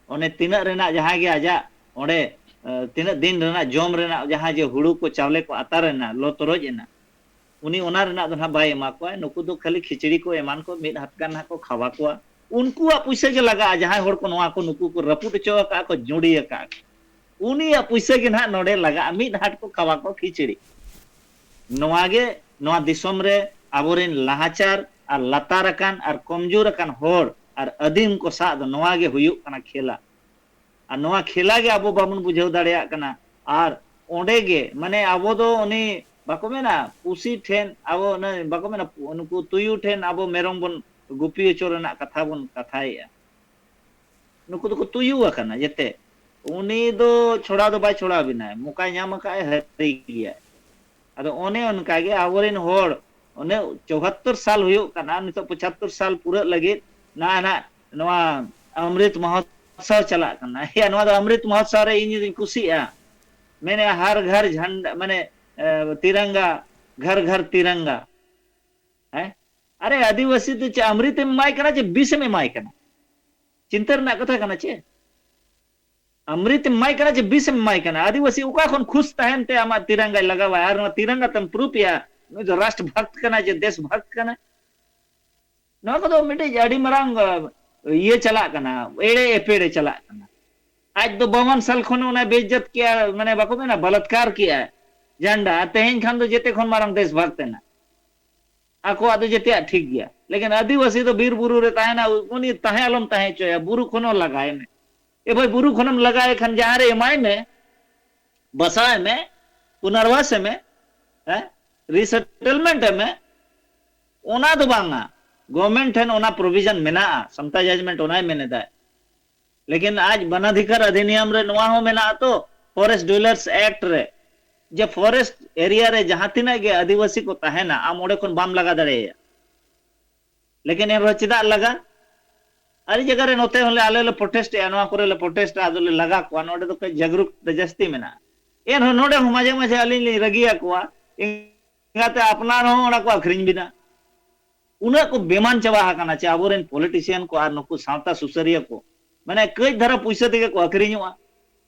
ᱚᱱᱮ ᱛᱤᱱᱟᱹᱜ ᱨᱮᱱᱟᱜ ᱡᱟᱦᱟᱸ ᱜᱮ ᱟᱡᱟᱜ ᱚᱸᱰᱮ, ᱮ, ᱛᱤᱱᱟᱹᱜ ᱫᱤᱱ ᱨᱮᱱᱟᱜ ᱡᱚᱢ ᱨᱮᱱᱟᱜ ᱡᱟᱦᱟᱸ ᱡᱮ ᱦᱩᱲᱩ ᱠᱚ ᱪᱟᱣᱞᱮ ᱠᱚ ᱟᱛᱟᱨ ᱨᱮᱱᱟᱜ ᱞᱚ ᱛᱚᱨᱚᱡ ᱮᱱᱟ, ᱩᱱᱤ ᱚᱱᱟ ᱨᱮᱱᱟᱜ ᱫᱚ ᱱᱟᱦᱟᱜ ᱵᱟᱭ ᱮᱢᱟ ᱠᱚᱣᱟ᱾ ᱱᱩᱠᱩ ᱫᱚ ᱠᱷᱟᱹᱞᱤ ᱠᱷᱤᱪᱲᱤ ᱠᱚ ᱮᱢᱟᱱ ᱠᱚ ᱢᱤᱫ ᱦᱟᱯᱛᱟ ᱱᱟᱦᱟᱜ ᱠᱚ ᱠᱷᱟᱣᱟ ᱠᱚᱣᱟ᱾ ᱩᱱᱠᱩᱣᱟᱜ ᱯᱩᱭᱥᱟᱹ ᱜᱮ ᱞᱟᱜᱟᱜᱼᱟ, ᱡᱟᱦᱟᱸᱭ ᱦᱚᱲ ᱠᱚ ᱱᱚᱣᱟ ᱠᱚ ᱱᱩᱠᱩ ᱠᱚ ᱨᱟᱹᱯᱩᱫ ᱦᱚᱪᱚ ᱟᱠᱟᱫ ᱠᱚ, ᱡᱩᱸᱰᱤ ᱟᱠᱟᱫ ᱠᱚ, ᱩᱱᱤᱭᱟᱜ ᱯᱩᱭᱥᱟᱹ ᱜᱮ ᱱᱟᱦᱟᱜ ᱱᱚᱰᱮ ᱞᱟᱜᱟᱜᱼᱟ, ᱢᱤᱫ ᱦᱟᱴ ᱠᱚ ᱠᱷᱟᱣᱟ ᱠᱚ ᱠᱷᱤᱪᱲᱤ᱾ ᱱᱚᱣᱟ ᱜᱮ ᱱᱚᱣᱟ ᱫᱤᱥᱚᱢ ᱨᱮ ᱟᱵᱚᱨᱮᱱ ᱞᱟᱦᱟᱪᱟᱨ ᱟᱨ ᱞᱟᱛᱟᱨ ᱟᱠᱟᱱ ᱟᱨ ᱠᱚᱢᱡᱳᱨ ᱟᱠᱟᱱ ᱦᱚᱲ ᱟᱨ ᱟᱹᱫᱤᱢ ᱠᱚ ᱥᱟᱶ ᱫᱚ ᱱᱚᱣᱟ ᱜᱮ ᱦᱩᱭᱩᱜ ᱠᱟᱱᱟ ᱠᱷᱮᱞᱟ᱾ ᱟᱨ ᱱᱚᱣᱟ ᱠᱷᱮᱞᱟ ᱜᱮ ᱟᱵᱚ ᱵᱟᱵᱚᱱ ᱵᱩᱡᱷᱟᱹᱣ ᱫᱟᱲᱮᱭᱟᱜ ᱠᱟᱱᱟ᱾ ᱟᱨ ᱚᱸᱰᱮ ᱜᱮ, ᱢᱟᱱᱮ, ᱟᱵᱚ ᱫᱚ ᱩᱱᱤ, ᱵᱟᱠᱚ ᱢᱮᱱᱟ, ᱯᱩᱥᱤ ᱴᱷᱮᱱ, ᱟᱵᱚ ᱚᱱᱮ, ᱵᱟᱠᱚ ᱢᱮᱱᱟ, ᱱᱩᱠᱩ ᱛᱩᱭᱩ ᱴᱷᱮᱱ ᱟᱵᱚ ᱢᱮᱨᱚᱢ ᱵᱚᱱ ᱜᱩᱯᱤ ᱦᱚᱪᱚ ᱨᱮᱱᱟᱜ ᱠᱟᱛᱷᱟ ᱵᱚᱱ ᱠᱟᱛᱷᱟᱭᱮᱫᱼᱟ᱾ ᱱᱩᱠᱩ ᱫᱚᱠᱚ ᱛᱩᱭᱩ ᱟᱠᱟᱱᱟ ᱡᱮᱛᱮ᱾ ᱩᱱᱤ ᱫᱚ ᱪᱷᱚᱲᱟ ᱫᱚ ᱵᱟᱭ ᱪᱷᱚᱲᱟ ᱵᱤᱱᱟᱭ, ᱢᱚᱠᱟᱭ ᱧᱟᱢ ᱟᱠᱟᱫ ᱟᱭ, ᱦᱟᱹᱨᱤ ᱜᱮᱭᱟᱭ᱾ ᱟᱫᱚ ᱚᱱᱮ ᱚᱱᱠᱟ ᱜᱮ ᱟᱵᱚᱨᱮᱱ ᱦᱚᱲ, ᱚᱱᱮ ᱪᱩᱣᱟᱛᱛᱚᱨ ᱥᱟᱞ ᱦᱩᱭᱩᱜ ᱠᱟᱱᱟ, ᱱᱤᱛᱚᱜ ᱯᱚᱸᱪᱟᱛᱛᱚᱨ ᱥᱟᱞ ᱯᱩᱨᱟᱹᱜ ᱞᱟᱹᱜᱤᱫ, ᱱᱟ, ᱱᱟ, ᱱᱚᱣᱟ ᱚᱢᱨᱤᱛ ᱢᱚᱦᱳᱛᱥᱚᱵ ᱪᱟᱞᱟᱜ ᱠᱟᱱᱟ᱾ ᱭᱟ, ᱱᱚᱣᱟ ᱫᱚ ᱚᱢᱨᱤᱛ ᱢᱚᱦᱳᱛᱥᱚᱵ ᱨᱮ ᱤᱧ ᱫᱩᱧ ᱠᱩᱥᱤᱭᱟᱜᱼᱟ, ᱢᱮᱱᱮ ᱦᱟᱨ ᱜᱷᱟᱨ ᱡᱷᱟᱱᱰᱟ, ᱢᱟᱱᱮ, ᱮ, ᱛᱤᱨᱟᱝᱜᱟ, ᱜᱷᱟᱨ ᱜᱷᱟᱨ ᱛᱤᱨᱟᱝᱜᱟ᱾ ᱦᱮᱸ, ᱟᱨᱮ, ᱟᱹᱫᱤᱵᱟᱹᱥᱤ ᱫᱚ ᱪᱮᱫ ᱚᱢᱨᱤᱛ ᱮᱢ ᱮᱢᱟᱭ ᱠᱟᱱᱟ ᱪᱮ ᱵᱤᱥ ᱮᱢ ᱮᱢᱟᱭ ᱠᱟᱱᱟ? ᱪᱤᱱᱛᱟᱹ ᱨᱮᱱᱟᱜ ᱠᱟᱛᱷᱟ ᱠᱟᱱᱟ ᱪᱮ? ᱚᱢᱨᱤᱛ ᱮᱢ ᱮᱢᱟᱭ ᱠᱟᱱᱟ ᱪᱮ ᱵᱤᱥ ᱮᱢ ᱮᱢᱟᱭ ᱠᱟᱱᱟ? ᱟᱹᱫᱤᱵᱟᱹᱥᱤ ᱚᱠᱟ ᱠᱷᱚᱱ ᱠᱷᱩᱥ ᱛᱟᱦᱮᱱ ᱛᱮ ᱟᱢᱟᱜ ᱛᱤᱨᱟᱝᱜᱟᱭ ᱞᱟᱜᱟᱣᱟ ᱟᱨ ᱱᱚᱣᱟ ᱛᱤᱨᱟᱝᱜᱟ ᱛᱮᱢ ᱯᱨᱩᱯᱷ ᱮᱭᱟ ᱱᱩᱭ ᱫᱚ ᱨᱟᱥᱴᱨ ᱵᱷᱚᱠᱛ ᱠᱟᱱᱟᱭ ᱪᱮ ᱫᱮᱥ ᱵᱷᱚᱠᱛ ᱠᱟᱱᱟᱭ? ᱱᱚᱣᱟ ᱠᱚᱫᱚ ᱢᱤᱫᱴᱤᱡ ᱟᱹᱰᱤ ᱢᱟᱨᱟᱝ, ᱟ, ᱤᱭᱟᱹ ᱪᱟᱞᱟᱜ ᱠᱟᱱᱟ, ᱮᱲᱮ ᱮᱯᱮᱲᱮ ᱪᱟᱞᱟᱜ ᱠᱟᱱᱟ᱾ ᱟᱡ ᱫᱚ ᱵᱟᱣᱟᱱ ᱥᱟᱞ ᱠᱷᱚᱱ ᱚᱱᱟ ᱵᱮᱤᱡᱽᱡᱚᱛ ᱠᱮᱜᱼᱟ, ᱢᱟᱱᱮ ᱵᱟᱠᱚ ᱢᱮᱱᱟ ᱵᱟᱞᱟᱛᱠᱟᱨ ᱠᱮᱜᱼᱟ ᱡᱷᱟᱱᱰᱟ, ᱛᱮᱦᱮᱧ ᱠᱷᱟᱱ ᱫᱚ ᱡᱮᱛᱮ ᱠᱷᱚᱱ ᱢᱟᱨᱟᱝ ᱫᱮᱥᱵᱷᱟᱜᱽ ᱛᱮᱱᱟ᱾ ᱟᱠᱚᱣᱟᱜ ᱫᱚ ᱡᱮᱛᱮᱭᱟᱜ ᱴᱷᱤᱠ ᱜᱮᱭᱟ, ᱞᱮᱠᱤᱱ ᱟᱹᱫᱤᱵᱟᱹᱥᱤ ᱫᱚ ᱵᱤᱨ ᱵᱩᱨᱩ ᱨᱮ ᱛᱟᱦᱮᱱᱟ, ᱩᱱᱤ ᱛᱟᱦᱮᱸ ᱟᱞᱚᱢ ᱛᱟᱦᱮᱸ ᱦᱚᱪᱚᱭᱟ, ᱵᱩᱨᱩ ᱠᱷᱚᱱ ᱦᱚᱸ ᱞᱟᱜᱟᱭ ᱢᱮ᱾ ᱮ ᱵᱷᱟᱹᱭ, ᱵᱩᱨᱩ ᱠᱷᱚᱱᱮᱢ ᱞᱟᱜᱟᱭ ᱠᱷᱟᱱ ᱡᱟᱦᱟᱸ ᱨᱮ ᱮᱢᱟᱭ ᱢᱮ, ᱵᱟᱥᱟᱭ ᱢᱮ, ᱯᱩᱱᱟᱨᱵᱟᱥ ᱮᱢᱮ, ᱦᱮᱸ, ᱨᱤᱥᱮᱴᱮᱞᱢᱮᱱᱴ ᱮᱢᱮ, ᱚᱱᱟ ᱫᱚ ᱵᱟᱝᱟ᱾ ᱜᱚᱵᱷᱢᱮᱱᱴ ᱴᱷᱮᱱ ᱚᱱᱟ ᱯᱨᱚᱵᱷᱤᱡᱚᱱ ᱢᱮᱱᱟᱜᱼᱟ, ᱥᱟᱢᱛᱟ ᱡᱟᱡᱽᱢᱮᱱᱴ ᱚᱱᱟᱭ ᱢᱮᱱ ᱮᱫᱟᱭ᱾ ᱞᱮᱠᱤᱱ ᱟᱡ ᱵᱚᱱᱟᱫᱷᱤᱠᱟᱨ ᱚᱫᱷᱤᱱᱤᱭᱚᱢ ᱨᱮ ᱱᱚᱣᱟ ᱦᱚᱸ ᱢᱮᱱᱟᱜᱼᱟ ᱛᱚ, ᱯᱷᱚᱨᱮᱥᱴ ᱰᱩᱭᱞᱟᱨᱥ ᱮᱠᱴ ᱨᱮ, ᱡᱮ ᱯᱷᱚᱨᱮᱥᱴ ᱮᱨᱤᱭᱟ ᱨᱮ ᱡᱟᱦᱟᱸ ᱛᱤᱱᱟᱹᱜ ᱜᱮ ᱟᱹᱫᱤᱵᱟᱹᱥᱤ ᱠᱚ ᱛᱟᱦᱮᱱᱟ, ᱟᱢ ᱚᱸᱰᱮ ᱠᱷᱚᱱ ᱵᱟᱢ ᱞᱟᱜᱟ ᱫᱟᱲᱮᱭᱟᱭᱟ᱾ ᱞᱮᱠᱤᱱ ᱮᱱᱨᱮᱦᱚᱸ ᱪᱮᱫᱟᱜ ᱞᱟᱜᱟ? ᱟᱹᱰᱤ ᱡᱟᱭᱜᱟ ᱨᱮ ᱱᱚᱛᱮ ᱦᱚᱸᱞᱮ, ᱟᱞᱮ ᱞᱮ ᱯᱨᱚᱴᱮᱥᱴ ᱮᱜᱼᱟ, ᱱᱚᱣᱟ ᱠᱚᱨᱮ ᱞᱮ ᱯᱨᱚᱴᱮᱥᱴ ᱮᱜᱼᱟ, ᱟᱫᱚ ᱞᱮ ᱞᱟᱜᱟ ᱠᱚᱣᱟ᱾ ᱱᱚᱰᱮ ᱫᱚ ᱠᱟᱹᱡ ᱡᱟᱜᱽᱨᱩᱠ ᱫᱚ ᱡᱟᱹᱥᱛᱤ ᱢᱮᱱᱟᱜᱼᱟ᱾ ᱮᱱᱦᱚᱸ ᱱᱚᱰᱮ ᱦᱚᱸ ᱢᱟᱡᱷᱮ ᱢᱟᱡᱷᱮ ᱟᱹᱞᱤᱧ ᱞᱤᱧ ᱨᱟᱹᱜᱤ ᱟᱠᱚᱣᱟ, ᱮᱸᱜᱟᱛᱮ ᱟᱯᱱᱟᱨ ᱦᱚᱸ ᱚᱱᱟ ᱠᱚ ᱟᱹᱠᱷᱨᱤᱧ ᱵᱤᱱᱟ᱾ ᱩᱱᱟᱹᱜ ᱠᱚ ᱵᱮᱢᱟᱱ ᱪᱟᱵᱟ ᱟᱠᱟᱱᱟ ᱪᱮ ᱟᱵᱚᱨᱮᱱ ᱯᱚᱞᱤᱴᱤᱥᱤᱭᱟᱱ ᱠᱚ ᱟᱨ ᱱᱩᱠᱩ ᱥᱟᱶᱛᱟ ᱥᱩᱥᱟᱹᱨᱤᱭᱟᱹ ᱠᱚ, ᱢᱟᱱᱮ ᱠᱟᱹᱡ ᱫᱷᱟᱨᱟ ᱯᱩᱭᱥᱟᱹ ᱛᱮᱜᱮ ᱠᱚ ᱟᱹᱠᱷᱨᱤᱧᱚᱜᱼᱟ᱾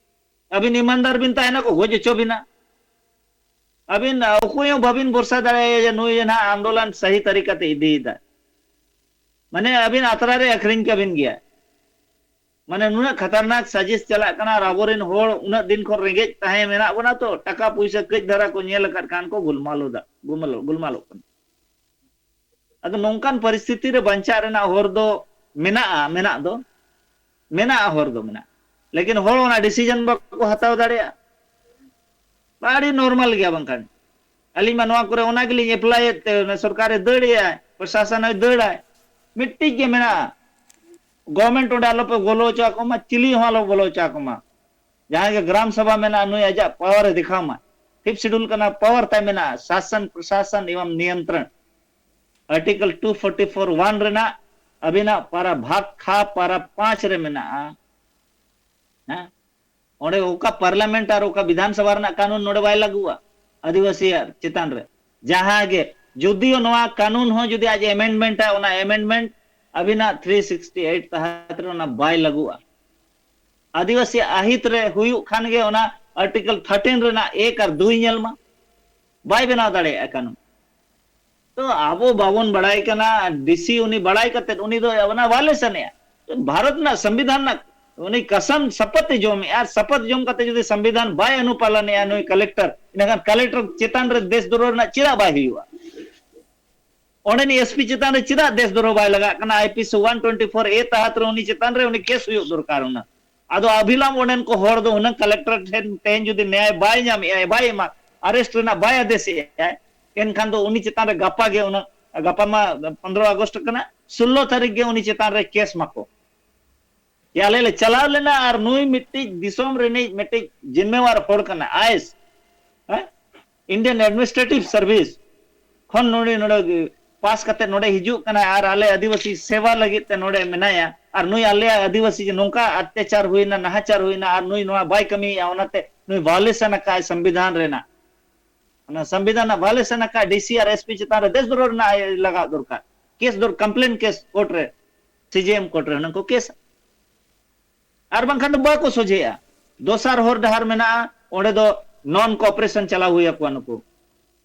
ᱟᱹᱵᱤᱱ ᱤᱢᱟᱱᱫᱟᱨ ᱵᱤᱱ ᱛᱟᱦᱮᱱᱟ, ᱠᱚ ᱜᱚᱡ ᱦᱚᱪᱚ ᱵᱤᱱᱟ᱾ ᱟᱹᱵᱤᱱ, ᱟ, ᱚᱠᱚᱭ ᱦᱚᱸ ᱵᱟᱹᱵᱤᱱ ᱵᱷᱚᱨᱥᱟ ᱫᱟᱲᱮᱭᱟᱭᱟ ᱡᱮ ᱱᱩᱭ ᱡᱮ ᱱᱟᱦᱟᱜ ᱟᱱᱫᱳᱞᱚᱱ ᱥᱟᱦᱤ ᱛᱟᱹᱨᱤᱠᱟ ᱛᱮ ᱤᱫᱤᱭᱮᱫᱟ᱾ ᱢᱟᱱᱮ ᱟᱹᱵᱤᱱ ᱟᱛᱨᱟ ᱨᱮ ᱟᱹᱠᱷᱨᱤᱧ ᱠᱟᱵᱤᱱ ᱜᱮᱭᱟ᱾ ᱢᱟᱱᱮ ᱱᱩᱱᱟᱹᱜ ᱠᱷᱟᱛᱟᱨᱱᱟᱠ ᱥᱟᱡᱤᱥ ᱪᱟᱞᱟᱜ ᱠᱟᱱᱟ ᱟᱨ ᱟᱵᱚᱨᱮᱱ ᱦᱚᱲ ᱩᱱᱟᱹᱜ ᱫᱤᱱ ᱠᱷᱚᱱ ᱨᱮᱸᱜᱮᱡ ᱛᱟᱦᱮᱸ ᱢᱮᱱᱟᱜ ᱵᱚᱱᱟ ᱛᱚ, ᱴᱟᱠᱟ ᱯᱩᱭᱥᱟᱹ ᱠᱟᱹᱡ ᱫᱷᱟᱨᱟ ᱠᱚ ᱧᱮᱞ ᱟᱠᱟᱫ ᱠᱷᱟᱱ ᱠᱚ ᱜᱩᱞᱢᱟᱞᱚᱫᱟ, ᱜᱩᱢᱟᱞᱚ-, ᱜᱩᱞᱢᱟᱞᱚᱜ ᱠᱟᱱᱟ᱾ ᱟᱫᱚ ᱱᱚᱝᱠᱟᱱ ᱯᱚᱨᱤᱥᱛᱷᱤᱛᱤ ᱨᱮ ᱵᱟᱧᱪᱟᱜ ᱨᱮᱱᱟᱜ ᱦᱚᱨ ᱫᱚ ᱢᱮᱱᱟᱜᱼᱟ, ᱢᱮᱱᱟᱜ ᱫᱚ ᱢᱮᱱᱟᱜᱼᱟ, ᱦᱚᱨ ᱫᱚ ᱢᱮᱱᱟᱜᱼᱟ᱾ ᱞᱮᱠᱤᱱ ᱦᱚᱲ ᱚᱱᱟ ᱰᱤᱥᱤᱡᱚᱱ ᱵᱟᱠᱚ ᱦᱟᱛᱟᱣ ᱫᱟᱲᱮᱭᱟᱜᱼᱟ᱾ ᱟᱹᱰᱤ ᱱᱚᱨᱢᱟᱞ ᱜᱮᱭᱟ ᱵᱟᱝᱠᱷᱟᱱ᱾ ᱟᱹᱞᱤᱧ ᱢᱟ ᱱᱚᱣᱟ ᱠᱚᱨᱮ ᱚᱱᱟ ᱜᱮᱞᱤᱧ ᱮᱯᱞᱟᱭᱮᱫ ᱛᱮ, ᱚᱱᱟ ᱥᱚᱨᱠᱟᱨᱮ ᱫᱟᱹᱲ ᱮᱜᱼᱟᱭ, ᱯᱨᱚᱥᱟᱥᱚᱱ ᱦᱚᱸᱭ ᱫᱟᱹᱲᱟᱭ᱾ ᱢᱤᱫᱴᱤᱡ ᱜᱮ ᱢᱮᱱᱟᱜᱼᱟ, ᱜᱚᱵᱷᱢᱮᱱᱴ ᱚᱸᱰᱮ ᱟᱞᱚᱯᱮ ᱵᱚᱞᱚ ᱦᱚᱪᱚ ᱟᱠᱚ ᱢᱟ, ᱪᱤᱞᱤ ᱦᱚᱸ ᱟᱞᱚ ᱵᱚᱞᱚ ᱦᱚᱪᱚ ᱟᱠᱚ ᱢᱟ᱾ ᱡᱟᱦᱟᱸᱭ ᱜᱮ ᱜᱨᱟᱢ ᱥᱚᱵᱷᱟ ᱢᱮᱱᱟᱜᱼᱟ, ᱱᱩᱭ ᱟᱡᱟᱜ ᱯᱟᱣᱟᱨ ᱮ ᱫᱮᱠᱷᱟᱣ ᱢᱟ᱾ ᱯᱷᱤᱯᱛᱷ ᱥᱤᱰᱩᱞ ᱠᱟᱱᱟ, ᱯᱟᱣᱟᱨ ᱛᱟᱭ ᱢᱮᱱᱟᱜᱼᱟ, ᱥᱟᱥᱚᱱ ᱯᱨᱚᱥᱟᱥᱚᱱ ᱮᱵᱚᱝ ᱱᱤᱭᱚᱱᱛᱨᱚᱱ᱾ Article two forty four one ᱨᱮᱱᱟᱜ ᱟᱹᱵᱤᱱᱟᱜ ᱯᱟᱨᱟ ᱵᱷᱟᱜᱽ ᱠᱷᱟ ᱯᱟᱨᱟ ᱯᱟᱸᱪ ᱨᱮ ᱢᱮᱱᱟᱜᱼᱟ᱾ ᱦᱮᱸ, ᱚᱸᱰᱮ ᱚᱠᱟ ᱯᱟᱨᱞᱟᱢᱮᱱᱴ ᱟᱨ ᱚᱠᱟ ᱵᱤᱫᱷᱟᱱ ᱥᱚᱵᱷᱟ ᱨᱮᱱᱟᱜ ᱠᱟᱹᱱᱩᱱ ᱱᱚᱰᱮ ᱵᱟᱭ ᱞᱟᱹᱜᱩᱜᱼᱟ ᱟᱹᱫᱤᱵᱟᱹᱥᱤᱭᱟᱜ ᱪᱮᱛᱟᱱ ᱨᱮ? ᱡᱟᱦᱟᱸ ᱜᱮ, ᱡᱩᱫᱤᱭᱳ ᱱᱚᱣᱟ ᱠᱟᱹᱱᱩᱱ ᱦᱚᱸ ᱡᱩᱫᱤ ᱟᱡ ᱮ ᱮᱢᱮᱱᱰᱢᱮᱱᱴᱟ, ᱚᱱᱟ ᱮᱢᱮᱱᱰᱢᱮᱱᱴ ᱟᱹᱵᱤᱱᱟᱜ ᱛᱷᱨᱤ ᱥᱤᱠᱥᱴᱤ ᱮᱭᱤᱴ ᱛᱟᱦᱟᱸᱛ ᱨᱮ ᱚᱱᱟ ᱵᱟᱭ ᱞᱟᱹᱜᱩᱜᱼᱟ᱾ ᱟᱹᱫᱤᱵᱟᱹᱥᱤ ᱟᱹᱦᱤᱛ ᱨᱮ ᱦᱩᱭᱩᱜ ᱠᱷᱟᱱ ᱜᱮ ᱚᱱᱟ ᱟᱨᱴᱤᱠᱮᱞ ᱛᱷᱟᱨᱴᱤᱱ ᱨᱮᱱᱟᱜ ᱮᱠ ᱟᱨ ᱫᱩᱭ ᱧᱮᱞ ᱢᱟ, ᱵᱟᱭ ᱵᱮᱱᱟᱣ ᱫᱟᱲᱮᱭᱟᱜᱼᱟ ᱠᱟᱹᱱᱩᱱ᱾ ᱛᱚ ᱟᱵᱚ ᱵᱟᱵᱚᱱ ᱵᱟᱲᱟᱭ ᱠᱟᱱᱟ, ᱰᱤᱥᱤ ᱩᱱᱤ ᱵᱟᱲᱟᱭ ᱠᱟᱛᱮᱫ ᱩᱱᱤ ᱫᱚ ᱚᱱᱟ violation ᱮᱜᱼᱟ᱾ ᱵᱷᱟᱨᱚᱛ ᱨᱮᱱᱟᱜ ᱥᱚᱝᱵᱤᱫᱷᱟᱱ ᱨᱮᱱᱟᱜ ᱩᱱᱤ ᱠᱟᱥᱟᱢ ᱥᱟᱯᱟᱛ ᱮ ᱡᱚᱢᱮᱜᱼᱟ, ᱟᱨ ᱥᱟᱯᱟᱛ ᱡᱚᱢ ᱠᱟᱛᱮ ᱡᱩᱫᱤ ᱥᱚᱝᱵᱤᱫᱷᱟᱱ ᱵᱟᱭ ᱚᱱᱩᱯᱟᱞᱚᱱᱮᱜᱼᱟ ᱱᱩᱭ ᱠᱟᱞᱮᱠᱴᱚᱨ, ᱤᱱᱟᱹᱠᱷᱟᱱ ᱠᱟᱞᱮᱠᱴᱚᱨ ᱪᱮᱛᱟᱱ ᱨᱮ ᱫᱮᱥ ᱫᱨᱳᱦᱚ ᱨᱮᱱᱟᱜ ᱪᱮᱫᱟᱜ ᱵᱟᱭ ᱦᱩᱭᱩᱜᱼᱟ? ᱚᱸᱰᱮᱱᱤᱡ ᱮᱥᱯᱤ ᱪᱮᱛᱟᱱ ᱨᱮ ᱪᱮᱫᱟᱜ ᱫᱮᱥ ᱫᱨᱳᱦᱚ ᱵᱟᱭ ᱞᱟᱜᱟᱜ ᱠᱟᱱᱟ? I P C one twenty four A ᱛᱟᱦᱟᱛ ᱨᱮ ᱩᱱᱤ ᱪᱮᱛᱟᱱ ᱨᱮ ᱩᱱᱤ ᱠᱮᱥ ᱦᱩᱭᱩᱜ ᱫᱚᱨᱠᱟᱨ ᱚᱱᱟ᱾ ᱟᱫᱚ ᱟᱵᱷᱤᱞᱟᱢ ᱚᱸᱰᱮᱱ ᱠᱚ ᱦᱚᱲ ᱫᱚ ᱦᱩᱱᱟᱹᱝ ᱠᱟᱞᱮᱠᱴᱚᱨ ᱴᱷᱮᱱ ᱛᱮᱦᱮᱧ ᱡᱩᱫᱤ ᱱᱮᱭᱟᱭ ᱵᱟᱭ ᱧᱟᱢᱮᱜᱼᱟᱭ, ᱵᱟᱭ ᱮᱢᱟ, ᱟᱨᱮᱥᱴ ᱨᱮᱱᱟᱜ ᱵᱟᱭ ᱟᱫᱮᱥᱮᱜᱼᱟᱭ, ᱮᱱᱠᱷᱟᱱ ᱫᱚ ᱩᱱᱤ ᱪᱮᱛᱟᱱ ᱨᱮ ᱜᱟᱯᱟ ᱜᱮ ᱚᱱᱟ, ᱜᱟᱯᱟ ᱢᱟ ᱯᱚᱱᱫᱽᱨᱚ ᱟᱜᱚᱥᱴ ᱠᱟᱱᱟ, ᱥᱳᱞᱞᱳ ᱛᱟᱹᱨᱤᱠᱷ ᱜᱮ ᱩᱱᱤ ᱪᱮᱛᱟᱱ ᱨᱮ ᱠᱮᱥ ᱢᱟᱠᱚ᱾ ᱡᱮ ᱟᱞᱮ ᱞᱮ ᱪᱟᱞᱟᱣ ᱞᱮᱱᱟ ᱟᱨ ᱱᱩᱭ ᱢᱤᱫᱴᱤᱡ ᱫᱤᱥᱚᱢ ᱨᱤᱱᱤᱡ ᱢᱤᱫᱴᱤᱡ ᱡᱤᱢᱢᱮᱣᱟᱨ ᱦᱚᱲ ᱠᱟᱱᱟ, ᱟᱭᱮᱥ, ᱦᱮᱸ? Indian Administrative Service ᱠᱷᱚᱱ ᱱᱩᱭ ᱱᱚᱰᱮ ᱯᱟᱥ ᱠᱟᱛᱮ ᱱᱚᱰᱮ ᱦᱤᱡᱩᱜ ᱠᱟᱱᱟᱭ ᱟᱨ ᱟᱞᱮ ᱟᱹᱫᱤᱵᱟᱹᱥᱤ ᱥᱮᱵᱟ ᱞᱟᱹᱜᱤᱫ ᱛᱮ ᱱᱚᱰᱮ ᱢᱮᱱᱟᱭᱟ, ᱟᱨ ᱱᱩᱭ ᱟᱞᱮᱭᱟᱜ ᱟᱹᱫᱤᱵᱟᱹᱥᱤ ᱡᱮ ᱱᱚᱝᱠᱟ ᱚᱛᱛᱟᱪᱟᱨ ᱦᱩᱭᱱᱟ, ᱱᱟᱦᱟᱪᱟᱨ ᱦᱩᱭᱱᱟ, ᱟᱨ ᱱᱩᱭ ᱱᱚᱣᱟ ᱵᱟᱭ ᱠᱟᱹᱢᱤᱭᱮᱫᱼᱟ, ᱚᱱᱟᱛᱮ ᱱᱩᱭ ᱵᱷᱟᱭᱳᱞᱮᱥᱚᱱ ᱟᱠᱟᱫ ᱥᱚᱝᱵᱤᱫᱷᱟᱱ ᱨᱮᱱᱟᱜ, ᱚᱱᱟ ᱥᱚᱝᱵᱤᱫᱷᱟᱱ ᱨᱮᱱᱟᱜ ᱵᱷᱟᱭᱳᱞᱮᱥᱚᱱ ᱟᱠᱟᱫ ᱰᱤ ᱥᱤ ᱟᱨ ᱮᱥ ᱯᱤ ᱪᱮᱛᱟᱱ ᱨᱮ ᱫᱮᱥ ᱫᱨᱳᱦᱚ ᱨᱮᱱᱟᱜ ᱞᱟᱜᱟᱣ ᱫᱚᱨᱠᱟᱨ, ᱠᱮᱥ ᱫᱚᱨ, ᱠᱚᱢᱯᱞᱮᱱ ᱠᱮᱥ ᱠᱳᱨᱴ ᱨᱮ, ᱥᱤ ᱡᱮ ᱮᱢ ᱠᱳᱨᱴ ᱨᱮ ᱦᱩᱱᱟᱹᱝ ᱠᱚ ᱠᱮᱥᱟ᱾ ᱟᱨ ᱵᱟᱝᱠᱷᱟᱱ ᱫᱚ ᱵᱟᱠᱚ ᱥᱚᱡᱷᱮᱜᱼᱟ᱾ ᱫᱚᱥᱟᱨ ᱦᱚᱨ ᱰᱟᱦᱟᱨ ᱢᱮᱱᱟᱜᱼᱟ, ᱚᱸᱰᱮ ᱫᱚ ᱱᱚᱱ ᱠᱚᱯᱟᱨᱮᱥᱚᱱ ᱪᱟᱞᱟᱣ ᱦᱩᱭ ᱟᱠᱚᱣᱟ ᱱᱩᱠᱩ᱾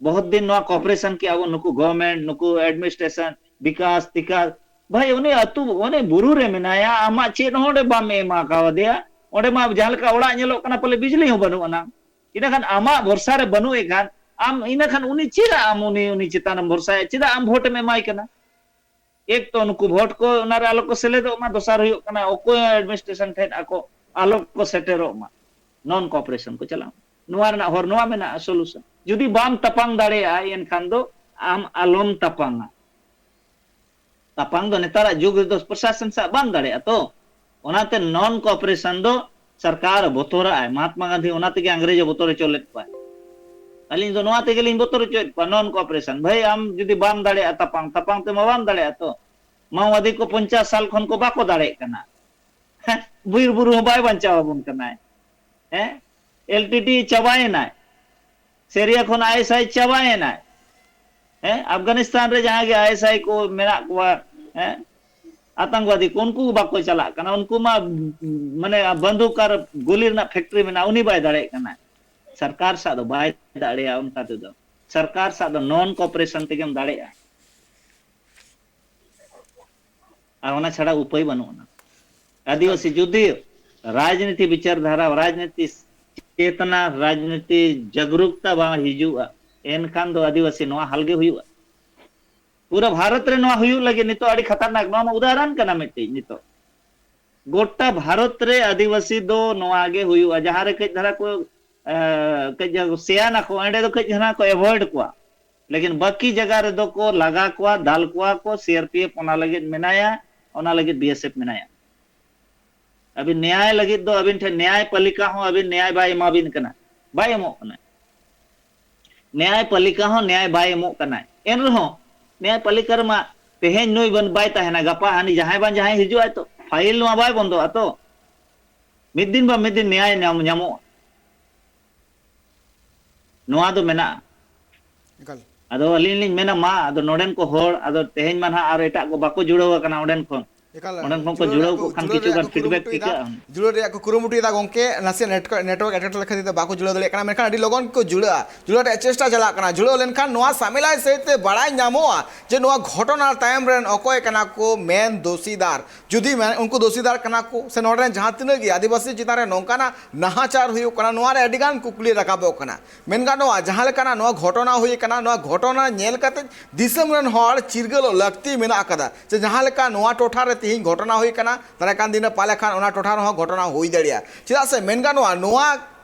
ᱵᱚᱦᱩᱛ ᱫᱤᱱ ᱱᱚᱣᱟ ᱠᱚᱯᱟᱨᱮᱥᱚᱱ ᱠᱮᱜᱼᱟ ᱵᱚᱱ, ᱱᱩᱠᱩ ᱜᱚᱵᱷᱚᱨᱱᱢᱮᱱᱴ, ᱱᱩᱠᱩ ᱮᱰᱢᱤᱱᱤᱥᱴᱨᱮᱥᱚᱱ, ᱵᱤᱠᱟᱥ, ᱛᱤᱠᱟᱥ᱾ ᱵᱷᱟᱭ, ᱩᱱᱤ ᱟᱹᱛᱩ, ᱩᱱᱤ ᱵᱩᱨᱩ ᱨᱮ ᱢᱮᱱᱟᱭᱟ, ᱟᱢᱟᱜ ᱪᱮᱫ ᱦᱚᱸ ᱚᱸᱰᱮ ᱵᱟᱢ ᱮᱢᱟ ᱠᱟᱣᱫᱮᱭᱟ᱾ ᱚᱸᱰᱮ ᱢᱟ ᱡᱟᱦᱟᱸ ᱞᱮᱠᱟ ᱚᱲᱟᱜ ᱧᱮᱞᱚᱜ ᱠᱟᱱᱟ, ᱯᱟᱞᱮ ᱵᱤᱡᱽᱞᱤ ᱦᱚᱸ ᱵᱟᱹᱱᱩᱜ ᱟᱱᱟᱝ᱾ ᱤᱱᱟᱹᱠᱷᱟᱱ ᱟᱢᱟᱜ ᱵᱷᱚᱨᱥᱟ ᱨᱮ ᱵᱟᱹᱱᱩᱜ ᱮ ᱠᱷᱟᱱ, ᱟᱢ ᱤᱱᱟᱹᱠᱷᱟᱱ ᱩᱱᱤ ᱪᱮᱫᱟᱜ ᱟᱢ ᱩᱱᱤ, ᱩᱱᱤ ᱪᱮᱛᱟᱱ ᱨᱮᱢ ᱵᱷᱚᱨᱥᱟᱭᱟ? ᱪᱮᱫᱟᱜ ᱟᱢ ᱵᱷᱳᱴ ᱮᱢ ᱮᱢᱟᱭ ᱠᱟᱱᱟ? ᱮᱠ ᱛᱚ ᱱᱩᱠᱩ ᱵᱷᱳᱴ ᱠᱚ ᱚᱱᱟ ᱨᱮ ᱟᱞᱚ ᱠᱚ ᱥᱮᱞᱮᱫᱚᱜ ᱢᱟ, ᱫᱚᱥᱟᱨ ᱦᱩᱭᱩᱜ ᱠᱟᱱᱟ ᱚᱠᱚᱭ ᱮᱰᱢᱤᱱᱤᱥᱴᱨᱮᱥᱚᱱ ᱴᱷᱮᱱ ᱟᱠᱚ ᱟᱞᱚ ᱠᱚ ᱥᱮᱴᱮᱨᱚᱜ ᱢᱟ, ᱱᱚᱱ ᱠᱚᱯᱟᱨᱮᱥᱚᱱ ᱠᱚ ᱪᱟᱞᱟᱜ ᱢᱟ᱾ ᱱᱚᱣᱟ ᱨᱮᱱᱟᱜ ᱦᱚᱨ ᱱᱚᱣᱟ ᱢᱮᱱᱟᱜᱼᱟ, ᱥᱚᱞᱩᱥᱚᱱ᱾ ᱡᱩᱫᱤ ᱵᱟᱢ ᱛᱟᱯᱟᱢ ᱫᱟᱲᱮᱭᱟᱜᱼᱟ, ᱮᱱᱠᱷᱟᱱ ᱫᱚ ᱟᱢ ᱟᱞᱚᱢ ᱛᱟᱯᱟᱢᱟ᱾ ᱛᱟᱯᱟᱢ ᱫᱚ ᱱᱮᱛᱟᱨᱟᱜ ᱡᱩᱜᱽ ᱨᱮᱫᱚ ᱯᱨᱚᱥᱟᱥᱚᱱ ᱥᱟᱶ ᱵᱟᱢ ᱫᱟᱲᱮᱭᱟᱜᱼᱟ ᱛᱚ᱾ ᱚᱱᱟᱛᱮ ᱱᱚᱱ ᱠᱚᱯᱟᱨᱮᱥᱚᱱ ᱫᱚ ᱥᱚᱨᱠᱟᱨ ᱵᱚᱛᱚᱨᱟᱜᱼᱟᱭ᱾ ᱢᱚᱦᱟᱛᱢᱟ ᱜᱟᱱᱫᱷᱤ ᱚᱱᱟ ᱛᱮᱜᱮ ᱤᱝᱨᱮᱡᱽ ᱮ ᱵᱚᱛᱚᱨ ᱦᱚᱪᱚ ᱞᱮᱫ ᱠᱚᱣᱟ᱾ ᱟᱹᱞᱤᱧ ᱫᱚ ᱱᱚᱣᱟ ᱛᱮᱜᱮᱞᱤᱧ ᱵᱚᱛᱚᱨ ᱦᱚᱪᱚᱭᱮᱫ ᱠᱚᱣᱟ, ᱱᱚᱱ ᱠᱚᱯᱟᱨᱮᱥᱚᱱ᱾ ᱵᱷᱟᱹᱭ, ᱟᱢ ᱡᱩᱫᱤ ᱵᱟᱢ ᱫᱟᱲᱮᱭᱟᱜᱼᱟ ᱛᱟᱯᱟᱢ, ᱛᱟᱯᱟᱢ ᱛᱮᱢᱟ ᱵᱟᱢ ᱫᱟᱲᱮᱭᱟᱜᱼᱟ ᱛᱚ᱾ ᱢᱟᱣᱳᱣᱟᱫᱤ ᱠᱚ ᱯᱚᱧᱪᱟᱥ ᱥᱟᱞ ᱠᱷᱚᱱ ᱠᱚ ᱵᱟᱠᱚ ᱫᱟᱲᱮᱜ ᱠᱟᱱᱟ᱾ ᱵᱤᱨ ᱵᱩᱨᱩ ᱦᱚᱸ ᱵᱟᱭ ᱵᱟᱧᱪᱟᱣ ᱟᱵᱚᱱ ᱠᱟᱱᱟᱭ᱾ ᱦᱮᱸ? ᱮᱞ ᱴᱤ ᱴᱤ ᱪᱟᱵᱟᱭᱮᱱᱟᱭ᱾ ᱥᱮᱨᱤᱭᱟ ᱠᱷᱚᱱ ᱟᱭ ᱮᱥ ᱟᱭ ᱪᱟᱵᱟᱭᱮᱱᱟᱭ᱾ ᱦᱮᱸ? ᱟᱯᱷᱜᱟᱱᱤᱥᱛᱟᱱ ᱨᱮ ᱡᱟᱦᱟᱸ ᱜᱮ ᱟᱭ ᱮᱥ ᱟᱭ ᱠᱚ ᱢᱮᱱᱟᱜ ᱠᱚᱣᱟ, ᱦᱮᱸ? ᱟᱛᱟᱝᱠᱵᱟᱫᱤ ᱠᱚ, ᱩᱱᱠᱩ ᱵᱟᱠᱚ ᱪᱟᱞᱟᱜ ᱠᱟᱱᱟ᱾ ᱩᱱᱠᱩ ᱢᱟ, ᱢᱟᱱᱮ, ᱵᱟᱱᱫᱩᱠ ᱟᱨ ᱜᱩᱞᱤ ᱨᱮᱱᱟᱜ ᱯᱷᱮᱠᱴᱨᱤ ᱢᱮᱱᱟᱜᱼᱟ, ᱩᱱᱤ ᱵᱟᱭ ᱫᱟᱲᱮᱭᱟᱜ ᱠᱟᱱᱟ᱾ ᱥᱚᱨᱠᱟᱨ ᱥᱟᱶ ᱫᱚ ᱵᱟᱭ ᱫᱟᱲᱮᱭᱟᱜᱼᱟ ᱚᱱᱠᱟ ᱛᱮᱫᱚ᱾ ᱥᱚᱨᱠᱟᱨ ᱥᱟᱶ ᱫᱚ ᱱᱚᱱ ᱠᱚᱯᱟᱨᱮᱥᱚᱱ ᱛᱮᱜᱮᱢ ᱫᱟᱲᱮᱭᱟᱜᱼᱟ᱾ ᱟᱨ ᱚᱱᱟ ᱪᱷᱟᱲᱟ ᱩᱯᱟᱹᱭ ᱵᱟᱹᱱᱩᱜ ᱟᱱᱟ᱾ ᱟᱹᱫᱤᱵᱟᱹᱥᱤ ᱡᱩᱫᱤ ᱨᱟᱡᱽᱱᱤᱛᱤ ᱵᱤᱪᱟᱨ ᱫᱷᱟᱨᱟ, ᱨᱟᱡᱽᱱᱤᱛᱤ ᱪᱮᱛᱱᱟ, ᱨᱟᱡᱽᱱᱤᱛᱤ ᱡᱟᱜᱽᱨᱩᱠᱛᱟ ᱵᱟᱝ ᱦᱤᱡᱩᱜᱼᱟ, ᱮᱱᱠᱷᱟᱱ ᱫᱚ ᱟᱹᱫᱤᱵᱟᱹᱥᱤ ᱱᱚᱣᱟ ᱦᱟᱞ ᱜᱮ ᱦᱩᱭᱩᱜᱼᱟ᱾ ᱯᱩᱨᱟᱹ ᱵᱷᱟᱨᱚᱛ ᱨᱮ ᱱᱚᱣᱟ ᱦᱩᱭᱩᱜ ᱞᱟᱹᱜᱤᱫ ᱱᱤᱛᱚᱜ ᱟᱹᱰᱤ ᱠᱷᱟᱛᱟᱨᱱᱟᱠ, ᱱᱚᱣᱟ ᱢᱟ ᱩᱫᱟᱦᱚᱨᱚᱱ ᱠᱟᱱᱟ ᱢᱤᱫᱴᱤᱡ᱾ ᱱᱤᱛᱚᱜ ᱜᱚᱴᱟ ᱵᱷᱟᱨᱚᱛ ᱨᱮ ᱟᱹᱫᱤᱵᱟᱹᱥᱤ ᱫᱚ ᱱᱚᱣᱟ ᱜᱮ ᱦᱩᱭᱩᱜᱼᱟ, ᱡᱟᱦᱟᱸ ᱨᱮ ᱠᱟᱹᱡ ᱫᱷᱟᱨᱟ ᱠᱚ, ᱮ, ᱠᱟᱹᱡ ᱥᱮᱭᱟᱱᱟ ᱠᱚ, ᱚᱸᱰᱮ ᱫᱚ ᱠᱟᱹᱡ ᱫᱷᱟᱨᱟ ᱠᱚ ᱮᱵᱷᱚᱭᱮᱰ ᱠᱚᱣᱟ, ᱞᱮᱠᱤᱱ ᱵᱟᱹᱠᱤ ᱡᱟᱭᱜᱟ ᱨᱮᱫᱚ ᱠᱚ ᱞᱟᱜᱟ ᱠᱚᱣᱟ, ᱫᱟᱞ ᱠᱚᱣᱟ ᱠᱚ᱾ ᱥᱤ ᱟᱨ ᱯᱤ ᱮᱯᱷ ᱚᱱᱟ ᱞᱟᱹᱜᱤᱫ ᱢᱮᱱᱟᱭᱟ, ᱚᱱᱟ ᱞᱟᱹᱜᱤᱫ ᱵᱤ ᱮᱥ ᱮᱯᱷ ᱢᱮᱱᱟᱭᱟ᱾ ᱟᱹᱵᱤᱱ ᱱᱮᱭᱟᱭ ᱞᱟᱹᱜᱤᱫ ᱫᱚ ᱟᱹᱵᱤᱱ ᱴᱷᱮᱱ ᱱᱮᱭᱟᱭ ᱯᱟᱞᱤᱠᱟ ᱦᱚᱸ ᱟᱹᱵᱤᱱ ᱱᱮᱭᱟᱭ ᱵᱟᱭ ᱮᱢᱟᱵᱤᱱ ᱠᱟᱱᱟ, ᱵᱟᱭ ᱮᱢᱚᱜ ᱠᱟᱱᱟ᱾ ᱱᱮᱭᱟᱭ ᱯᱟᱞᱤᱠᱟ ᱦᱚᱸ ᱱᱮᱭᱟᱭ ᱵᱟᱭ ᱮᱢᱚᱜ ᱠᱟᱱᱟ᱾ ᱮᱱ ᱨᱮᱦᱚᱸ ᱱᱮᱭᱟᱭ ᱯᱟᱞᱤᱠᱟ ᱨᱮᱢᱟ ᱛᱮᱦᱮᱧ ᱱᱩᱭ ᱵᱟᱹᱱ-, ᱵᱟᱭ ᱛᱟᱦᱮᱱᱟ, ᱜᱟᱯᱟ ᱦᱟᱹᱱᱤ ᱡᱟᱦᱟᱸᱭ ᱵᱟᱝ ᱡᱟᱦᱟᱸᱭ ᱦᱤᱡᱩᱜ ᱟᱭ ᱛᱚ, ᱯᱷᱟᱭᱤᱞ ᱱᱚᱣᱟ ᱵᱟᱭ ᱵᱚᱱᱫᱚᱜᱼᱟ ᱛᱚ᱾ ᱢᱤᱫ ᱫᱤᱱ ᱵᱟᱝ ᱢᱤᱫ ᱫᱤᱱ ᱱᱮᱭᱟᱭ ᱧᱟᱢ, ᱧᱟᱢᱚᱜᱼᱟ᱾ ᱱᱚᱣᱟ ᱫᱚ ᱢᱮᱱᱟᱜᱼᱟ᱾ ᱮᱠᱟᱞ᱾ ᱟᱫᱚ ᱟᱹᱞᱤᱧ ᱞᱤᱧ ᱢᱮᱱᱟ, ᱢᱟ, ᱟᱫᱚ ᱱᱚᱰᱮᱱ ᱠᱚ ᱦᱚᱲ, ᱟᱫᱚ ᱛᱮᱦᱮᱧ ᱢᱟ ᱱᱟᱦᱟᱜ ᱟᱨ ᱮᱴᱟᱜ ᱠᱚ ᱵᱟᱠᱚ ᱡᱩᱲᱟᱹᱣ ᱟᱠᱟᱱᱟ ᱚᱸᱰᱮᱱ ᱠᱷᱚᱱ᱾ ᱮᱠᱟᱞ, ᱚᱸᱰᱮᱱ ᱠᱷᱚᱱ ᱠᱚ ᱡᱩᱲᱟᱹᱣ ᱡᱩᱲᱟᱹᱣ ᱨᱮᱭᱟᱜ ᱠᱚ ᱠᱚᱜ ᱠᱷᱟᱱ ᱠᱤᱪᱷᱩ ᱠᱩᱨᱩᱢᱩᱴᱩᱭᱮᱫᱟ, ᱜᱟᱱ ᱯᱷᱤᱰᱵᱮᱠ ᱡᱩᱲᱟᱹᱣ ᱨᱮᱭᱟᱜ ᱠᱚ ᱴᱷᱤᱠᱟᱹᱜᱼᱟ᱾ ᱠᱩᱨᱩᱢᱩᱴᱩᱭᱮᱫᱟ ᱜᱚᱝᱠᱮ, ᱱᱟᱥᱮ ᱱᱮᱴᱣᱟᱨᱠ, ᱱᱮᱴᱣᱟᱨᱠ ᱮᱴᱠᱮᱴᱚᱬᱮ ᱠᱷᱟᱹᱛᱤᱨ ᱛᱮ ᱵᱟᱠᱚ ᱡᱩᱲᱟᱹᱣ ᱫᱟᱲᱮᱭᱟᱜ ᱠᱟᱱᱟ, ᱢᱮᱱᱠᱷᱟᱱ ᱟᱹᱰᱤ ᱞᱚᱜᱚᱱ ᱠᱚ ᱡᱩᱲᱟᱹᱜᱼᱟ᱾ ᱡᱩᱲᱟᱹᱣ ᱞᱮᱱᱠᱷᱟᱱ ᱱᱚᱣᱟ ᱥᱟᱢᱮᱞᱟᱭ ᱥᱟᱹᱦᱤᱡ ᱛᱮ ᱵᱟᱲᱟᱭ ᱧᱟᱢᱚᱜᱼᱟ ᱡᱮ ᱱᱚᱣᱟ ᱜᱷᱚᱴᱚᱱᱟ ᱛᱟᱭᱚᱢ ᱨᱮᱱ ᱚᱠᱚᱭ ᱠᱟᱱᱟ ᱠᱚ ᱢᱮᱱ ᱫᱳᱥᱤᱫᱟᱨ᱾ ᱡᱩᱫᱤ ᱢᱮᱱ, ᱩᱱᱠᱩ ᱫᱳᱥᱤᱫᱟᱨ ᱠᱟᱱᱟ ᱠᱚ, ᱥᱮ ᱱᱚᱰᱮ ᱨᱮᱱ ᱡᱟᱦᱟᱸ ᱛᱤᱱᱟᱹᱜ ᱜᱮ ᱟᱹᱫᱤᱵᱟᱹᱥᱤ ᱪᱮᱛᱟᱱ ᱨᱮ ᱱᱚᱝᱠᱟᱱᱟᱜ ᱱᱟᱦᱟᱪᱟᱨ ᱦᱩᱭᱩᱜ ᱠᱟᱱᱟ, ᱱᱚᱣᱟ ᱨᱮ ᱟᱹᱰᱤ ᱜᱟᱱ ᱠᱩᱠᱞᱤ ᱨᱟᱠᱟᱵᱚᱜ ᱠᱟᱱᱟ᱾ ᱢᱮᱱ ᱜᱟᱱᱚᱜᱼᱟ, ᱡᱟᱦᱟᱸ ᱞᱮᱠᱟᱱᱟᱜ ᱱᱚᱣᱟ ᱜᱷᱚᱴᱚᱱᱟ ᱦᱩᱭ ᱟᱠᱟᱱᱟ, ᱱᱚᱣᱟ ᱜᱷᱚᱴᱚᱱᱟ ᱧᱮᱞ ᱠᱟᱛᱮ ᱫᱤᱥᱚᱢ ᱨᱮᱱ ᱦᱚᱲ ᱪᱤᱨᱜᱟᱹᱞᱚᱜ ᱞᱟᱹᱠᱛᱤ ᱢᱮᱱᱟᱜ ᱟᱠᱟᱫᱟ, ᱡᱮ ᱡᱟᱦᱟᱸ ᱞᱮᱠᱟ ᱱᱚᱣᱟ ᱴᱚᱴᱷᱟ ᱨᱮ ᱛᱤᱦᱤᱧ ᱜᱷᱚᱴᱚᱱᱟ ᱦᱩᱭ ᱟᱠᱟᱱᱟ, ᱫᱟᱨᱟᱭ ᱠᱟᱱ ᱫᱤᱱ ᱨᱮ ᱯᱟᱞᱮ ᱠᱷᱟᱱ ᱚᱱᱟ ᱴᱚᱴᱷᱟ ᱨᱮᱦᱚᱸ ᱜᱷᱚᱴᱚᱱᱟ ᱦᱩᱭ ᱫᱟᱲᱮᱭᱟᱜᱼᱟ᱾ ᱪᱮᱫᱟᱜ ᱥᱮ ᱢᱮᱱ ᱜᱟᱱᱚᱜᱼᱟ, ᱱᱚᱣᱟ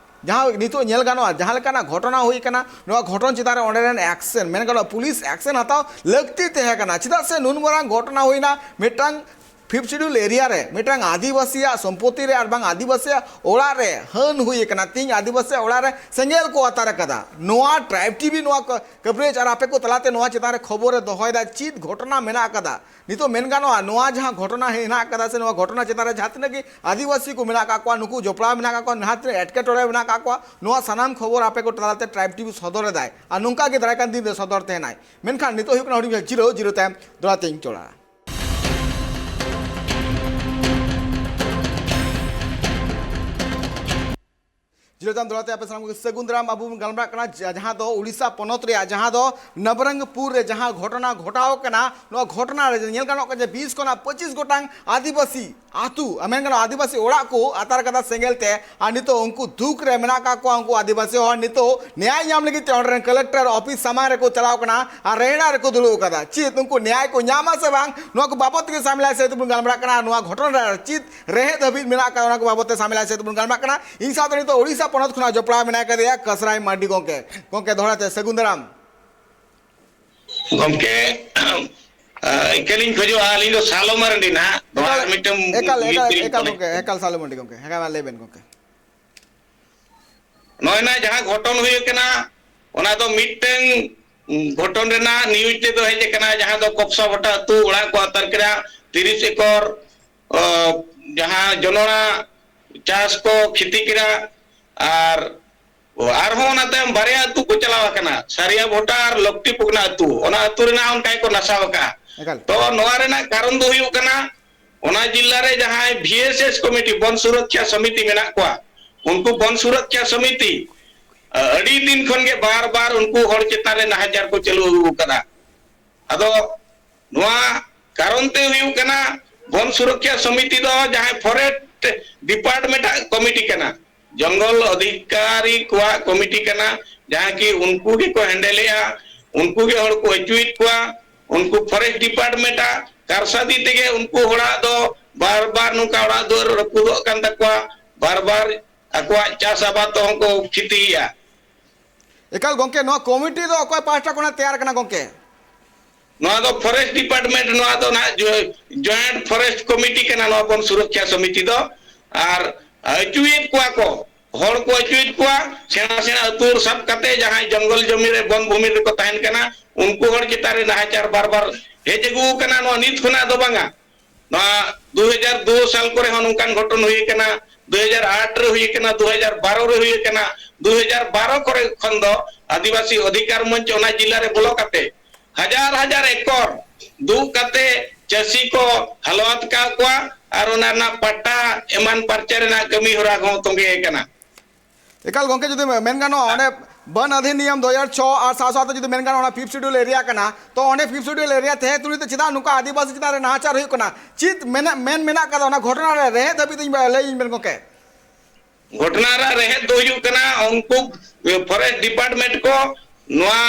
ᱡᱟᱦᱟᱸ ᱱᱤᱛᱚᱜ ᱧᱮᱞ ᱜᱟᱱᱚᱜᱼᱟ, ᱡᱟᱦᱟᱸ ᱞᱮᱠᱟᱱᱟᱜ ᱜᱷᱚᱴᱚᱱᱟ ᱦᱩᱭ ᱟᱠᱟᱱᱟ, ᱱᱚᱣᱟ ᱜᱷᱚᱴᱚᱱ ᱪᱮᱛᱟᱱ ᱨᱮ ᱚᱸᱰᱮ ᱨᱮᱱ ᱮᱠᱥᱮᱱ, ᱢᱮᱱ ᱜᱟᱱᱚᱜᱼᱟ, ᱯᱩᱞᱤᱥ ᱮᱠᱥᱮᱱ ᱦᱟᱛᱟᱣ ᱞᱟᱹᱠᱛᱤ ᱛᱟᱦᱮᱸ ᱠᱟᱱᱟ᱾ ᱪᱮᱫᱟᱜ ᱥᱮ ᱱᱩᱱ ᱢᱟᱨᱟᱝ ᱜᱷᱚᱴᱚᱱᱟ ᱦᱩᱭᱱᱟ, ᱢᱤᱫᱴᱟᱝ ᱯᱷᱤᱯᱛᱷ ᱥᱤᱰᱩᱞ ᱮᱨᱤᱭᱟ ᱨᱮ ᱢᱤᱫᱴᱟᱝ ᱟᱹᱫᱤᱵᱟᱹᱥᱤᱭᱟᱜ ᱥᱚᱢᱯᱚᱛᱤ ᱨᱮ ᱟᱨ ᱵᱟᱝ ᱟᱹᱫᱤᱵᱟᱹᱥᱤᱭᱟᱜ ᱚᱲᱟᱜ ᱨᱮ ᱦᱟᱹᱱ ᱦᱩᱭ ᱟᱠᱟᱱᱟ, ᱛᱮᱦᱤᱧ ᱟᱹᱫᱤᱵᱟᱹᱥᱤᱭᱟᱜ ᱚᱲᱟᱜ ᱨᱮ ᱥᱮᱸᱜᱮᱞ ᱠᱚ ᱟᱛᱟᱨ ᱟᱠᱟᱫᱟ᱾ ᱱᱚᱣᱟ ᱴᱨᱟᱭᱤᱵᱽ ᱴᱤ ᱵᱷᱤ ᱱᱚᱣᱟ ᱠᱚ ᱠᱟᱵᱷᱨᱮᱡᱽ ᱟᱨ ᱟᱯᱮ ᱠᱚ ᱛᱟᱞᱟᱛᱮ ᱱᱚᱣᱟ ᱪᱮᱛᱟᱱ ᱨᱮ ᱠᱷᱚᱵᱚᱨᱮ ᱫᱚᱦᱚᱭᱮᱫᱟ, ᱪᱮᱫ ᱜᱷᱚᱴᱚᱱᱟ ᱢᱮᱱᱟᱜ ᱟᱠᱟᱫᱟ? ᱱᱤᱛᱚᱜ ᱢᱮᱱ ᱜᱟᱱᱚᱜᱼᱟ, ᱱᱚᱣᱟ ᱡᱟᱦᱟᱸ ᱜᱷᱚᱴᱚᱱᱟ ᱦᱮᱱᱟᱜ ᱟᱠᱟᱫᱟ ᱥᱮ ᱱᱚᱣᱟ ᱜᱷᱚᱴᱚᱱᱟ ᱪᱮᱛᱟᱱ ᱨᱮ ᱡᱟᱦᱟᱸ ᱛᱤᱱᱟᱹᱜ ᱜᱮ ᱟᱹᱫᱤᱵᱟᱹᱥᱤ ᱠᱚ ᱢᱮᱱᱟᱜ ᱟᱠᱟᱫ ᱠᱚᱣᱟ, ᱱᱩᱠᱩ ᱡᱚᱯᱲᱟᱣ ᱢᱮᱱᱟᱜ ᱟᱠᱟᱫ ᱠᱚᱣᱟ, ᱡᱟᱦᱟᱸ ᱛᱤᱱᱟᱹᱜ ᱮᱴᱠᱮᱴᱚᱬᱮ ᱢᱮᱱᱟᱜ ᱟᱠᱟᱫ ᱠᱚᱣᱟ, ᱱᱚᱣᱟ ᱥᱟᱱᱟᱢ ᱠᱷᱚᱵᱚᱨ ᱟᱯᱮ ᱠᱚ ᱛᱟᱞᱟᱛᱮ ᱴᱨᱟᱭᱤᱵᱽ ᱴᱤ ᱵᱷᱤ ᱥᱚᱫᱚᱨ ᱮᱫᱟᱭ᱾ ᱟᱨ ᱱᱚᱝᱠᱟ ᱜᱮ ᱫᱟᱨᱟᱭ ᱠᱟᱱ ᱫᱤᱱ ᱨᱮ ᱥᱚᱫᱚᱨ ᱛᱟᱦᱮᱱᱟᱭ᱾ ᱢᱮᱱᱠᱷᱟᱱ ᱱᱤᱛᱚᱜ ᱦᱩᱭᱩᱜ ᱠᱟᱱᱟ ᱦᱩᱰᱤᱧ ᱡᱤᱨᱟᱹᱣ, ᱡᱤᱨᱟᱹᱣ ᱛᱟᱭᱚᱢ ᱫᱚᱦᱲᱟ ᱛᱮᱧ ᱪᱚᱲᱟ᱾ ᱡᱚᱡᱟᱢ ᱫᱚᱲᱟ ᱛᱮ ᱟᱯᱮ ᱥᱟᱱᱟᱢ ᱠᱚᱜᱮ ᱥᱟᱹᱜᱩᱱ ᱫᱟᱨᱟᱢ᱾ ᱟᱵᱚ ᱵᱚᱱ ᱜᱟᱞᱢᱟᱨᱟᱜ ᱠᱟᱱᱟ ᱡᱟ-, ᱡᱟᱦᱟᱸ ᱫᱚ ᱩᱲᱤᱥᱥᱟ ᱯᱚᱱᱚᱛ ᱨᱮᱭᱟᱜ ᱡᱟᱦᱟᱸ ᱫᱚ ᱱᱚᱵᱚᱨᱚᱝᱜᱽᱯᱩᱨ ᱨᱮ ᱡᱟᱦᱟᱸ ᱜᱷᱚᱴᱚᱱᱟ ᱜᱷᱚᱴᱟᱣ ᱠᱟᱱᱟ, ᱱᱚᱣᱟ ᱜᱷᱚᱴᱚᱱᱟ ᱨᱮ ᱧᱮᱞ ᱜᱟᱱᱚᱜ ᱠᱟᱱᱟ ᱡᱮ ᱵᱤᱥ ᱠᱷᱚᱱᱟᱜ ᱯᱚᱸᱪᱤᱥ ᱜᱚᱴᱟᱝ ᱟᱹᱫᱤᱵᱟᱹᱥᱤ ᱟᱹᱛᱩ, ᱢᱮᱱ ᱜᱟᱱᱚᱜᱼᱟ ᱟᱹᱫᱤᱵᱟᱹᱥᱤ ᱚᱲᱟᱜ ᱠᱚ ᱟᱛᱟᱨ ᱠᱟᱫᱟ ᱥᱮᱸᱜᱮᱞ ᱛᱮ, ᱟᱨ ᱱᱤᱛᱚᱜ ᱩᱱᱠᱩ ᱫᱩᱠ ᱨᱮ ᱢᱮᱱᱟᱜ ᱠᱟᱜ ᱠᱚᱣᱟ᱾ ᱩᱱᱠᱩ ᱟᱹᱫᱤᱵᱟᱹᱥᱤ ᱦᱚᱲ ᱱᱤᱛᱚᱜ ᱱᱮᱭᱟᱭ ᱧᱟᱢ ᱞᱟᱹᱜᱤᱫ ᱛᱮ ᱚᱸᱰᱮ ᱨᱮᱱ ᱠᱟᱞᱮᱠᱴᱚᱨ ᱚᱯᱷᱤᱥ ᱥᱟᱢᱟᱝ ᱨᱮᱠᱚ ᱪᱟᱞᱟᱣ ᱠᱟᱱᱟ ᱟᱨ ᱨᱮᱦᱲᱟ ᱨᱮᱠᱚ ᱫᱩᱲᱩᱵ ᱟᱠᱟᱫᱟ᱾ ᱪᱮᱫ ᱩᱱᱠᱩ ᱱᱮᱭᱟᱭ ᱠᱚ ᱧᱟᱢᱟ ᱥᱮ ᱵᱟᱝ, ᱱᱚᱣᱟ ᱠᱚ ᱵᱟᱵᱚᱫ ᱛᱮᱜᱮ ᱥᱟᱢᱤᱞᱟᱭ ᱥᱮᱫ ᱵᱚᱱ ᱜᱟᱞᱢᱟᱨᱟᱜ ᱠᱟᱱᱟ᱾ ᱱᱚᱣᱟ ᱜᱷᱚᱴᱚᱱᱟ ᱨᱮ ᱪᱮᱫ ᱨᱮᱦᱮᱫ ᱦᱟᱹᱵᱤᱡ ᱢᱮᱱᱟᱜ ᱟᱠᱟᱫ, ᱚᱱᱟ ᱠᱚ ᱵᱟᱵᱚᱫ ᱛᱮ ᱥᱟᱢᱤᱞᱟᱭ ᱥᱮᱫ ᱵᱚᱱ ᱜᱟᱞᱢᱟᱨᱟᱜ ᱠᱟᱱᱟ᱾ ᱤᱧ ᱥᱟᱶᱛᱮ ᱱᱤᱛᱚᱜ ᱳᱰᱤᱥᱟ ᱯᱚᱱᱚᱛ ᱠᱷᱚᱱᱟᱜ ᱡᱚᱯᱲᱟᱣ ᱢᱮᱱᱟᱭ ᱠᱟᱫᱮᱭᱟ ᱠᱟᱥᱨᱟᱭ ᱢᱟᱨᱰᱤ ᱜᱚᱢᱠᱮ᱾ ᱜᱚᱢᱠᱮ, ᱫᱚᱦᱲᱟ ᱛᱮ ᱥᱟᱹᱜᱩᱱ ᱫᱟᱨᱟᱢ᱾ ᱜᱚᱢᱠᱮ, ᱤᱠᱟᱹᱞᱤᱧ ᱠᱷᱚᱡᱚᱜᱼᱟ, ᱟᱹᱞᱤᱧ ᱫᱚ ᱥᱟᱞᱚ ᱢᱟᱨᱰᱤ ᱱᱟᱦᱟᱜ᱾ ᱱᱚᱣᱟ ᱮᱠᱟᱞ, ᱟᱨ ᱢᱤᱫᱴᱟᱝ ᱮᱠᱟᱞ, ᱢᱤᱫ ᱮᱠᱟᱞ, ᱠᱟᱹᱞᱤᱧ ᱮᱠᱟᱞ ᱠᱷᱚᱡᱚᱜᱼᱟ᱾ ᱜᱚᱢᱠᱮ, ᱮᱠᱟᱞ ᱥᱟᱞᱚ ᱢᱟᱨᱰᱤ ᱜᱚᱢᱠᱮ, ᱦᱮᱸ, ᱢᱟ ᱞᱟᱹᱭ ᱵᱮᱱ ᱜᱚᱢᱠᱮ᱾ ᱱᱚᱜᱼᱚᱭ ᱱᱟ ᱡᱟᱦᱟᱸ ᱜᱷᱚᱴᱚᱱ ᱦᱩᱭ ᱠᱟᱱᱟ, ᱚᱱᱟ ᱫᱚ ᱢᱤᱫᱴᱟᱝ ᱜᱷᱚᱴᱚᱱ ᱨᱮᱱᱟᱜ ᱱᱤᱭᱩᱡᱽ ᱛᱮᱫᱚ ᱦᱮᱡ ᱟᱠᱟᱱᱟ, ᱡᱟᱦᱟᱸ ᱫᱚ ᱠᱚᱯᱥᱟ ᱵᱷᱚᱴᱟ ᱟᱹᱛᱩ ᱚᱲᱟᱜ ᱠᱚ ᱟᱛᱟᱨ ᱠᱮᱫᱟ, ᱛᱤᱨᱤᱥ ᱮᱠᱚᱨ, ᱚ, ᱡᱟᱦᱟᱸ ᱡᱚᱱᱚᱲᱟ ᱪᱟᱥ ᱠᱚ ᱠᱷᱤᱛᱤ ᱠᱮᱫᱟ᱾ ᱟᱨ ᱟᱨᱦᱚᱸ ᱚᱱᱟ ᱛᱟᱭᱚᱢ ᱵᱟᱨᱭᱟ ᱟᱹᱛᱩ ᱠᱚ ᱪᱟᱞᱟᱣ ᱟᱠᱟᱱᱟ, ᱥᱟᱨᱤᱭᱟ ᱵᱷᱚᱴᱟ ᱟᱨ ᱞᱚᱠᱴᱤ ᱯᱩᱜᱱᱟ ᱟᱹᱛᱩ, ᱚᱱᱟ ᱟᱹᱛᱩ ᱨᱮᱱᱟᱜ ᱚᱱᱠᱟ ᱜᱮᱠᱚ ᱱᱟᱥᱟᱣ ᱟᱠᱟᱫᱼᱟ᱾ ᱮᱠᱟᱞ᱾ ᱛᱚ ᱱᱚᱣᱟ ᱨᱮᱱᱟᱜ ᱠᱟᱨᱚᱱ ᱫᱚ ᱦᱩᱭᱩᱜ ᱠᱟᱱᱟ, ᱚᱱᱟ ᱡᱤᱞᱟ ᱨᱮ ᱡᱟᱦᱟᱸᱭ ᱵᱷᱤ ᱮᱥ ᱮᱥ ᱠᱚᱢᱤᱴᱤ, ᱵᱚᱱ ᱥᱩᱨᱚᱠᱷᱟ ᱥᱚᱢᱤᱛᱤ ᱢᱮᱱᱟᱜ ᱠᱚᱣᱟ, ᱩᱱᱠᱩ ᱵᱚᱱ ᱥᱩᱨᱚᱠᱷᱟ ᱥᱚᱢᱤᱛᱤ, ᱟ, ᱟᱹᱰᱤ ᱫᱤᱱ ᱠᱷᱚᱱ ᱜᱮ ᱵᱟᱨ ᱵᱟᱨ ᱩᱱᱠᱩ ᱦᱚᱲ ᱪᱮᱛᱟᱱ ᱨᱮ ᱱᱟᱦᱟᱪᱟᱨ ᱠᱚ ᱪᱟᱹᱞᱩ ᱟᱹᱜᱩ ᱟᱠᱟᱫᱟ᱾ ᱟᱫᱚ ᱱᱚᱣᱟ ᱠᱟᱨᱚᱱ ᱛᱮ ᱦᱩᱭᱩᱜ ᱠᱟᱱᱟ, ᱵᱚᱱ ᱥᱩᱨᱚᱠᱷᱟ ᱥᱚᱢᱤᱛᱤ ᱫᱚ ᱡᱟᱦᱟᱸᱭ ᱯᱷᱚᱨᱮᱥᱴ ᱰᱤᱯᱟᱨᱴᱢᱮᱱᱴ ᱟᱜ ᱠᱚᱢᱤᱴᱤ ᱠᱟᱱᱟ, ᱡᱚᱝᱜᱚᱞ ᱚᱫᱷᱤᱠᱟᱨᱤ ᱠᱚᱣᱟᱜ ᱠᱚᱢᱤᱴᱤ ᱠᱟᱱᱟ, ᱡᱟᱦᱟᱸ ᱠᱤ ᱩᱱᱠᱩ ᱜᱮᱠᱚ ᱦᱮᱱᱰᱮᱞᱮᱜᱼᱟ, ᱩᱱᱠᱩ ᱜᱮ ᱦᱚᱲ ᱠᱚ ᱟᱹᱪᱩᱭᱮᱫ ᱠᱚᱣᱟ, ᱩᱱᱠᱩ ᱯᱷᱚᱨᱮᱥᱴ ᱰᱤᱯᱟᱨᱴᱢᱮᱱᱴ ᱟᱜ ᱠᱟᱨᱥᱟᱫᱤ ᱛᱮᱜᱮ ᱩᱱᱠᱩ ᱦᱚᱲᱟᱜ ᱫᱚ ᱵᱟᱨ ᱵᱟᱨ ᱱᱚᱝᱠᱟ ᱚᱲᱟᱜ ᱫᱩᱣᱟᱹᱨ ᱨᱟᱹᱯᱩᱫᱚᱜ ᱠᱟᱱ ᱛᱟᱠᱚᱣᱟ, ᱵᱟᱨ ᱵᱟᱨ ᱟᱠᱚᱣᱟᱜ ᱪᱟᱥ ᱟᱵᱟᱫ ᱛᱮᱦᱚᱸ ᱠᱚ ᱠᱷᱤᱛᱤᱭᱮᱫᱼᱟ᱾ ᱮᱠᱟᱞ ᱜᱚᱢᱠᱮ, ᱱᱚᱣᱟ ᱠᱚᱢᱤᱴᱤ ᱫᱚ ᱚᱠᱚᱭ ᱯᱟᱦᱴᱟ ᱠᱷᱚᱱᱟᱜ ᱛᱮᱭᱟᱨ ᱠᱟᱱᱟ ᱜᱚᱢᱠᱮ? ᱱᱚᱣᱟ ᱫᱚ ᱯᱷᱚᱨᱮᱥᱴ ᱰᱤᱯᱟᱨᱴᱢᱮᱱᱴ, ᱱᱚᱣᱟ ᱫᱚ ᱱᱟᱦᱟᱜ ᱡᱚ-, ᱡᱚᱭᱮᱱᱴ ᱯᱷᱚᱨᱮᱥᱴ ᱠᱚᱢᱤᱴᱤ ᱠᱟᱱᱟ ᱱᱚᱣᱟ ᱵᱚᱱ ᱥᱩᱨᱚᱠᱷᱟ ᱥᱚᱢᱤᱛᱤ ᱫᱚ᱾ ᱟᱨ ᱟᱹᱪᱩᱭᱮᱫ ᱠᱚᱣᱟ ᱠᱚ, ᱦᱚᱲ ᱠᱚ ᱟᱹᱪᱩᱭᱮᱫ ᱠᱚᱣᱟ, ᱥᱮᱬᱟ ᱥᱮᱬᱟ ᱟᱹᱛᱩ ᱥᱟᱵ ᱠᱟᱛᱮ ᱡᱟᱦᱟᱸᱭ ᱡᱚᱝᱜᱚᱞ ᱡᱚᱢᱤ ᱨᱮ ᱵᱚᱱ ᱵᱷᱩᱢᱤ ᱨᱮᱠᱚ ᱛᱟᱦᱮᱱ ᱠᱟᱱᱟ, ᱩᱱᱠᱩ ᱦᱚᱲ ᱪᱮᱛᱟᱱ ᱨᱮ ᱱᱟᱦᱟᱪᱟᱨ ᱵᱟᱨ ᱵᱟᱨ ᱦᱮᱡ ᱟᱹᱜᱩ ᱟᱠᱟᱱᱟ᱾ ᱱᱚᱣᱟ ᱱᱤᱛ ᱠᱷᱚᱱᱟᱜ ᱫᱚ ᱵᱟᱝᱟ, ᱱᱚᱣᱟ ᱫᱩ ᱦᱟᱡᱟᱨ ᱫᱩ ᱥᱟᱞ ᱠᱚᱨᱮ ᱦᱚᱸ ᱱᱚᱝᱠᱟᱱ ᱜᱷᱚᱴᱚᱱ ᱦᱩᱭ ᱟᱠᱟᱱᱟ, ᱫᱩ ᱦᱟᱡᱟᱨ ᱟᱴ ᱨᱮ ᱦᱩᱭ ᱟᱠᱟᱱᱟ, ᱫᱩ ᱦᱟᱡᱟᱨ ᱵᱟᱨᱚ ᱨᱮ ᱦᱩᱭ ᱟᱠᱟᱱᱟ᱾ ᱫᱩ ᱦᱟᱡᱟᱨ ᱵᱟᱨᱚ ᱠᱚᱨᱮ ᱠᱷᱚᱱ ᱫᱚ ᱟᱹᱫᱤᱵᱟᱹᱥᱤ ᱚᱫᱷᱤᱠᱟᱨ ᱢᱚᱧᱪ ᱚᱱᱟ ᱡᱤᱞᱟ ᱨᱮ ᱵᱚᱞᱚ ᱠᱟᱛᱮ ᱦᱟᱡᱟᱨ ᱦᱟᱡᱟᱨ ᱮᱠᱚᱨ ᱫᱩᱜ ᱠᱟᱛᱮ ᱪᱟᱹᱥᱤ ᱠᱚ ᱦᱟᱞᱚᱛ ᱟᱠᱟᱫ ᱠᱚᱣᱟ ᱟᱨ ᱚᱱᱟ ᱨᱮᱱᱟᱜ ᱯᱟᱴᱟ ᱮᱢᱟᱱ ᱯᱟᱨᱪᱟ ᱨᱮᱱᱟᱜ ᱠᱟᱹᱢᱤ ᱦᱚᱨᱟ ᱦᱚᱸ ᱛᱚᱸᱜᱮ ᱟᱠᱟᱱᱟ᱾ ᱮᱠᱟᱞ ᱜᱚᱝᱠᱮ, ᱡᱩᱫᱤ ᱢᱮᱱ ᱜᱟᱱᱚᱜᱼᱟ, ᱚᱸᱰᱮ ᱵᱚᱱ ᱚᱫᱷᱤᱱᱤᱭᱚᱢ ᱫᱩ ᱦᱟᱡᱟᱨ ᱪᱷᱚ ᱟᱨ ᱥᱟᱶ ᱥᱟᱶᱛᱮ ᱡᱩᱫᱤ ᱢᱮᱱ ᱜᱟᱱᱚᱜᱼᱟ, ᱚᱱᱟ ᱯᱷᱤᱯᱛᱷ ᱥᱤᱰᱤᱭᱩᱞ ᱮᱨᱤᱭᱟ ᱠᱟᱱᱟ, ᱛᱚ ᱚᱸᱰᱮ ᱯᱷᱤᱯᱛᱷ ᱥᱤᱰᱤᱭᱩᱞ ᱮᱨᱤᱭᱟ ᱛᱟᱦᱮᱸ ᱛᱩᱞᱩᱡ ᱛᱮ ᱪᱮᱫᱟᱜ ᱱᱚᱝᱠᱟ ᱟᱹᱫᱤᱵᱟᱹᱥᱤ ᱪᱮᱛᱟᱱ ᱨᱮ ᱱᱟᱦᱟᱪᱟᱨ ᱦᱩᱭᱩᱜ ᱠᱟᱱᱟ? ᱪᱮᱫ ᱢᱮᱱᱟᱜ, ᱢᱮᱱ ᱢᱮᱱᱟᱜ ᱠᱟᱫᱟ ᱚᱱᱟ ᱜᱷᱚᱴᱚᱱᱟ ᱨᱮ ᱨᱮᱦᱮᱫ ᱫᱷᱟᱹᱵᱤᱡ ᱫᱚ ᱤᱧ ᱞᱟᱹᱭᱟᱹᱧ ᱵᱮᱱ ᱜᱚᱝᱠᱮ᱾ ᱜᱷᱚᱴᱚᱱᱟ ᱨᱮᱭᱟᱜ ᱨᱮᱦᱮᱫ ᱫᱚ ᱦᱩᱭᱩᱜ ᱠᱟᱱᱟ, ᱩᱱᱠᱩ ᱯᱷᱚᱨᱮᱥᱴ ᱰᱤᱯᱟᱨᱴᱢᱮᱱᱴ ᱠᱚ ᱱᱚᱣᱟ,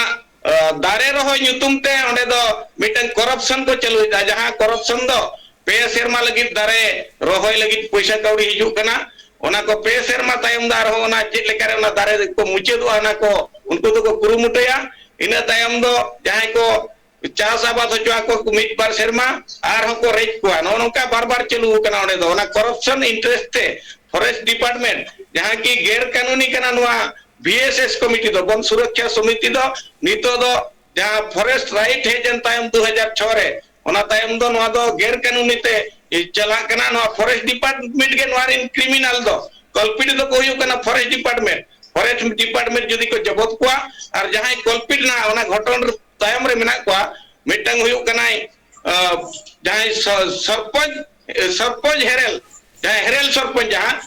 ᱟ, ᱫᱟᱨᱮ ᱨᱚᱦᱚᱭ ᱧᱩᱛᱩᱢ ᱛᱮ ᱚᱸᱰᱮ ᱫᱚ ᱢᱤᱫᱴᱟᱝ ᱠᱚᱨᱟᱯᱥᱚᱱ ᱠᱚ ᱪᱟᱹᱞᱩᱭᱮᱫᱟ, ᱡᱟᱦᱟᱸ ᱠᱚᱨᱟᱯᱥᱚᱱ ᱫᱚ ᱯᱮ ᱥᱮᱨᱢᱟ ᱞᱟᱹᱜᱤᱫ ᱫᱟᱨᱮ ᱨᱚᱦᱚᱭ ᱞᱟᱹᱜᱤᱫ ᱯᱚᱭᱥᱟ ᱠᱟᱹᱣᱰᱤ ᱦᱤᱡᱩᱜ ᱠᱟᱱᱟ, ᱚᱱᱟ ᱠᱚ ᱯᱮ ᱥᱮᱨᱢᱟ ᱛᱟᱭᱚᱢ ᱫᱚ ᱟᱨᱦᱚᱸ ᱚᱱᱟ ᱪᱮᱫ ᱞᱮᱠᱟᱨᱮ ᱚᱱᱟ ᱫᱟᱨᱮ ᱠᱚ ᱢᱩᱪᱟᱹᱫᱚᱜᱼᱟ, ᱚᱱᱟ ᱠᱚ ᱩᱱᱠᱩ ᱫᱚᱠᱚ ᱠᱩᱨᱩᱢᱩᱴᱩᱭᱟ᱾ ᱤᱱᱟᱹ ᱛᱟᱭᱚᱢ ᱫᱚ ᱡᱟᱦᱟᱸᱭ ᱠᱚ ᱪᱟᱥ ᱟᱵᱟᱫ ᱦᱚᱪᱚ ᱟᱠᱚ ᱠᱚ ᱢᱤᱫ ᱵᱟᱨ ᱥᱮᱨᱢᱟ, ᱟᱨᱦᱚᱸ ᱠᱚ ᱨᱮᱡ ᱠᱚᱣᱟ᱾ ᱱᱚᱜᱼᱚ ᱱᱚᱝᱠᱟ ᱵᱟᱨ ᱵᱟᱨ ᱪᱟᱹᱞᱩ ᱟᱠᱟᱱᱟ ᱚᱸᱰᱮ ᱫᱚ, ᱚᱱᱟ ᱠᱚᱨᱟᱯᱥᱚᱱ ᱤᱱᱴᱟᱨᱮᱥᱴ ᱛᱮ ᱯᱷᱚᱨᱮᱥᱴ ᱰᱤᱯᱟᱨᱴᱢᱮᱱᱴ, ᱡᱟᱦᱟᱸ ᱠᱤ ᱜᱮᱨ ᱠᱟᱹᱱᱩᱱᱤ ᱠᱟᱱᱟ, ᱱᱚᱣᱟ ᱵᱤ ᱮᱥ ᱮᱥ ᱠᱚᱢᱤᱴᱤ ᱫᱚ, ᱵᱚᱱ ᱥᱩᱨᱚᱠᱷᱟ ᱥᱚᱢᱤᱛᱤ ᱫᱚ ᱱᱤᱛᱚᱜ ᱫᱚ ᱡᱟᱦᱟᱸ ᱯᱷᱚᱨᱮᱥᱴ ᱨᱟᱭᱤᱴ ᱦᱮᱡ ᱮᱱ ᱛᱟᱭᱚᱢ ᱫᱩ ᱦᱟᱡᱟᱨ ᱪᱷᱚ ᱨᱮ, ᱚᱱᱟ ᱛᱟᱭᱚᱢ ᱫᱚ ᱱᱚᱣᱟ ᱫᱚ ᱜᱮᱨ ᱠᱟᱹᱱᱩᱱᱤ ᱛᱮ ᱪᱟᱞᱟᱜ ᱠᱟᱱᱟ᱾ ᱱᱚᱣᱟ ᱯᱷᱚᱨᱮᱥᱴ ᱰᱤᱯᱟᱨᱴᱢᱮᱱᱴ ᱜᱮ ᱱᱚᱣᱟ ᱨᱮᱱ ᱠᱨᱤᱢᱤᱱᱟᱞ ᱫᱚ, ᱠᱟᱞᱯᱤᱴ ᱫᱚᱠᱚ ᱦᱩᱭᱩᱜ ᱠᱟᱱᱟ ᱯᱷᱚᱨᱮᱥᱴ ᱰᱤᱯᱟᱨᱴᱢᱮᱱᱴ᱾ ᱯᱷᱚᱨᱮᱥᱴ ᱰᱤᱯᱟᱨᱴᱢᱮᱱᱴ ᱡᱩᱫᱤ ᱠᱚ ᱡᱚᱵᱚᱛ ᱠᱚᱣᱟ, ᱟᱨ ᱡᱟᱦᱟᱸᱭ ᱠᱟᱞᱯᱤᱴ ᱱᱟ ᱚᱱᱟ ᱜᱷᱚᱴᱚᱱ ᱛᱟᱭᱚᱢ ᱨᱮ ᱢᱮᱱᱟᱜ ᱠᱚᱣᱟ, ᱢᱤᱫᱴᱟᱝ ᱦᱩᱭᱩᱜ ᱠᱟᱱᱟᱭ, ᱟᱸ, ᱡᱟᱦᱟᱸᱭ ᱥᱚ-, ᱥᱚᱨᱯᱚᱧᱪ, ᱥᱚᱨᱯᱚᱧᱪ ᱦᱮᱨᱮᱞ, ᱡᱟᱦᱟᱸᱭ ᱦᱮᱨᱮᱞ ᱥᱚᱨᱯᱚᱧᱪ, ᱡᱟᱦᱟᱸ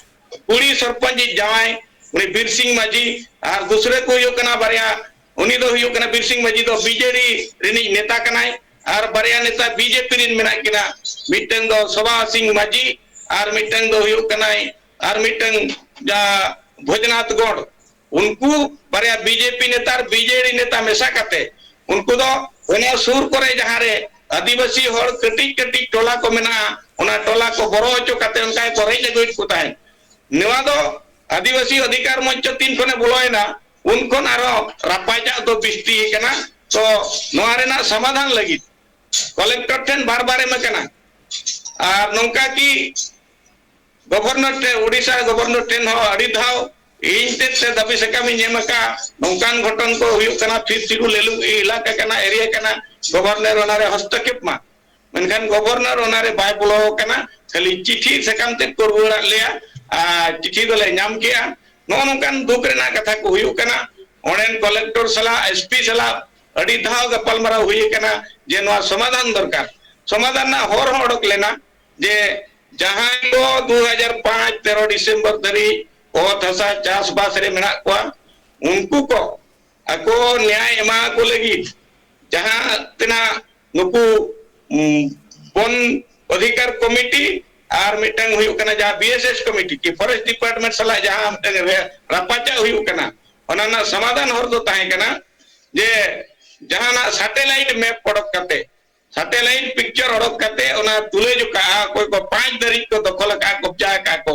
ᱠᱩᱲᱤ ᱥᱚᱨᱯᱚᱧᱪ ᱤᱡ ᱡᱟᱶᱟᱭ, ᱩᱱᱤ ᱵᱤᱨ ᱥᱤᱝ ᱢᱟᱹᱡᱷᱤ, ᱟᱨ ᱫᱩᱥᱨᱟᱹ ᱠᱚ ᱦᱩᱭᱩᱜ ᱠᱟᱱᱟ ᱵᱟᱨᱭᱟ, ᱩᱱᱤ ᱫᱚ ᱦᱩᱭᱩᱜ ᱠᱟᱱᱟ ᱵᱤᱨ ᱥᱤᱝ ᱢᱟᱹᱡᱷᱤ ᱫᱚ ᱵᱤ ᱡᱮ ᱰᱤ ᱨᱤᱱᱤᱡ ᱱᱮᱛᱟ ᱠᱟᱱᱟᱭ, ᱟᱨ ᱵᱟᱨᱭᱟ ᱱᱮᱛᱟ ᱵᱤ ᱡᱮ ᱯᱤ ᱨᱤᱱ ᱢᱮᱱᱟᱜ ᱠᱤᱱᱟ, ᱢᱤᱫᱴᱟᱝ ᱫᱚ ᱥᱚᱵᱷᱟ ᱥᱤᱝ ᱢᱟᱹᱡᱷᱤ ᱟᱨ ᱢᱤᱫᱴᱟᱝ ᱫᱚ ᱦᱩᱭᱩᱜ ᱠᱟᱱᱟᱭ, ᱟᱨ ᱢᱤᱫᱴᱟᱝ ᱡᱟ ᱵᱷᱳᱡᱽᱱᱟᱛᱷ ᱜᱚᱲ, ᱩᱱᱠᱩ ᱵᱟᱨᱭᱟ ᱵᱤ ᱡᱮ ᱯᱤ ᱱᱮᱛᱟ ᱟᱨ ᱵᱤ ᱡᱮ ᱰᱤ ᱱᱮᱛᱟ ᱢᱮᱥᱟ ᱠᱟᱛᱮ ᱩᱱᱠᱩ ᱫᱚ ᱚᱱᱟ ᱥᱩᱨ ᱠᱚᱨᱮ ᱡᱟᱦᱟᱸ ᱨᱮ ᱟᱹᱫᱤᱵᱟᱹᱥᱤ ᱦᱚᱲ ᱠᱟᱹᱴᱤᱡ ᱠᱟᱹᱴᱤᱡ ᱴᱚᱞᱟ ᱠᱚ ᱢᱮᱱᱟᱜᱼᱟ, ᱚᱱᱟ ᱴᱚᱞᱟ ᱠᱚ ᱵᱚᱨᱚ ᱦᱚᱪᱚ ᱠᱟᱛᱮ ᱚᱱᱠᱟ ᱜᱮᱠᱚ ᱨᱮᱡ ᱟᱹᱜᱩᱭᱮᱫ ᱠᱚ ᱛᱟᱦᱮᱸᱫ᱾ ᱱᱚᱣᱟ ᱫᱚ ᱟᱹᱫᱤᱵᱟᱹᱥᱤ ᱚᱫᱷᱤᱠᱟᱨ ᱢᱚᱧᱪᱚ ᱛᱤᱱ ᱠᱷᱚᱱᱮ ᱵᱚᱞᱚᱭᱮᱱᱟ, ᱩᱱ ᱠᱷᱚᱱ ᱟᱨᱦᱚᱸ ᱨᱟᱯᱟᱪᱟᱜ ᱫᱚ ᱵᱤᱥᱛᱤ ᱟᱠᱟᱱᱟ᱾ ᱛᱚ ᱱᱚᱣᱟ ᱨᱮᱱᱟᱜ ᱥᱚᱢᱟᱫᱷᱟᱱ ᱞᱟᱹᱜᱤᱫ ᱠᱚᱞᱮᱠᱴᱚᱨ ᱴᱷᱮᱱ ᱵᱟᱨ ᱵᱟᱨ ᱮᱢ ᱟᱠᱟᱱᱟ᱾ ᱟᱨ ᱱᱚᱝᱠᱟ ᱠᱤ ᱜᱚᱵᱷᱚᱨᱱᱚᱨ ᱴᱷᱮᱱ, ᱳᱰᱤᱥᱟ ᱜᱚᱵᱷᱚᱨᱱᱚᱨ ᱴᱷᱮᱱ ᱦᱚᱸ ᱟᱹᱰᱤ ᱫᱷᱟᱣ ᱤᱧ ᱛᱮᱫ ᱛᱮ ᱫᱟᱹᱵᱤ ᱥᱟᱠᱟᱢ ᱤᱧ ᱮᱢ ᱟᱠᱟᱫᱼᱟ, ᱱᱚᱝᱠᱟᱱ ᱜᱷᱚᱴᱚᱱ ᱠᱚ ᱦᱩᱭᱩᱜ ᱠᱟᱱᱟ, ᱯᱷᱤᱨ ᱥᱤᱰᱩᱞ ᱮᱞᱟᱠᱟ ᱠᱟᱱᱟ, ᱮᱨᱤᱭᱟ ᱠᱟᱱᱟ, ᱜᱚᱵᱷᱚᱨᱱᱚᱨ ᱚᱱᱟᱨᱮ ᱦᱚᱥᱛᱚᱠᱷᱮᱯ ᱢᱟ᱾ ᱢᱮᱱᱠᱷᱟᱱ ᱜᱚᱵᱷᱚᱨᱱᱚᱨ ᱚᱱᱟᱨᱮ ᱵᱟᱭ ᱵᱚᱞᱚ ᱟᱠᱟᱱᱟ, ᱠᱷᱟᱹᱞᱤ ᱪᱤᱴᱷᱤ ᱥᱟᱠᱟᱢ ᱛᱮᱫ ᱠᱚ ᱨᱩᱣᱟᱹᱲᱟᱫ ᱞᱮᱭᱟ, ᱟᱨ ᱪᱤᱴᱷᱤ ᱫᱚᱞᱮ ᱧᱟᱢ ᱠᱮᱜᱼᱟ᱾ ᱱᱚᱜᱼᱚ ᱱᱚᱝᱠᱟᱱ ᱫᱩᱠ ᱨᱮᱱᱟᱜ ᱠᱟᱛᱷᱟ ᱠᱚ ᱦᱩᱭᱩᱜ ᱠᱟᱱᱟ᱾ ᱚᱸᱰᱮᱱ ᱠᱚᱞᱮᱠᱴᱚᱨ ᱥᱟᱞᱟᱜ, ᱮᱥ ᱯᱤ ᱥᱟᱞᱟᱜ ᱟᱹᱰᱤ ᱫᱷᱟᱣ ᱜᱟᱯᱟᱞᱢᱟᱨᱟᱣ ᱦᱩᱭ ᱟᱠᱟᱱᱟ ᱡᱮ ᱱᱚᱣᱟ ᱥᱚᱢᱟᱫᱷᱟᱱ ᱫᱚᱨᱠᱟᱨ᱾ ᱥᱚᱢᱟᱫᱷᱟᱱ ᱨᱮᱱᱟᱜ ᱦᱚᱨ ᱦᱚᱸ ᱚᱰᱚᱠ ᱞᱮᱱᱟ ᱡᱮ ᱡᱟᱦᱟᱸᱭ ᱠᱚ ᱫᱩ ᱦᱟᱡᱟᱨ ᱯᱟᱸᱪ ᱛᱮᱨᱚ ᱰᱤᱥᱮᱢᱵᱚᱨ ᱫᱷᱟᱹᱨᱤᱡ ᱚᱛ ᱦᱟᱥᱟ ᱪᱟᱥᱵᱟᱥ ᱨᱮ ᱢᱮᱱᱟᱜ ᱠᱚᱣᱟ, ᱩᱱᱠᱩ ᱠᱚ ᱟᱠᱚ ᱱᱮᱭᱟᱭ ᱮᱢᱟ ᱠᱚ ᱞᱟᱹᱜᱤᱫ ᱡᱟᱦᱟᱸ ᱛᱤᱱᱟᱹᱜ ᱱᱩᱠᱩ, ᱩᱢ, ᱵᱚᱱ ᱚᱫᱷᱤᱠᱟᱨ ᱠᱚᱢᱤᱴᱤ ᱟᱨ ᱢᱤᱫᱴᱟᱝ ᱦᱩᱭᱩᱜ ᱠᱟᱱᱟ ᱡᱟᱦᱟᱸ ᱵᱤ ᱮᱥ ᱮᱥ ᱠᱚᱢᱤᱴᱤ ᱠᱤ ᱯᱷᱚᱨᱮᱥᱴ ᱰᱤᱯᱟᱨᱴᱢᱮᱱᱴ ᱥᱟᱞᱟᱜ ᱡᱟᱦᱟᱸ ᱢᱤᱫᱴᱟᱝ ᱨᱮ ᱨᱟᱯᱟᱪᱟᱜ ᱦᱩᱭᱩᱜ ᱠᱟᱱᱟ, ᱚᱱᱟ ᱨᱮᱱᱟᱜ ᱥᱚᱢᱟᱫᱷᱟᱱ ᱦᱚᱨ ᱫᱚ ᱛᱟᱦᱮᱸ ᱠᱟᱱᱟ ᱡᱮ ᱡᱟᱦᱟᱱᱟᱜ ᱥᱮᱴᱮᱞᱟᱭᱤᱴ ᱢᱮᱯ ᱚᱰᱚᱠ ᱠᱟᱛᱮ, ᱥᱮᱴᱮᱞᱟᱭᱤᱴ ᱯᱤᱠᱪᱟᱨ ᱚᱰᱚᱠ ᱠᱟᱛᱮ ᱚᱱᱟ ᱛᱩᱞᱟᱹ ᱡᱚᱠᱷᱟᱜᱼᱟ, ᱚᱠᱚᱭ ᱠᱚ ᱯᱟᱸᱪ ᱫᱷᱟᱹᱨᱤᱡ ᱠᱚ ᱫᱚᱠᱷᱚᱞ ᱟᱠᱟᱫᱼᱟ, ᱠᱚᱵᱡᱟ ᱟᱠᱟᱫᱼᱟ ᱠᱚ,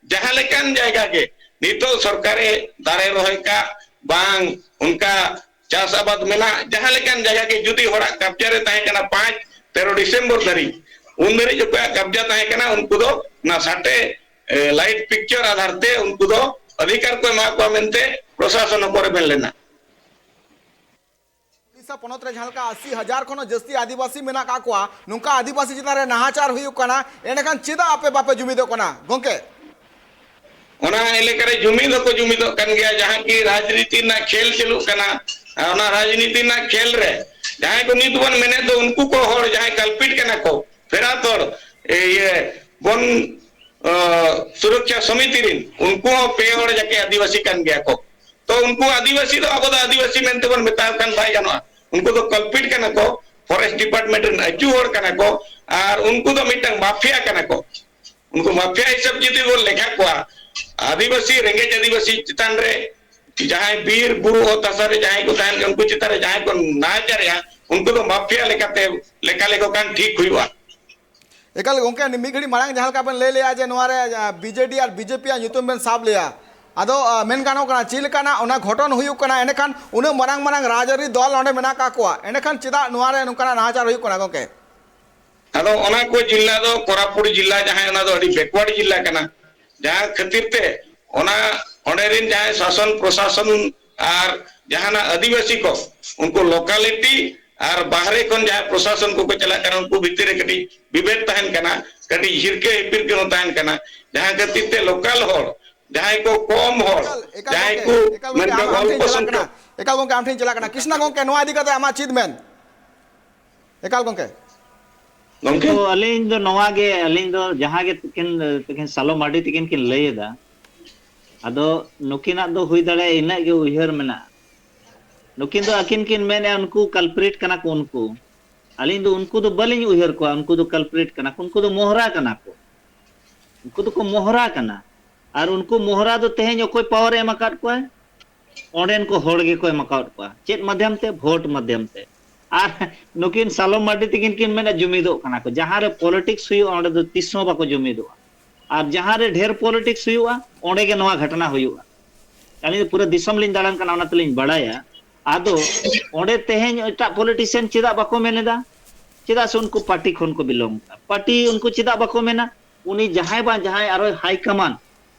ᱡᱟᱦᱟᱸ ᱞᱮᱠᱟᱱ ᱡᱟᱭᱜᱟ ᱜᱮ ᱱᱤᱛᱚᱜ ᱥᱚᱨᱠᱟᱨᱮ ᱫᱟᱨᱮ ᱨᱚᱦᱚᱭ ᱠᱟᱜ, ᱵᱟᱝ ᱚᱱᱠᱟ ᱪᱟᱥ ᱟᱵᱟᱫ ᱢᱮᱱᱟᱜ, ᱡᱟᱦᱟᱸ ᱞᱮᱠᱟᱱ ᱡᱟᱭᱜᱟ ᱜᱮ ᱡᱩᱫᱤ ᱦᱚᱲᱟᱜ ᱠᱟᱵᱡᱟ ᱨᱮ ᱛᱟᱦᱮᱸ ᱠᱟᱱᱟ ᱯᱟᱸᱪ, ᱛᱮᱨᱚ ᱰᱤᱥᱮᱢᱵᱚᱨ ᱫᱷᱟᱹᱨᱤᱡ, ᱩᱱ ᱫᱷᱟᱹᱨᱤᱡ ᱚᱠᱚᱭᱟᱜ ᱠᱟᱵᱡᱟ ᱛᱟᱦᱮᱸ ᱠᱟᱱᱟ, ᱩᱱᱠᱩ ᱫᱚ ᱚᱱᱟ ᱥᱟᱴᱮ, ᱮ, ᱞᱟᱭᱤᱴ ᱯᱤᱠᱪᱟᱨ ᱟᱫᱷᱟᱨ ᱛᱮ ᱩᱱᱠᱩ ᱫᱚ ᱚᱫᱷᱤᱠᱟᱨ ᱠᱚ ᱮᱢᱟ ᱠᱚᱣᱟ ᱢᱮᱱᱛᱮ ᱯᱨᱚᱥᱟᱥᱚᱱ ᱦᱚᱸᱠᱚ ᱨᱮᱵᱮᱱ ᱞᱮᱱᱟ᱾ ᱩᱲᱤᱥᱥᱟ ᱯᱚᱱᱚᱛ ᱨᱮ ᱡᱟᱦᱟᱸ ᱞᱮᱠᱟ ᱟᱥᱤ ᱦᱟᱡᱟᱨ ᱠᱷᱚᱱ ᱦᱚᱸ ᱡᱟᱹᱥᱛᱤ ᱟᱹᱫᱤᱵᱟᱹᱥᱤ ᱢᱮᱱᱟᱜ ᱟᱠᱟᱫ ᱠᱚᱣᱟ, ᱱᱚᱝᱠᱟ ᱟᱹᱫᱤᱵᱟᱹᱥᱤ ᱪᱮᱛᱟᱱ ᱨᱮ ᱱᱟᱦᱟᱪᱟᱨ ᱦᱩᱭᱩᱜ ᱠᱟᱱᱟ, ᱮᱸᱰᱮᱠᱷᱟᱱ ᱪᱮᱫᱟᱜ ᱟᱯᱮ ᱵᱟᱯᱮ ᱡᱩᱢᱤᱫᱚᱜ ᱠᱟᱱᱟ ᱜᱚᱝᱠᱮ? ᱚᱱᱟ ᱮᱞᱟᱠᱟ ᱨᱮ ᱡᱩᱢᱤᱫ ᱦᱚᱸᱠᱚ ᱡᱩᱢᱤᱫᱚᱜ ᱠᱟᱱ ᱜᱮᱭᱟ, ᱡᱟᱦᱟᱸ ᱠᱤ ᱨᱟᱡᱽᱱᱤᱛᱤ ᱨᱮᱱᱟᱜ ᱠᱷᱮᱞ ᱪᱟᱹᱞᱩᱜ ᱠᱟᱱᱟ᱾ ᱟᱨ ᱚᱱᱟ ᱨᱟᱡᱽᱱᱤᱛᱤ ᱨᱮᱱᱟᱜ ᱠᱷᱮᱞ ᱨᱮ ᱡᱟᱦᱟᱸᱭ ᱠᱚ ᱱᱤᱛ ᱵᱚᱱ ᱢᱮᱱᱮᱫ ᱫᱚ, ᱩᱱᱠᱩ ᱠᱚ ᱦᱚᱲ ᱡᱟᱦᱟᱸᱭ ᱠᱟᱞᱯᱤᱴ ᱠᱟᱱᱟ ᱠᱚ, ᱯᱷᱮᱨᱟᱛ ᱦᱚᱲ, ᱮ, ᱤᱭᱟᱹ, ᱵᱚᱱ, ᱚ, ᱥᱩᱨᱚᱠᱷᱟ ᱥᱚᱢᱤᱛᱤ ᱨᱤᱱ, ᱩᱱᱠᱩ ᱦᱚᱸ ᱯᱮ ᱦᱚᱲ ᱡᱟᱠᱮ ᱟᱹᱫᱤᱵᱟᱹᱥᱤ ᱠᱟᱱ ᱜᱮᱭᱟ ᱠᱚ᱾ ᱛᱚ ᱩᱱᱠᱩ ᱟᱹᱫᱤᱵᱟᱹᱥᱤ ᱫᱚ ᱟᱵᱚ ᱫᱚ ᱟᱹᱫᱤᱵᱟᱹᱥᱤ ᱢᱮᱱᱛᱮ ᱵᱚᱱ ᱢᱮᱛᱟ ᱠᱚ ᱠᱷᱟᱱ ᱵᱟᱭ ᱜᱟᱱᱚᱜᱼᱟ᱾ ᱩᱱᱠᱩ ᱫᱚ ᱠᱟᱞᱯᱤᱴ ᱠᱟᱱᱟ ᱠᱚ, ᱯᱷᱚᱨᱮᱥᱴ ᱰᱤᱯᱟᱨᱴᱢᱮᱱᱴ ᱨᱮᱱ ᱟᱹᱪᱩ ᱦᱚᱲ ᱠᱟᱱᱟ ᱠᱚ, ᱟᱨ ᱩᱱᱠᱩ ᱫᱚ ᱢᱤᱫᱴᱟᱝ ᱢᱟᱯᱷᱤᱭᱟ ᱠᱟᱱᱟ ᱠᱚ᱾ ᱩᱱᱠᱩ ᱢᱟᱯᱷᱤᱭᱟ ᱦᱤᱥᱟᱹᱵ ᱡᱩᱫᱤ ᱵᱚᱱ ᱞᱮᱠᱷᱟ ᱠᱚᱣᱟ, ᱟᱹᱫᱤᱵᱟᱹᱥᱤ, ᱨᱮᱸᱜᱮᱡ ᱟᱹᱫᱤᱵᱟᱹᱥᱤ ᱪᱮᱛᱟᱱ ᱨᱮ ᱡᱟᱦᱟᱸᱭ ᱵᱤᱨ ᱵᱩᱨᱩ ᱚᱛ ᱦᱟᱥᱟ ᱨᱮ ᱡᱟᱦᱟᱸᱭ ᱠᱚ ᱛᱟᱦᱮᱱ ᱠᱟᱱᱟ, ᱩᱱᱠᱩ ᱪᱮᱛᱟᱱ ᱨᱮ ᱡᱟᱦᱟᱸᱭ ᱠᱚ ᱱᱟᱦᱟᱪᱟᱨᱮᱜᱼᱟ, ᱩᱱᱠᱩ ᱫᱚ ᱢᱟᱯᱷᱤᱭᱟ ᱞᱮᱠᱟᱛᱮ ᱞᱮᱠᱷᱟ ᱞᱮᱠᱚ ᱠᱷᱟᱱ ᱴᱷᱤᱠ ᱦᱩᱭᱩᱜᱼᱟ᱾ ᱮᱠᱟᱞ ᱜᱚᱝᱠᱮ, ᱢᱤᱫ ᱜᱷᱟᱹᱲᱤᱡ ᱢᱟᱲᱟᱝ ᱡᱟᱦᱟᱸ ᱞᱮᱠᱟ ᱵᱮᱱ ᱞᱟᱹᱭ ᱞᱮᱜᱼᱟ ᱡᱮ ᱱᱚᱣᱟ ᱨᱮ, ᱟ, ᱵᱤ ᱡᱮ ᱰᱤ ᱟᱨ ᱵᱤ ᱡᱮ ᱯᱤ ᱭᱟᱜ ᱧᱩᱛᱩᱢ ᱵᱮᱱ ᱥᱟᱵ ᱞᱮᱜᱼᱟ, ᱟᱫᱚ, ᱟ, ᱢᱮᱱ ᱜᱟᱱᱚᱜ ᱠᱟᱱᱟ ᱪᱮᱫ ᱞᱮᱠᱟᱱᱟᱜ ᱚᱱᱟ ᱜᱷᱚᱴᱚᱱ ᱦᱩᱭᱩᱜ ᱠᱟᱱᱟ, ᱮᱸᱰᱮᱠᱷᱟᱱ ᱩᱱᱟᱹᱜ ᱢᱟᱨᱟᱝ ᱢᱟᱨᱟᱝ ᱨᱟᱡᱽᱟᱹᱨᱤ ᱫᱚᱞ ᱚᱸᱰᱮ ᱢᱮᱱᱟᱜ ᱟᱠᱟᱫ ᱠᱚᱣᱟ, ᱮᱸᱰᱮᱠᱷᱟᱱ ᱪᱮᱫᱟᱜ ᱱᱚᱣᱟ ᱨᱮ ᱱᱚᱝᱠᱟᱱᱟᱜ ᱱᱟᱦᱟᱪᱟᱨ ᱦᱩᱭᱩᱜ ᱠᱟᱱᱟ ᱜᱚᱝᱠᱮ? ᱟᱫᱚ ᱚᱱᱟ ᱠᱚ ᱡᱤᱞᱟ ᱫᱚ ᱠᱳᱨᱟᱯᱩᱴ ᱡᱤᱞᱟ, ᱡᱟᱦᱟᱸ ᱚᱱᱟ ᱫᱚ ᱟᱹᱰᱤ backward ᱡᱤᱞᱟ ᱠᱟᱱᱟ, ᱡᱟᱦᱟᱸ ᱠᱷᱟᱹᱛᱤᱨ ᱛᱮ ᱚᱱᱟ ᱚᱸᱰᱮ ᱨᱮᱱ ᱡᱟᱦᱟᱸᱭ ᱥᱟᱥᱚᱱ ᱯᱨᱚᱥᱟᱥᱚᱱ ᱟᱨ ᱡᱟᱦᱟᱱᱟᱜ ᱟᱹᱫᱤᱵᱟᱹᱥᱤ ᱠᱚ, ᱩᱱᱠᱩ locality ᱟᱨ ᱵᱟᱦᱨᱮ ᱠᱷᱚᱱ ᱡᱟᱦᱟᱸᱭ ᱯᱨᱚᱥᱟᱥᱚᱱ ᱠᱚᱠᱚ ᱪᱟᱞᱟᱜ ᱠᱟᱱᱟ, ᱩᱱᱠᱩ ᱵᱷᱤᱛᱤᱨ ᱨᱮ ᱠᱟᱹᱴᱤᱡ ᱵᱤᱵᱷᱮᱫ ᱛᱟᱦᱮᱱ ᱠᱟᱱᱟ, ᱠᱟᱹᱴᱤᱡ ᱦᱤᱨᱠᱟᱹ ᱦᱤᱯᱤᱨᱠᱟᱹ ᱦᱚᱸ ᱛᱟᱦᱮᱱ ᱠᱟᱱᱟ, ᱡᱟᱦᱟᱸ ᱠᱷᱟᱹᱛᱤᱨ ᱛᱮ local ᱦᱚᱲ, ᱡᱟᱦᱟᱸᱭ ᱠᱚ ᱠᱚᱢ ᱦᱚᱲ, ᱮᱠᱟᱞ, ᱮᱠᱟᱞ ᱡᱟᱦᱟᱸᱭ ᱜᱚᱝᱠᱮ, ᱠᱚ ᱮᱠᱟᱞ ᱜᱚᱝᱠᱮ, ᱢᱮᱱᱫᱚ ᱟᱢ, ᱟᱢ ᱴᱷᱮᱱ ᱚᱞᱯᱚ ᱪᱟᱞᱟᱜ ᱠᱟᱱᱟ, ᱥᱚᱝᱠᱷᱚᱠ᱾ ᱮᱠᱟᱞ ᱜᱚᱝᱠᱮ, ᱟᱢ ᱴᱷᱮᱱ ᱪᱟᱞᱟᱜ ᱠᱟᱱᱟ᱾ ᱠᱨᱤᱥᱱᱟ ᱜᱚᱝᱠᱮ, ᱱᱚᱣᱟ ᱤᱫᱤ ᱠᱟᱛᱮ ᱟᱢᱟᱜ ᱪᱮᱫ ᱢᱮᱱ? ᱮᱠᱟᱞ ᱜᱚᱝᱠᱮ᱾ ᱜᱚᱝᱠᱮ? ᱛᱚ ᱟᱹᱞᱤᱧ ᱫᱚ ᱱᱚᱣᱟ ᱜᱮ, ᱟᱹᱞᱤᱧ ᱫᱚ ᱡᱟᱦᱟᱸ ᱜᱮ ᱛᱤᱠᱤᱱ, ᱛᱤᱠᱤᱱ ᱥᱟᱞᱚ ᱢᱟᱨᱰᱤ ᱛᱤᱠᱤᱱ ᱠᱤᱱ ᱞᱟᱹᱭ ᱮᱫᱟ, ᱟᱫᱚ ᱱᱩᱠᱤᱱᱟᱜ ᱫᱚ ᱦᱩᱭ ᱫᱟᱲᱮᱭᱟᱜᱼᱟ ᱤᱱᱟᱹᱜ ᱜᱮ ᱩᱭᱦᱟᱹᱨ ᱢᱮᱱᱟᱜᱼᱟ᱾ ᱱᱩᱠᱤᱱ ᱫᱚ ᱟᱹᱠᱤᱱ ᱠᱤᱱ ᱢᱮᱱᱮᱫᱼᱟ ᱩᱱᱠᱩ culprit ᱠᱟᱱᱟ ᱠᱚ ᱩᱱᱠᱩ᱾ ᱟᱹᱞᱤᱧ ᱫᱚ ᱩᱱᱠᱩ ᱫᱚ ᱵᱟᱹᱞᱤᱧ ᱩᱭᱦᱟᱹᱨ ᱠᱚᱣᱟ, ᱩᱱᱠᱩ ᱫᱚ culprit ᱠᱟᱱᱟ ᱠᱚ, ᱩᱱᱠᱩ ᱫᱚ ᱢᱚᱦᱨᱟ ᱠᱟᱱᱟ ᱠᱚ᱾ ᱩᱱᱠᱩ ᱫᱚᱠᱚ ᱢᱚᱦᱨᱟ ᱠᱟᱱᱟ᱾ ᱟᱨ ᱩᱱᱠᱩ ᱢᱚᱦᱨᱟ ᱫᱚ ᱛᱮᱦᱮᱧ ᱚᱠᱚᱭ power ᱮ ᱮᱢ ᱟᱠᱟᱫ ᱠᱚᱣᱟ? ᱚᱸᱰᱮᱱ ᱠᱚ ᱦᱚᱲ ᱜᱮᱠᱚ ᱮᱢ ᱟᱠᱟᱫ ᱠᱚᱣᱟ᱾ ᱪᱮᱫ ᱢᱟᱫᱷᱭᱚᱢ ᱛᱮ? ᱵᱷᱳᱴ ᱢᱟᱫᱷᱭᱚᱢ ᱛᱮ᱾ ᱟᱨ ᱱᱩᱠᱤᱱ ᱥᱟᱞᱚᱢ ᱢᱟᱨᱰᱤ ᱛᱤᱠᱤᱱ ᱠᱤᱱ ᱢᱮᱱᱟ ᱡᱩᱢᱤᱫᱚᱜ ᱠᱟᱱᱟ ᱠᱚ᱾ ᱡᱟᱦᱟᱸ ᱨᱮ politics ᱦᱩᱭᱩᱜᱼᱟ ᱚᱸᱰᱮ ᱫᱚ ᱛᱤᱥ ᱦᱚᱸ ᱵᱟᱠᱚ ᱡᱩᱢᱤᱫᱚᱜᱼᱟ᱾ ᱟᱨ ᱡᱟᱦᱟᱸ ᱨᱮ ᱰᱷᱮᱨ politics ᱦᱩᱭᱩᱜᱼᱟ ᱚᱸᱰᱮ ᱜᱮ ᱱᱚᱣᱟ ᱜᱷᱚᱴᱚᱱᱟ ᱦᱩᱭᱩᱜᱼᱟ᱾ ᱟᱹᱞᱤᱧ ᱫᱚ ᱯᱩᱨᱟᱹ ᱫᱤᱥᱚᱢ ᱞᱤᱧ ᱫᱟᱬᱟᱱ ᱠᱟᱱᱟ, ᱚᱱᱟ ᱛᱮᱞᱤᱧ ᱵᱟᱲᱟᱭᱟ᱾ ᱟᱫᱚ ᱚᱸᱰᱮ ᱛᱮᱦᱮᱧ ᱮᱴᱟᱜ politician ᱪᱮᱫᱟᱜ ᱵᱟᱠᱚ ᱢᱮᱱ ᱮᱫᱟ? ᱪᱮᱫᱟᱜ ᱥᱮ ᱩᱱᱠᱩ party ᱠᱷᱚᱱ ᱠᱚ belong ᱮᱫᱟ᱾ Party ᱩᱱᱠᱩ ᱪᱮᱫᱟᱜ ᱵᱟᱠᱚ ᱢᱮᱱᱟ? ᱩᱱᱤ ᱡᱟᱦᱟᱸᱭ ᱵᱟᱝ ᱡᱟᱦᱟᱸᱭ ᱟᱨᱚᱭ high command,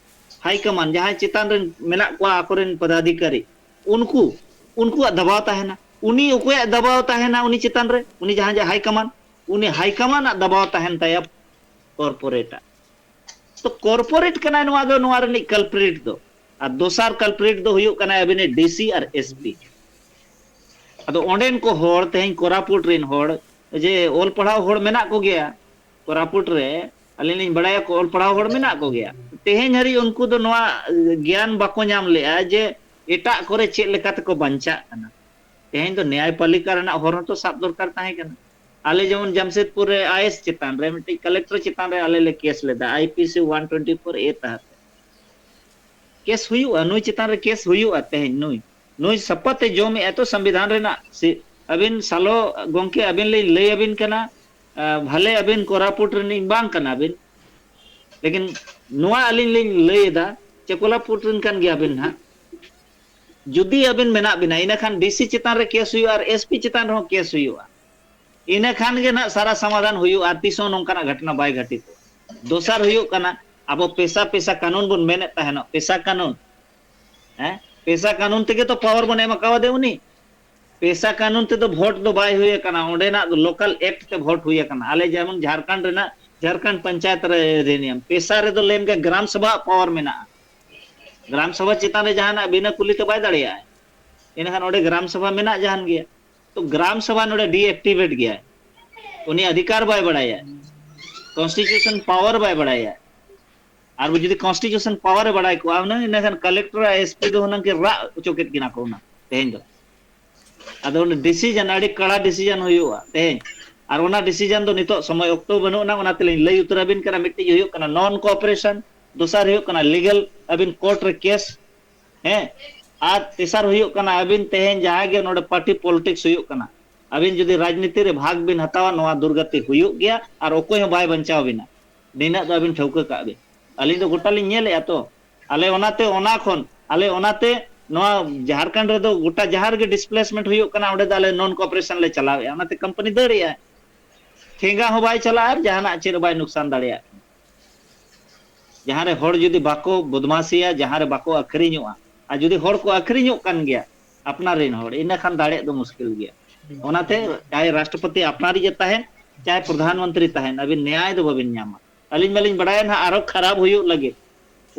high command ᱡᱟᱦᱟᱸᱭ ᱪᱮᱛᱟᱱ ᱨᱮ ᱢᱮᱱᱟᱜ ᱠᱚᱣᱟ ᱟᱠᱚᱨᱮᱱ ᱯᱚᱫᱟᱫᱷᱤᱠᱟᱨᱤ, ᱩᱱᱠᱩ, ᱩᱱᱠᱩᱣᱟᱜ ᱫᱟᱵᱟᱣ ᱛᱟᱦᱮᱱᱟ᱾ ᱩᱱᱤ ᱚᱠᱚᱭᱟᱜ ᱫᱟᱵᱟᱣ ᱛᱟᱦᱮᱱᱟ ᱩᱱᱤ ᱪᱮᱛᱟᱱ ᱨᱮ? ᱩᱱᱤ ᱡᱟᱦᱟᱸᱭ ᱡᱟᱦᱟᱸᱭ high command, ᱩᱱᱤ high command ᱟᱜ ᱫᱟᱵᱟᱣ ᱛᱟᱦᱮᱱ ᱛᱟᱭᱟ corporate ᱟᱜ᱾ ᱛᱚ corporate ᱠᱟᱱᱟᱭ ᱱᱚᱣᱟ ᱫᱚ, ᱱᱚᱣᱟ ᱨᱤᱱᱤᱡ culprit ᱫᱚ᱾ ᱟᱨ ᱫᱚᱥᱟᱨ culprit ᱫᱚ ᱦᱩᱭᱩᱜ ᱠᱟᱱᱟᱭ ᱟᱵᱤᱱᱤᱡ D C ᱟᱨ S P᱾ ᱟᱫᱚ ᱚᱸᱰᱮᱱ ᱠᱚ ᱦᱚᱲ, ᱛᱮᱦᱮᱧ ᱠᱳᱨᱟᱯᱩᱴ ᱨᱤᱱ ᱦᱚᱲ, ᱡᱮ ᱚᱞ ᱯᱟᱲᱦᱟᱣ ᱦᱚᱲ ᱢᱮᱱᱟᱜ ᱠᱚᱜᱮᱭᱟ ᱠᱳᱨᱟᱯᱩᱴ ᱨᱮ, ᱟᱹᱞᱤᱧ ᱞᱤᱧ ᱵᱟᱲᱟᱭᱟ ᱠᱚ ᱚᱞ ᱯᱟᱲᱦᱟᱣ ᱦᱚᱲ ᱢᱮᱱᱟᱜ ᱠᱚᱜᱮᱭᱟ᱾ ᱛᱮᱦᱮᱧ ᱦᱟᱹᱨᱤᱡ ᱩᱱᱠᱩ ᱫᱚ ᱱᱚᱣᱟ ᱜᱮᱭᱟᱱ ᱵᱟᱠᱚ ᱧᱟᱢ ᱞᱮᱜᱼᱟ ᱡᱮ ᱮᱴᱟᱜ ᱠᱚᱨᱮ ᱪᱮᱫ ᱞᱮᱠᱟ ᱛᱮᱠᱚ ᱵᱟᱧᱪᱟᱜ ᱠᱟᱱᱟ᱾ ᱛᱮᱦᱮᱧ ᱫᱚ ᱱᱮᱭᱟᱭ ᱯᱟᱞᱤᱠᱟ ᱨᱮᱱᱟᱜ ᱦᱚᱨ ᱦᱚᱸᱛᱚ ᱥᱟᱵ ᱫᱚᱨᱠᱟᱨ ᱛᱟᱦᱮᱸ ᱠᱟᱱᱟ᱾ ᱟᱞᱮ ᱡᱮᱢᱚᱱ ᱡᱟᱢᱥᱮᱫᱽᱯᱩᱨ ᱨᱮ I A S ᱪᱮᱛᱟᱱ ᱨᱮ ᱢᱤᱫᱴᱤᱡ collector ᱪᱮᱛᱟᱱ ᱨᱮ ᱟᱞᱮ ᱞᱮ case ᱞᱮᱫᱟ, I P C one twenty four A ᱛᱟᱦᱮᱸ ᱛᱮ᱾ Case ᱦᱩᱭᱩᱜᱼᱟ, ᱱᱩᱭ ᱪᱮᱛᱟᱱ ᱨᱮ case ᱦᱩᱭᱩᱜᱼᱟ᱾ ᱛᱮᱦᱮᱧ ᱱᱩᱭ, ᱱᱩᱭ ᱥᱟᱯᱟᱛᱮ ᱡᱚᱢᱮᱜᱼᱟ ᱛᱚ ᱥᱚᱝᱵᱤᱫᱷᱟᱱ ᱨᱮᱱᱟᱜ ᱥᱤ-, ᱟᱹᱵᱤᱱ ᱥᱟᱞᱚ ᱜᱚᱝᱠᱮ, ᱟᱹᱵᱤᱱ ᱞᱤᱧ ᱞᱟᱹᱭ ᱟᱹᱵᱤᱱ ᱠᱟᱱᱟ, ᱟ, ᱵᱷᱟᱞᱮ ᱟᱹᱵᱤᱱ ᱠᱳᱨᱟᱯᱩᱴ ᱨᱤᱱᱤᱡ ᱵᱟᱝ ᱠᱟᱱᱟ ᱵᱤᱱ, ᱞᱮᱠᱤᱱ ᱱᱚᱣᱟ ᱟᱹᱞᱤᱧ ᱞᱤᱧ ᱞᱟᱹᱭ ᱮᱫᱟ ᱪᱮ ᱠᱳᱨᱟᱯᱩᱴ ᱨᱤᱱ ᱠᱟᱱ ᱜᱮᱭᱟ ᱵᱤᱱ ᱦᱟᱸᱜ᱾ ᱡᱩᱫᱤ ᱟᱹᱵᱤᱱ ᱢᱮᱱᱟᱜ ᱵᱤᱱᱟ, ᱤᱱᱟᱹ ᱠᱷᱟᱱ D C ᱪᱮᱛᱟᱱ ᱨᱮ case ᱦᱩᱭᱩᱜᱼᱟ ᱟᱨ S P ᱪᱮᱛᱟᱱ ᱨᱮᱦᱚᱸ case ᱦᱩᱭᱩᱜᱼᱟ᱾ ᱤᱱᱟᱹ ᱠᱷᱟᱱ ᱜᱮ ᱱᱟᱜ ᱥᱟᱨᱟ ᱥᱚᱢᱟᱫᱷᱟᱱ ᱦᱩᱭᱩᱜᱼᱟ ᱟᱨ ᱛᱤᱥ ᱦᱚᱸ ᱱᱚᱝᱠᱟᱱᱟᱜ ᱜᱷᱚᱴᱚᱱᱟ ᱵᱟᱭ ᱜᱷᱟᱴᱤᱛᱚᱜᱼᱟ᱾ ᱫᱚᱥᱟᱨ ᱦᱩᱭᱩᱜ ᱠᱟᱱᱟ, ᱟᱵᱚ ᱯᱮᱥᱟ ᱯᱮᱥᱟ ᱠᱟᱹᱱᱩᱱ ᱵᱚᱱ ᱢᱮᱱᱮᱫ ᱛᱟᱦᱮᱱᱚᱜ, ᱯᱮᱥᱟ ᱠᱟᱹᱱᱩᱱ, ᱦᱮᱸ, ᱯᱮᱥᱟ ᱠᱟᱹᱱᱩᱱ ᱛᱮᱜᱮ ᱛᱚ power ᱵᱚᱱ ᱮᱢ ᱟᱠᱟᱣᱟᱫᱮ ᱩᱱᱤ᱾ ᱯᱮᱥᱟ ᱠᱟᱹᱱᱩᱱ ᱛᱮᱫᱚ vote ᱫᱚ ᱵᱟᱭ ᱦᱩᱭ ᱟᱠᱟᱱᱟ, ᱚᱸᱰᱮᱱᱟᱜ ᱫᱚ local act ᱛᱮ vote ᱦᱩᱭ ᱟᱠᱟᱱᱟ᱾ ᱟᱞᱮ ᱡᱮᱢᱚᱱ ᱡᱷᱟᱲᱠᱷᱚᱸᱰ ᱨᱮᱱᱟᱜ, ᱡᱷᱟᱲᱠᱷᱚᱸᱰ ᱯᱚᱧᱪᱟᱭᱮᱛ ᱨᱮ ᱟᱹᱫᱷᱤᱱᱤᱭᱚᱢ, ᱯᱮᱥᱟ ᱨᱮᱫᱚ ᱞᱟᱹᱭ ᱢᱮ ᱜᱨᱟᱢ ᱥᱚᱵᱷᱟ power ᱢᱮᱱᱟᱜᱼᱟ᱾ ᱜᱨᱟᱢ ᱥᱚᱵᱷᱟ ᱪᱮᱛᱟᱱ ᱨᱮ ᱡᱟᱦᱟᱱᱟᱜ ᱵᱤᱱᱟᱹ ᱠᱩᱞᱤ ᱛᱮ ᱵᱟᱭ ᱫᱟᱲᱮᱭᱟᱜᱼᱟ᱾ ᱤᱱᱟᱹᱠᱷᱟᱱ ᱚᱸᱰᱮ ᱜᱨᱟᱢ ᱥᱚᱵᱷᱟ ᱢᱮᱱᱟᱜ ᱡᱟᱦᱟᱱ ᱜᱮᱭᱟ, ᱛᱚ ᱜᱨᱟᱢ ᱥᱚᱵᱷᱟ ᱱᱚᱰᱮ deactivate ᱜᱮᱭᱟᱭ᱾ ᱩᱱᱤ ᱚᱫᱷᱤᱠᱟᱨ ᱵᱟᱭ ᱵᱟᱲᱟᱭᱟ, constitution power ᱵᱟᱭ ᱵᱟᱲᱟᱭᱟ᱾ ᱟᱨ ᱡᱩᱫᱤ ᱠᱚᱱᱥᱴᱤᱴᱤᱭᱩᱥᱚᱱ ᱯᱟᱣᱟᱨ ᱮ ᱵᱟᱲᱟᱭ ᱠᱚᱜᱼᱟ ᱦᱩᱱᱟᱹᱝ, ᱤᱱᱟᱹᱠᱷᱟᱱ ᱠᱟᱞᱮᱠᱴᱚᱨ ᱟᱨ ᱮᱥᱯᱤ ᱫᱚ ᱦᱩᱱᱟᱹᱝ ᱠᱤᱱ ᱨᱟᱜ ᱦᱚᱪᱚ ᱠᱮᱫ ᱠᱤᱱᱟ ᱠᱚ ᱦᱩᱱᱟᱹᱝ ᱛᱮᱦᱮᱧ ᱫᱚ᱾ ᱟᱫᱚ ᱚᱱᱟ ᱰᱤᱥᱤᱡᱚᱱ, ᱟᱹᱰᱤ ᱠᱟᱲᱟ ᱰᱤᱥᱤᱡᱚᱱ ᱦᱩᱭᱩᱜᱼᱟ ᱛᱮᱦᱮᱧ᱾ ᱟᱨ ᱚᱱᱟ ᱰᱤᱥᱤᱡᱚᱱ ᱫᱚ ᱱᱤᱛᱚᱜ ᱥᱚᱢᱚᱭ ᱚᱠᱛᱚ ᱵᱟᱹᱱᱩᱜ ᱟᱱᱟ, ᱚᱱᱟ ᱛᱮᱞᱤᱧ ᱞᱟᱹᱭ ᱩᱛᱟᱹᱨ ᱟᱹᱵᱤᱱ ᱠᱟᱱᱟ᱾ ᱢᱤᱫᱴᱤᱡ ᱦᱩᱭᱩᱜ ᱠᱟᱱᱟ ᱱᱚᱱ ᱠᱳᱚᱯᱟᱨᱮᱥᱚᱱ, ᱫᱚᱥᱟᱨ ᱦᱩᱭᱩᱜ ᱠᱟᱱᱟ ᱞᱤᱜᱟᱞ, ᱟᱹᱵᱤᱱ ᱠᱳᱨᱴ ᱨᱮ ᱠᱮᱥ, ᱦᱮᱸ, ᱟᱨ ᱛᱮᱥᱟᱨ ᱦᱩᱭᱩᱜ ᱠᱟᱱᱟ ᱟᱹᱵᱤᱱ ᱛᱮᱦᱮᱧ ᱡᱟᱦᱟᱸ ᱜᱮ ᱱᱚᱰᱮ ᱯᱟᱨᱴᱤ ᱯᱚᱞᱤᱴᱤᱠᱥ ᱦᱩᱭᱩᱜ ᱠᱟᱱᱟ, ᱟᱹᱵᱤᱱ ᱡᱩᱫᱤ ᱨᱟᱡᱽᱱᱤᱛᱤ ᱨᱮ ᱵᱷᱟᱜᱽ ᱵᱤᱱ ᱦᱟᱛᱟᱣᱟ, ᱱᱚᱣᱟ ᱫᱩᱨᱜᱚᱛᱤ ᱦᱩᱭᱩᱜ ᱜᱮᱭᱟ ᱟᱨ ᱚᱠᱚᱭ ᱦᱚᱸ ᱵᱟᱭ ᱵᱟᱧᱪᱟᱣ ᱵᱤᱱᱟ᱾ ᱱᱤᱱᱟᱹᱜ ᱫᱚ ᱟᱹᱵᱤᱱ ᱴᱷᱟᱹᱣᱠᱟᱹ ᱠᱟᱜ ᱵᱤᱱ᱾ ᱟᱹᱞᱤᱧ ᱫᱚ ᱜᱚᱴᱟ ᱞᱤᱧ ᱧᱮᱞᱮᱜᱼᱟ ᱛᱚ᱾ ᱟᱞᱮ ᱚᱱᱟᱛᱮ ᱚᱱᱟ ᱠᱷᱚᱱ, ᱟᱞᱮ ᱚᱱᱟᱛᱮ ᱱᱚᱣᱟ ᱡᱷᱟᱲᱠᱷᱚᱸᱰ ᱨᱮᱫᱚ ᱜᱚᱴᱟ ᱡᱟᱦᱟᱸ ᱨᱮᱜᱮ ᱰᱤᱥᱯᱞᱮᱥᱢᱮᱱᱴ ᱦᱩᱭᱩᱜ ᱠᱟᱱᱟ, ᱚᱸᱰᱮ ᱫᱚ ᱟᱞᱮ ᱱᱚᱱ ᱠᱳᱚᱯᱟᱨᱮᱥᱚᱱ ᱞᱮ ᱪᱟᱞᱟᱣᱮᱜᱼᱟ᱾ ᱚᱱᱟᱛᱮ ᱠᱳᱢᱯᱟᱱᱤ ᱫᱟᱹᱲᱮᱜᱼᱟ, ᱴᱷᱮᱸᱜᱟ ᱦᱚᱸ ᱵᱟᱭ ᱪᱟᱞᱟᱜᱼᱟ ᱟᱨ ᱡᱟᱦᱟᱱᱟᱜ ᱪᱮᱫ ᱦᱚᱸ ᱵᱟᱭ ᱱᱩᱠᱥᱟᱱ ᱫᱟᱲᱮᱭᱟᱜ ᱠᱟᱱᱟ᱾ ᱡᱟᱦᱟᱸ ᱨᱮ ᱦᱚᱲ ᱡᱩᱫᱤ ᱵᱟᱠᱚ ᱵᱚᱫᱢᱟᱥᱤᱭᱟ, ᱡᱟᱦᱟᱸ ᱨᱮ ᱵᱟᱠᱚ ᱟᱹᱠᱷᱨᱤᱧᱚᱜᱼᱟ, ᱟᱨ ᱡᱩᱫᱤ ᱦᱚᱲ ᱠᱚ ᱟᱹᱠᱷᱨᱤᱧᱚᱜ ᱠᱟᱱ ᱜᱮᱭᱟ, ᱟᱯᱱᱟᱨ ᱨᱮᱱ ᱦᱚᱲ, ᱤᱱᱟᱹ ᱠᱷᱟᱱ ᱫᱟᱲᱮᱜ ᱫᱚ ᱢᱩᱥᱠᱤᱞ ᱜᱮᱭᱟ᱾ ᱚᱱᱟᱛᱮ ᱪᱟᱦᱮ ᱨᱟᱥᱴᱨᱚᱯᱚᱛᱤ ᱟᱯᱱᱟᱨᱤᱡ ᱮ ᱛᱟᱦᱮᱱ, ᱪᱟᱦᱮ ᱯᱨᱚᱫᱷᱟᱱ ᱢᱚᱱᱛᱨᱤ ᱛᱟᱦᱮᱱ, ᱟᱹᱵᱤᱱ ᱱᱮᱭᱟᱭ ᱫᱚ ᱵᱟᱹᱵᱤᱱ ᱧᱟᱢᱟ᱾ ᱟᱹᱞᱤᱧ ᱢᱟᱞᱤᱧ ᱵᱟᱲᱟᱭᱟ ᱱᱟᱦᱟᱜ ᱟᱨᱚ ᱠᱷᱟᱨᱟᱯ ᱦᱩᱭᱩᱜ ᱞᱟᱹᱜᱤᱫ᱾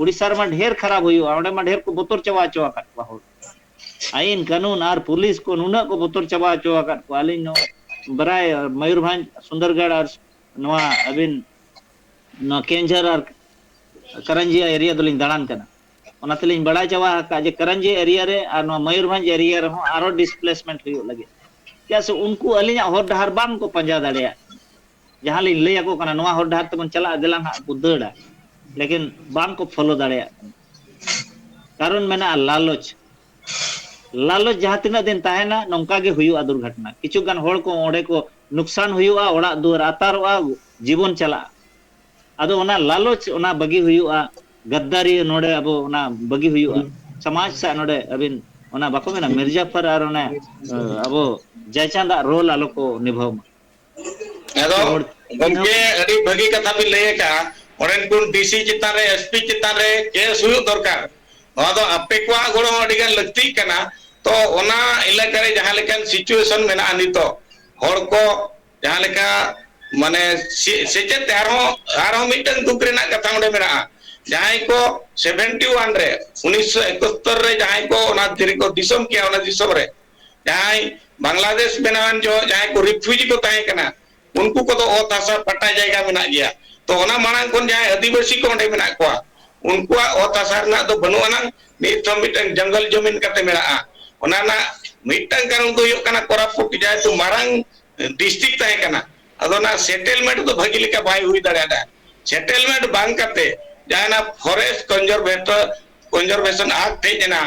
ᱩᱲᱤᱥᱥᱟ ᱨᱮᱢᱟ ᱰᱷᱮᱨ ᱠᱷᱟᱨᱟᱯ ᱦᱩᱭᱩᱜᱼᱟ, ᱚᱸᱰᱮ ᱢᱟ ᱰᱷᱮᱨ ᱠᱚ ᱵᱚᱛᱚᱨ ᱪᱟᱵᱟ ᱦᱚᱪᱚ ᱟᱠᱟᱫ ᱠᱚᱣᱟ ᱦᱚᱲ᱾ ᱟᱭᱤᱱ ᱠᱟᱹᱱᱩᱱ ᱟᱨ ᱯᱩᱞᱤᱥ ᱠᱚ ᱱᱩᱱᱟᱹᱜ ᱠᱚ ᱵᱚᱛᱚᱨ ᱪᱟᱵᱟ ᱦᱚᱪᱚ ᱟᱠᱟᱫ ᱠᱚᱣᱟ᱾ ᱟᱹᱞᱤᱧ ᱱᱚ-, ᱵᱟᱨᱟᱭ ᱢᱚᱭᱩᱨᱵᱷᱚᱸᱡᱽ, ᱥᱩᱱᱫᱚᱨᱜᱚᱲ ᱟᱨ ᱱᱚᱣᱟ ᱟᱹᱵᱤᱱ ᱱᱚᱣᱟ ᱠᱮᱣᱚᱱᱡᱷᱚᱨ ᱟᱨ ᱠᱟᱨᱟᱱᱡᱤᱭᱟ ᱮᱨᱤᱭᱟ ᱫᱚᱞᱤᱧ ᱫᱟᱬᱟᱱ ᱠᱟᱱᱟ᱾ ᱚᱱᱟ ᱛᱮᱞᱤᱧ ᱵᱟᱲᱟᱭ ᱪᱟᱵᱟ ᱟᱠᱟᱫ ᱡᱮ ᱠᱟᱨᱟᱱᱡᱤᱭᱟ ᱮᱨᱤᱭᱟ ᱨᱮ ᱟᱨ ᱱᱚᱣᱟ ᱢᱚᱭᱩᱨᱵᱷᱚᱸᱡᱽ ᱮᱨᱤᱭᱟ ᱨᱮᱦᱚᱸ ᱟᱨᱚ ᱰᱤᱥᱯᱞᱮᱥᱢᱮᱱᱴ ᱦᱩᱭᱩᱜ ᱞᱟᱹᱜᱤᱫ᱾ ᱪᱮᱫᱟᱜ ᱥᱮ ᱩᱱᱠᱩ ᱟᱹᱞᱤᱧᱟᱜ ᱦᱚᱨ ᱰᱟᱦᱟᱨ ᱵᱟᱝ ᱠᱚ ᱯᱟᱸᱡᱟ ᱫᱟᱲᱮᱭᱟᱜ ᱠᱟᱱᱟ᱾ ᱡᱟᱦᱟᱸ ᱞᱤᱧ ᱞᱟᱹᱭ ᱟᱠᱚ ᱠᱟᱱᱟ, "ᱱᱚᱣᱟ ᱦᱚᱨ ᱰᱟᱦᱟᱨ ᱛᱮᱵᱚᱱ ᱪᱟᱞᱟᱜᱼᱟ, ᱫᱮᱞᱟ ᱱᱟᱦᱟᱜ," ᱠᱚ ᱫᱟᱹᱲᱟ, ᱞᱮᱠᱤᱱ ᱵᱟᱝ ᱠᱚ ᱯᱷᱚᱞᱳ ᱫᱟᱲᱮᱭᱟᱜ ᱠᱟᱱᱟ᱾ ᱠᱟᱨᱚᱱ ᱢᱮᱱᱟᱜᱼᱟ ᱞᱟᱞᱚᱪ᱾ ᱞᱟᱞᱚᱪ ᱡᱟᱦᱟᱸ ᱛᱤᱱᱟᱹᱜ ᱫᱤᱱ ᱛᱟᱦᱮᱱᱟ, ᱱᱚᱝᱠᱟ ᱜᱮ ᱦᱩᱭᱩᱜᱼᱟ ᱫᱩᱨᱜᱷᱚᱴᱚᱱᱟ᱾ ᱠᱤᱪᱷᱩ ᱜᱟᱱ ᱦᱚᱲ ᱠᱚ ᱚᱸᱰᱮ ᱠᱚ ᱱᱩᱠᱥᱟᱱ ᱦᱩᱭᱩᱜᱼᱟ, ᱚᱲᱟᱜ ᱫᱩᱣᱟᱹᱨ ᱟᱛᱟᱨᱚᱜᱼᱟ, ᱡᱤᱵᱚᱱ ᱪᱟᱞᱟᱜᱼᱟ᱾ ᱟᱫᱚ ᱚᱱᱟ ᱞᱟᱞᱚᱪ, ᱚᱱᱟ ᱵᱟᱹᱜᱤ ᱦᱩᱭᱩᱜᱼᱟ, ᱜᱟᱫᱫᱟᱨᱤ ᱱᱚᱰᱮ ᱟᱵᱚ ᱚᱱᱟ ᱵᱟᱹᱜᱤ ᱦᱩᱭᱩᱜᱼᱟ᱾ ᱦᱩᱸ᱾ ᱥᱚᱢᱟᱡᱽ ᱥᱟᱶ ᱱᱚᱰᱮ ᱟᱹᱵᱤᱱ ᱚᱱᱟ ᱵᱟᱠᱚ ᱢᱮᱱᱟ ᱢᱤᱨᱡᱟᱯᱷᱟᱨ ᱟᱨ ᱚᱱᱮ, ᱟᱵᱚ ᱡᱟᱭᱪᱟᱸᱫ ᱟᱜ ᱨᱳᱞ ᱟᱞᱚ ᱠᱚ ᱱᱤᱵᱷᱟᱹᱣ ᱢᱟ᱾ ᱟᱫᱚ ᱦᱚᱲ ᱜᱚᱢᱠᱮ, ᱟᱹᱰᱤ ᱵᱷᱟᱹᱜᱤ ᱠᱟᱛᱷᱟ ᱵᱤᱱ ᱞᱟᱹᱭ ᱟᱠᱟᱫᱼᱟ᱾ ᱚᱸᱰᱮᱱ ᱠᱚ ᱰᱤᱥᱤ ᱪᱮᱛᱟᱱ ᱨᱮ, ᱮᱥᱯᱤ ᱪᱮᱛᱟᱱ ᱨᱮ ᱠᱮᱥ ᱦᱩᱭᱩᱜ ᱫᱚᱨᱠᱟᱨ᱾ ᱱᱚᱣᱟ ᱫᱚ ᱟᱯᱮ ᱠᱚᱣᱟᱜ ᱜᱚᱲᱚ ᱦᱚᱸ ᱟᱹᱰᱤ ᱜᱟᱱ ᱞᱟᱹᱠᱛᱤᱜ ᱠᱟᱱᱟ᱾ ᱛᱚ ᱚᱱᱟ ᱮᱞᱟᱠᱟ ᱨᱮ ᱡᱟᱦᱟᱸ ᱞᱮᱠᱟᱱ ᱥᱤᱪᱩᱭᱮᱥᱚᱱ ᱢᱮᱱᱟᱜᱼᱟ ᱱᱤᱛᱚᱜ, ᱦᱚᱲ ᱠᱚ ᱡᱟᱦᱟᱸ ᱞᱮᱠᱟ ᱢᱟᱱᱮ ᱥᱮ-, ᱥᱮᱪᱮᱫ ᱛᱮ ᱟᱨᱦᱚᱸ, ᱟᱨᱦᱚᱸ ᱢᱤᱫᱴᱟᱝ ᱫᱩᱠ ᱨᱮᱱᱟᱜ ᱠᱟᱛᱷᱟ ᱚᱸᱰᱮ ᱢᱮᱱᱟᱜᱼᱟ᱾ ᱡᱟᱦᱟᱸᱭ ᱠᱚ ᱥᱮᱵᱷᱮᱱᱴᱤ ᱳᱣᱟᱱ ᱨᱮ, ᱩᱱᱤᱥᱥᱚ ᱮᱠᱟᱛᱛᱳᱨ ᱨᱮ ᱡᱟᱦᱟᱸᱭ ᱠᱚ ᱚᱱᱟ ᱫᱷᱤᱨᱤ ᱠᱚ ᱫᱤᱥᱚᱢ ᱠᱮᱜᱼᱟ, ᱚᱱᱟ ᱫᱤᱥᱚᱢ ᱨᱮ ᱡᱟᱦᱟᱸᱭ ᱵᱟᱝᱞᱟᱫᱮᱥ ᱵᱮᱱᱟᱣᱮᱱ ᱡᱚᱦᱚᱜ ᱡᱟᱦᱟᱸᱭ ᱠᱚ ᱨᱤᱯᱷᱤᱭᱩᱡᱤ ᱠᱚ ᱛᱟᱦᱮᱸ ᱠᱟᱱᱟ, ᱩᱱᱠᱩ ᱠᱚᱫᱚ ᱚᱛ ᱦᱟᱥᱟ ᱯᱟᱴᱟ ᱡᱟᱭᱜᱟ ᱢᱮᱱᱟᱜ ᱜᱮᱭᱟ᱾ ᱛᱚ ᱚᱱᱟ ᱢᱟᱲᱟᱝ ᱠᱷᱚᱱ ᱡᱟᱦᱟᱸᱭ ᱟᱹᱫᱤᱵᱟᱹᱥᱤ ᱠᱚ ᱚᱸᱰᱮ ᱢᱮᱱᱟᱜ ᱠᱚᱣᱟ, ᱩᱱᱠᱩᱣᱟᱜ ᱚᱛ ᱦᱟᱥᱟ ᱨᱮᱱᱟᱜ ᱫᱚ ᱵᱟᱹᱱᱩᱜ ᱟᱱᱟᱝ, ᱱᱤᱛ ᱦᱚᱸ ᱢᱤᱫᱴᱟᱝ ᱡᱚᱝᱜᱚᱞ ᱡᱚᱢᱤᱱ ᱠᱟᱛᱮ ᱢᱮᱱᱟᱜᱼᱟ᱾ ᱚᱱᱟ ᱨᱮᱱᱟᱜ ᱢᱤᱫᱴᱟᱝ ᱠᱟᱨᱚᱱ ᱫᱚ ᱦᱩᱭᱩᱜ ᱠᱟᱱᱟ ᱠᱚᱨᱟᱯᱩᱴ, ᱡᱟᱦᱮᱛᱩ ᱢᱟᱨᱟᱝ ᱰᱤᱥᱴᱨᱤᱠᱴ ᱛᱟᱦᱮᱸ ᱠᱟᱱᱟ᱾ ᱟᱫᱚ ᱚᱱᱟ ᱥᱮᱴᱮᱞᱢᱮᱱᱴ ᱫᱚ ᱵᱷᱟᱹᱜᱤ ᱞᱮᱠᱟ ᱵᱟᱭ ᱦᱩᱭ ᱫᱟᱲᱮᱭᱟᱫᱟ᱾ ᱥᱮᱴᱮᱞᱢᱮᱱᱴ ᱵᱟᱝ ᱠᱟᱛᱮ ᱡᱟᱦᱟᱸ ᱚᱱᱟ ᱯᱷᱚᱨᱮᱥᱴ ᱠᱚᱱᱡᱟᱨᱵᱷᱮᱴᱚᱨ, ᱠᱚᱱᱡᱟᱨᱵᱷᱮᱥᱚᱱ ᱮᱠᱴ ᱦᱮᱡ ᱮᱱᱟ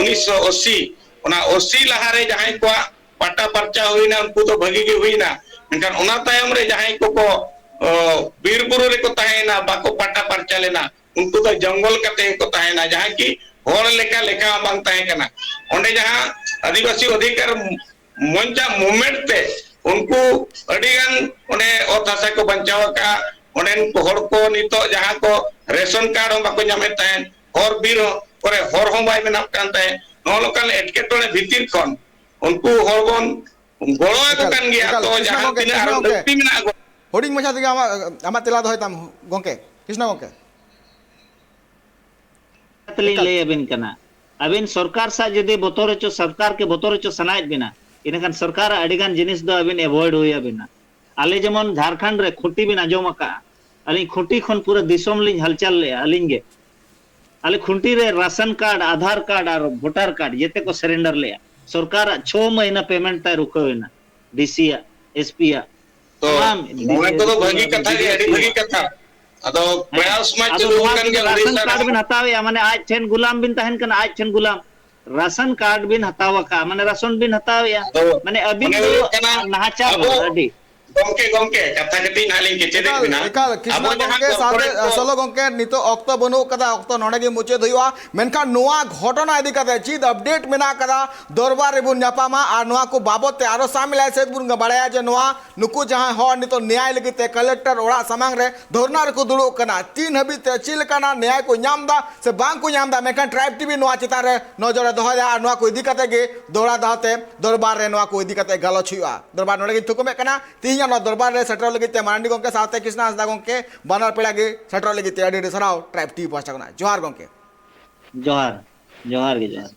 ᱩᱱᱤᱥᱥᱚ ᱟᱥᱤ, ᱚᱱᱟ ᱟᱥᱤ ᱞᱟᱦᱟᱨᱮ ᱡᱟᱦᱟᱸᱭ ᱠᱚᱣᱟᱜ ᱯᱟᱴᱟ ᱯᱟᱨᱪᱟ ᱦᱩᱭᱱᱟ, ᱩᱱᱠᱩ ᱫᱚ ᱵᱷᱟᱹᱜᱤ ᱜᱮ ᱦᱩᱭᱱᱟ᱾ ᱢᱮᱱᱠᱷᱟᱱ ᱚᱱᱟ ᱛᱟᱭᱚᱢ ᱨᱮ ᱡᱟᱦᱟᱸᱭ ᱠᱚᱠᱚ, ᱚ, ᱵᱤᱨ ᱵᱩᱨᱩ ᱨᱮᱠᱚ ᱛᱟᱦᱮᱸᱭᱮᱱᱟ, ᱵᱟᱠᱚ ᱯᱟᱴᱟ ᱯᱟᱨᱪᱟ ᱞᱮᱱᱟ, ᱩᱱᱠᱩ ᱫᱚ ᱡᱚᱝᱜᱚᱞ ᱠᱟᱛᱮ ᱜᱮᱠᱚ ᱛᱟᱦᱮᱸᱭᱮᱱᱟ, ᱡᱟᱦᱟᱸ ᱠᱤ ᱦᱚᱲ ᱞᱮᱠᱟ ᱞᱮᱠᱷᱟ ᱦᱚᱸ ᱵᱟᱝ ᱛᱟᱦᱮᱸ ᱠᱟᱱᱟ᱾ ᱚᱸᱰᱮ ᱡᱟᱦᱟᱸ ᱟᱹᱫᱤᱵᱟᱹᱥᱤ ᱚᱫᱷᱤᱠᱟᱨ ᱢᱚᱧᱪᱟ ᱢᱩᱵᱷᱢᱮᱱᱴ ᱛᱮ ᱩᱱᱠᱩ ᱟᱹᱰᱤ ᱜᱟᱱ ᱚᱸᱰᱮ ᱚᱛ ᱦᱟᱥᱟ ᱠᱚ ᱵᱟᱧᱪᱟᱣ ᱟᱠᱟᱫᱼᱟ᱾ ᱚᱸᱰᱮᱱ ᱠᱚ ᱦᱚᱲ ᱠᱚ ᱱᱤᱛᱚᱜ ᱡᱟᱦᱟᱸ ᱠᱚ ᱨᱮᱥᱚᱱ ᱠᱟᱨᱰ ᱦᱚᱸ ᱵᱟᱠᱚ ᱧᱟᱢᱮᱫ ᱛᱟᱦᱮᱸᱫ, ᱦᱚᱨ ᱵᱤᱨ ᱦᱚᱸ ᱠᱚᱨᱮ ᱦᱚᱨ ᱦᱚᱸ ᱵᱟᱭ ᱵᱮᱱᱟᱜ ᱠᱟᱱ ᱛᱟᱦᱮᱸᱫ᱾ ᱱᱚᱜᱼᱚ ᱱᱚᱝᱠᱟᱱ ᱮᱴᱠᱮᱴᱚᱬᱮ ᱵᱷᱤᱛᱤᱨ ᱠᱷᱚᱱ ᱩᱱᱠᱩ ᱦᱚᱲ ᱵᱚᱱ ᱜᱚᱲᱚ ᱟᱠᱚ ᱮᱠᱟᱞ, ᱠᱟᱱ ᱜᱮᱭᱟ᱾ ᱮᱠᱟᱞ, ᱛᱚ ᱠᱨᱤᱥᱱᱟ ᱡᱟᱦᱟᱸ ᱜᱚᱢᱠᱮ, ᱛᱤᱱᱟᱹᱜ ᱠᱨᱤᱥᱱᱟ ᱟᱨᱚ ᱜᱚᱢᱠᱮ, ᱞᱟᱹᱠᱛᱤ ᱢᱮᱱᱟᱜᱼᱟ, ᱜᱚ- ᱦᱩᱰᱤᱧ ᱢᱟᱪᱷᱟ ᱛᱮᱜᱮ ᱟᱢᱟᱜ, ᱟᱢᱟᱜ ᱛᱮᱞᱟ ᱫᱚᱦᱚᱭ ᱛᱟᱢ ᱜᱚᱢᱠᱮ, ᱠᱨᱤᱥᱱᱟ ᱜᱚᱢᱠᱮ᱾ ᱛᱮᱞᱤᱧ ᱮᱠᱟᱞ᱾ ᱞᱟᱹᱭ ᱟᱵᱤᱱ ᱠᱟᱱᱟ, ᱟᱹᱵᱤᱱ ᱥᱚᱨᱠᱟᱨ ᱥᱟᱶ ᱡᱩᱫᱤ ᱵᱚᱛᱚᱨ ᱦᱚᱪᱚ, ᱥᱚᱨᱠᱟᱨ ᱜᱮ ᱵᱚᱛᱚᱨ ᱦᱚᱪᱚ ᱥᱟᱱᱟᱭᱮᱫ ᱵᱤᱱᱟ, ᱤᱱᱟᱹᱠᱷᱟᱱ ᱥᱚᱨᱠᱟᱨᱟᱜ ᱟᱹᱰᱤᱜᱟᱱ ᱡᱤᱱᱤᱥ ᱫᱚ ᱟᱹᱵᱤᱱ ᱮᱵᱷᱚᱭᱮᱰ ᱦᱩᱭ ᱟᱵᱤᱱᱟ᱾ ᱟᱞᱮ ᱡᱮᱢᱚᱱ ᱡᱷᱟᱲᱠᱷᱚᱸᱰ ᱨᱮ ᱠᱷᱩᱸᱴᱤ ᱵᱤᱱ ᱟᱸᱡᱚᱢ ᱟᱠᱟᱫᱼᱟ, ᱟᱹᱞᱤᱧ ᱠᱷᱩᱸᱴᱤ ᱠᱷᱚᱱ ᱯᱩᱨᱟᱹ ᱫᱤᱥᱚᱢ ᱞᱤᱧ ᱦᱟᱞᱪᱟᱞ ᱞᱮᱫᱼᱟ ᱟᱹᱞᱤᱧ ᱜᱮ᱾ ᱟᱞᱮ ᱠᱷᱩᱸᱴᱤ ᱨᱮ ᱨᱟᱥᱚᱱ ᱠᱟᱨᱰ, ᱟᱫᱷᱟᱨ ᱠᱟᱨᱰ ᱟᱨ ᱵᱷᱳᱴᱟᱨ ᱠᱟᱨᱰ ᱡᱮᱛᱮ ᱠᱚ ᱥᱟᱨᱮᱱᱰᱟᱨ ᱞᱮᱫᱼᱟ᱾ ᱥᱚᱨᱠᱟᱨᱟᱜ ᱪᱷᱚ ᱢᱟᱹᱦᱱᱟᱹ ᱯᱮᱢᱮᱱᱴ ᱛᱟᱭ ᱨᱩᱠᱟᱹᱣ ᱮᱱᱟ, ᱰᱤᱥᱤ ᱭᱟᱜ, ᱮᱥ ᱯᱤ ᱭᱟᱜ᱾ ᱛᱚ ᱛᱟᱢᱟᱢ ᱱᱚᱣᱟ ᱠᱚᱫᱚ ᱵᱷᱟᱹᱜᱤ ᱠᱟᱛᱷᱟ ᱜᱮ, ᱟᱹᱰᱤ ᱵᱷᱟᱹᱜᱤ ᱠᱟᱛᱷᱟ᱾ ᱟᱫᱚ ᱦᱮᱸ᱾ ᱯᱨᱟᱭᱟᱥ ᱢᱟ ᱟᱫᱚ ᱪᱟᱹᱞᱩ ᱱᱚᱣᱟ ᱟᱠᱟᱱ ᱡᱩᱫᱤ ᱜᱮᱭᱟ ᱨᱟᱥᱚᱱ ᱩᱲᱤᱥᱥᱟ ᱠᱟᱨᱰ ᱨᱮᱦᱚᱸ᱾ ᱵᱤᱱ ᱦᱟᱛᱟᱣᱮᱜᱼᱟ, ᱢᱟᱱᱮ ᱟᱡ ᱴᱷᱮᱱ ᱜᱩᱞᱟᱢ ᱵᱤᱱ ᱛᱟᱦᱮᱱ ᱠᱟᱱᱟ, ᱟᱡ ᱴᱷᱮᱱ ᱜᱩᱞᱟᱢ᱾ ᱨᱟᱥᱚᱱ ᱠᱟᱨᱰ ᱵᱤᱱ ᱦᱟᱛᱟᱣ ᱟᱠᱟᱫᱼᱟ, ᱢᱟᱱᱮ ᱨᱟᱥᱚᱱ ᱵᱤᱱ ᱦᱟᱛᱟᱣᱮᱜᱼᱟ᱾ ᱟᱫᱚ ᱢᱟᱱᱮ ᱟᱹᱵᱤᱱ ᱚᱱᱮ ᱫᱚ ᱦᱩᱭᱩᱜ ᱠᱟᱱᱟ ᱱᱟᱦᱟᱪᱟᱨ ᱟᱵᱚ ᱟᱹᱰᱤ᱾ ᱜᱚᱢᱠᱮ, ᱜᱚᱢᱠᱮ, ᱠᱟᱛᱷᱟ ᱠᱟᱹᱴᱤᱡ ᱱᱟᱦᱟᱜ ᱞᱤᱧ ᱠᱮᱪᱮᱫᱮᱫ ᱮᱠᱟᱞ, ᱵᱤᱱᱟ᱾ ᱮᱠᱟᱞ, ᱠᱨᱤᱥᱱᱟ ᱟᱵᱚ ᱡᱟᱦᱟᱸ ᱜᱚᱢᱠᱮ ᱥᱟᱶᱛᱮ, ᱠᱚᱨᱯᱳᱨᱮᱴ ᱠᱚ ᱥᱚᱞᱚ ᱜᱚᱢᱠᱮ, ᱱᱤᱛᱚᱜ ᱚᱠᱛᱚ ᱵᱟᱹᱱᱩᱜ ᱠᱟᱫᱟ, ᱚᱠᱛᱚ ᱱᱚᱰᱮ ᱜᱮ ᱢᱩᱪᱟᱹᱫ ᱦᱩᱭᱩᱜᱼᱟ᱾ ᱢᱮᱱᱠᱷᱟᱱ ᱱᱚᱣᱟ ᱜᱷᱚᱴᱚᱱᱟ ᱤᱫᱤ ᱠᱟᱛᱮ ᱪᱮᱫ ᱟᱯᱰᱮᱴ ᱢᱮᱱᱟᱜ ᱠᱟᱫᱟ, ᱫᱚᱨᱵᱟᱨ ᱨᱮᱵᱚᱱ ᱧᱟᱯᱟᱢᱟ ᱟᱨ ᱱᱚᱣᱟ ᱠᱚ ᱵᱟᱵᱚᱛ ᱛᱮ ᱟᱨᱚ ᱥᱟᱢᱤᱞᱟᱭ ᱥᱮᱫ ᱵᱚᱱ ᱵᱟᱲᱟᱭᱟ ᱡᱮ ᱱᱚᱣᱟ ᱱᱩᱠᱩ ᱡᱟᱦᱟᱸᱭ ᱦᱚᱲ ᱱᱤᱛᱚᱜ ᱱᱮᱭᱟᱭ ᱞᱟᱹᱜᱤᱫ ᱛᱮ ᱠᱟᱞᱮᱠᱴᱚᱨ ᱚᱲᱟᱜ ᱥᱟᱢᱟᱝ ᱨᱮ ᱫᱷᱚᱨᱱᱟ ᱨᱮᱠᱚ ᱫᱩᱲᱩᱵ ᱠᱟᱱᱟ, ᱛᱤᱱ ᱦᱟᱹᱵᱤᱡ ᱛᱮ ᱪᱮᱫ ᱞᱮᱠᱟᱱᱟᱜ ᱱᱮᱭᱟᱭ ᱠᱚ ᱧᱟᱢ ᱮᱫᱟ ᱥᱮ ᱵᱟᱝ ᱠᱚ ᱧᱟᱢ ᱮᱫᱟ, ᱢᱮᱱᱠᱷᱟᱱ ᱴᱨᱟᱭᱤᱵᱽ ᱴᱤᱵᱷᱤ ᱱᱚᱣᱟ ᱪᱮᱛᱟᱱ ᱨᱮ ᱱᱚᱡᱚᱨᱮ ᱫᱚᱦᱚᱭᱮᱫᱟ ᱟᱨ ᱱᱚᱣᱟ ᱠᱚ ᱤᱫᱤ ᱠᱟᱛᱮ ᱜᱮ ᱫᱚᱦᱲᱟ ᱫᱷᱟᱣ ᱛᱮ ᱫᱚᱨᱵᱟᱨ ᱨᱮ ᱱᱚᱣᱟ ᱠᱚ ᱤᱫᱤ ᱠᱟᱛᱮ ᱜᱟᱞᱚᱪ ᱦᱩᱭᱩᱜᱼᱟ᱾ ᱫᱚᱨᱵᱟᱨ ᱱᱚᱰᱮ ᱜᱤᱧ ᱛᱷᱩᱠᱩᱢᱮᱫ ᱠᱟᱱᱟ᱾ ᱛᱮᱦᱮᱧᱟᱜ ᱱᱚᱣᱟ ᱫᱚᱨᱵᱟᱨ ᱨᱮ ᱥᱮᱴᱮᱨᱚᱜ ᱞᱟᱹᱜᱤᱫ ᱛᱮ ᱢᱟᱨᱟᱱᱰᱤ ᱜᱚᱢᱠᱮ ᱥᱟᱶᱛᱮ ᱠᱨᱤᱥᱱᱟ ᱦᱟᱸᱥᱫᱟ ᱜᱚᱢᱠᱮ ᱵᱟᱱᱟᱨ ᱯᱮᱲᱟ ᱜᱮ ᱥᱮᱴᱮᱨᱚᱜ ᱞᱟᱹᱜᱤᱫ ᱛᱮ ᱟᱹᱰᱤ ᱟᱹᱰᱤ ᱥᱟᱨᱦᱟᱣ ᱴᱨᱟᱭᱤᱵᱽ ᱴᱤᱵᱷᱤ ᱯᱟᱦᱴᱟ ᱠᱷᱚᱱᱟᱜ᱾ ᱡᱚᱦᱟᱨ ᱜᱚᱢᱠᱮ᱾ ᱡᱚᱦᱟᱨ, ᱡᱚᱦᱟᱨ ᱜᱮ ᱡᱚᱦᱟᱨ᱾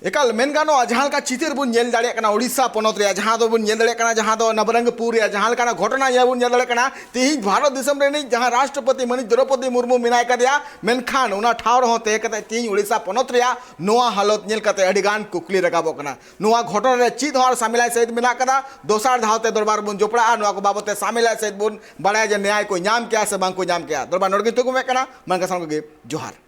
ᱮᱠᱟᱞ ᱢᱮᱱ ᱜᱟᱱᱚᱜᱼᱟ, ᱡᱟᱦᱟᱸ ᱞᱮᱠᱟ ᱪᱤᱛᱟᱹᱨ ᱵᱚᱱ ᱧᱮᱞ ᱫᱟᱲᱮᱭᱟᱜ ᱠᱟᱱᱟ ᱳᱰᱤᱥᱟ ᱯᱚᱱᱚᱛ ᱨᱮᱭᱟᱜ, ᱡᱟᱦᱟᱸ ᱫᱚᱵᱚᱱ ᱧᱮᱞ ᱫᱟᱲᱮᱭᱟᱜ ᱠᱟᱱᱟ, ᱡᱟᱦᱟᱸ ᱫᱚ ᱱᱚᱵᱚᱨᱚᱝᱜᱯᱩᱨ ᱨᱮᱭᱟᱜ ᱡᱟᱦᱟᱸ ᱞᱮᱠᱟᱱᱟᱜ ᱜᱷᱚᱴᱚᱱᱟ ᱧᱮᱞ ᱵᱚᱱ ᱧᱮᱞ ᱫᱟᱲᱮᱭᱟᱜ ᱠᱟᱱᱟ, ᱛᱮᱦᱮᱧ ᱵᱷᱟᱨᱚᱛ ᱫᱤᱥᱚᱢ ᱨᱤᱱᱤᱡ ᱡᱟᱦᱟᱸ ᱨᱟᱥᱴᱨᱚᱯᱚᱛᱤ ᱢᱟᱹᱱᱤᱡ ᱫᱨᱚᱯᱚᱫᱤ ᱢᱩᱨᱢᱩ ᱢᱮᱱᱟᱭ ᱠᱟᱫᱮᱭᱟ, ᱢᱮᱱᱠᱷᱟᱱ ᱚᱱᱟ ᱴᱷᱟᱶ ᱨᱮᱦᱚᱸ ᱛᱟᱦᱮᱸ ᱠᱟᱛᱮ ᱛᱮᱦᱮᱧ ᱳᱰᱤᱥᱟ ᱯᱚᱱᱚᱛ ᱨᱮᱭᱟᱜ ᱱᱚᱣᱟ ᱦᱟᱞᱚᱛ ᱧᱮᱞ ᱠᱟᱛᱮ ᱟᱹᱰᱤ ᱜᱟᱱ ᱠᱩᱠᱞᱤ ᱨᱟᱠᱟᱵᱚᱜ ᱠᱟᱱᱟ᱾ ᱱᱚᱣᱟ ᱜᱷᱚᱴᱚᱱᱟ ᱨᱮ ᱪᱮᱫ ᱦᱚᱸ ᱟᱨ ᱥᱟᱢᱮᱞᱟᱭ ᱥᱟᱹᱦᱤᱫ ᱢᱮᱱᱟᱜ ᱠᱟᱫᱟ? ᱫᱚᱥᱟᱨ ᱫᱷᱟᱣ ᱛᱮ ᱫᱚᱨᱵᱟᱨ ᱵᱚᱱ ᱡᱚᱯᱲᱟᱜᱼᱟ, ᱱᱚᱣᱟ ᱠᱚ ᱵᱟᱵᱚᱛ ᱛᱮ ᱥᱟᱢᱮᱞᱟᱭ ᱥᱟᱹᱦᱤᱫ ᱵᱚᱱ ᱵᱟᱲᱟᱭᱟ ᱡᱮ ᱱᱮᱭᱟᱭ ᱠᱚ ᱧᱟᱢ ᱠᱮᱭᱟ ᱥᱮ ᱵᱟᱝ ᱠᱚ ᱧᱟᱢ ᱠᱮᱭᱟ᱾ ᱫᱚᱨᱵᱟᱨ ᱱᱚᱰᱮ ᱜᱮ ᱛᱷᱩᱠᱩᱢᱮᱫ ᱠᱟᱱᱟ᱾ ᱢᱟ ᱮᱱᱠᱷᱟᱱ ᱥᱟᱱᱟᱢ ᱠᱚᱜᱮ ᱡᱚᱦᱟᱨ᱾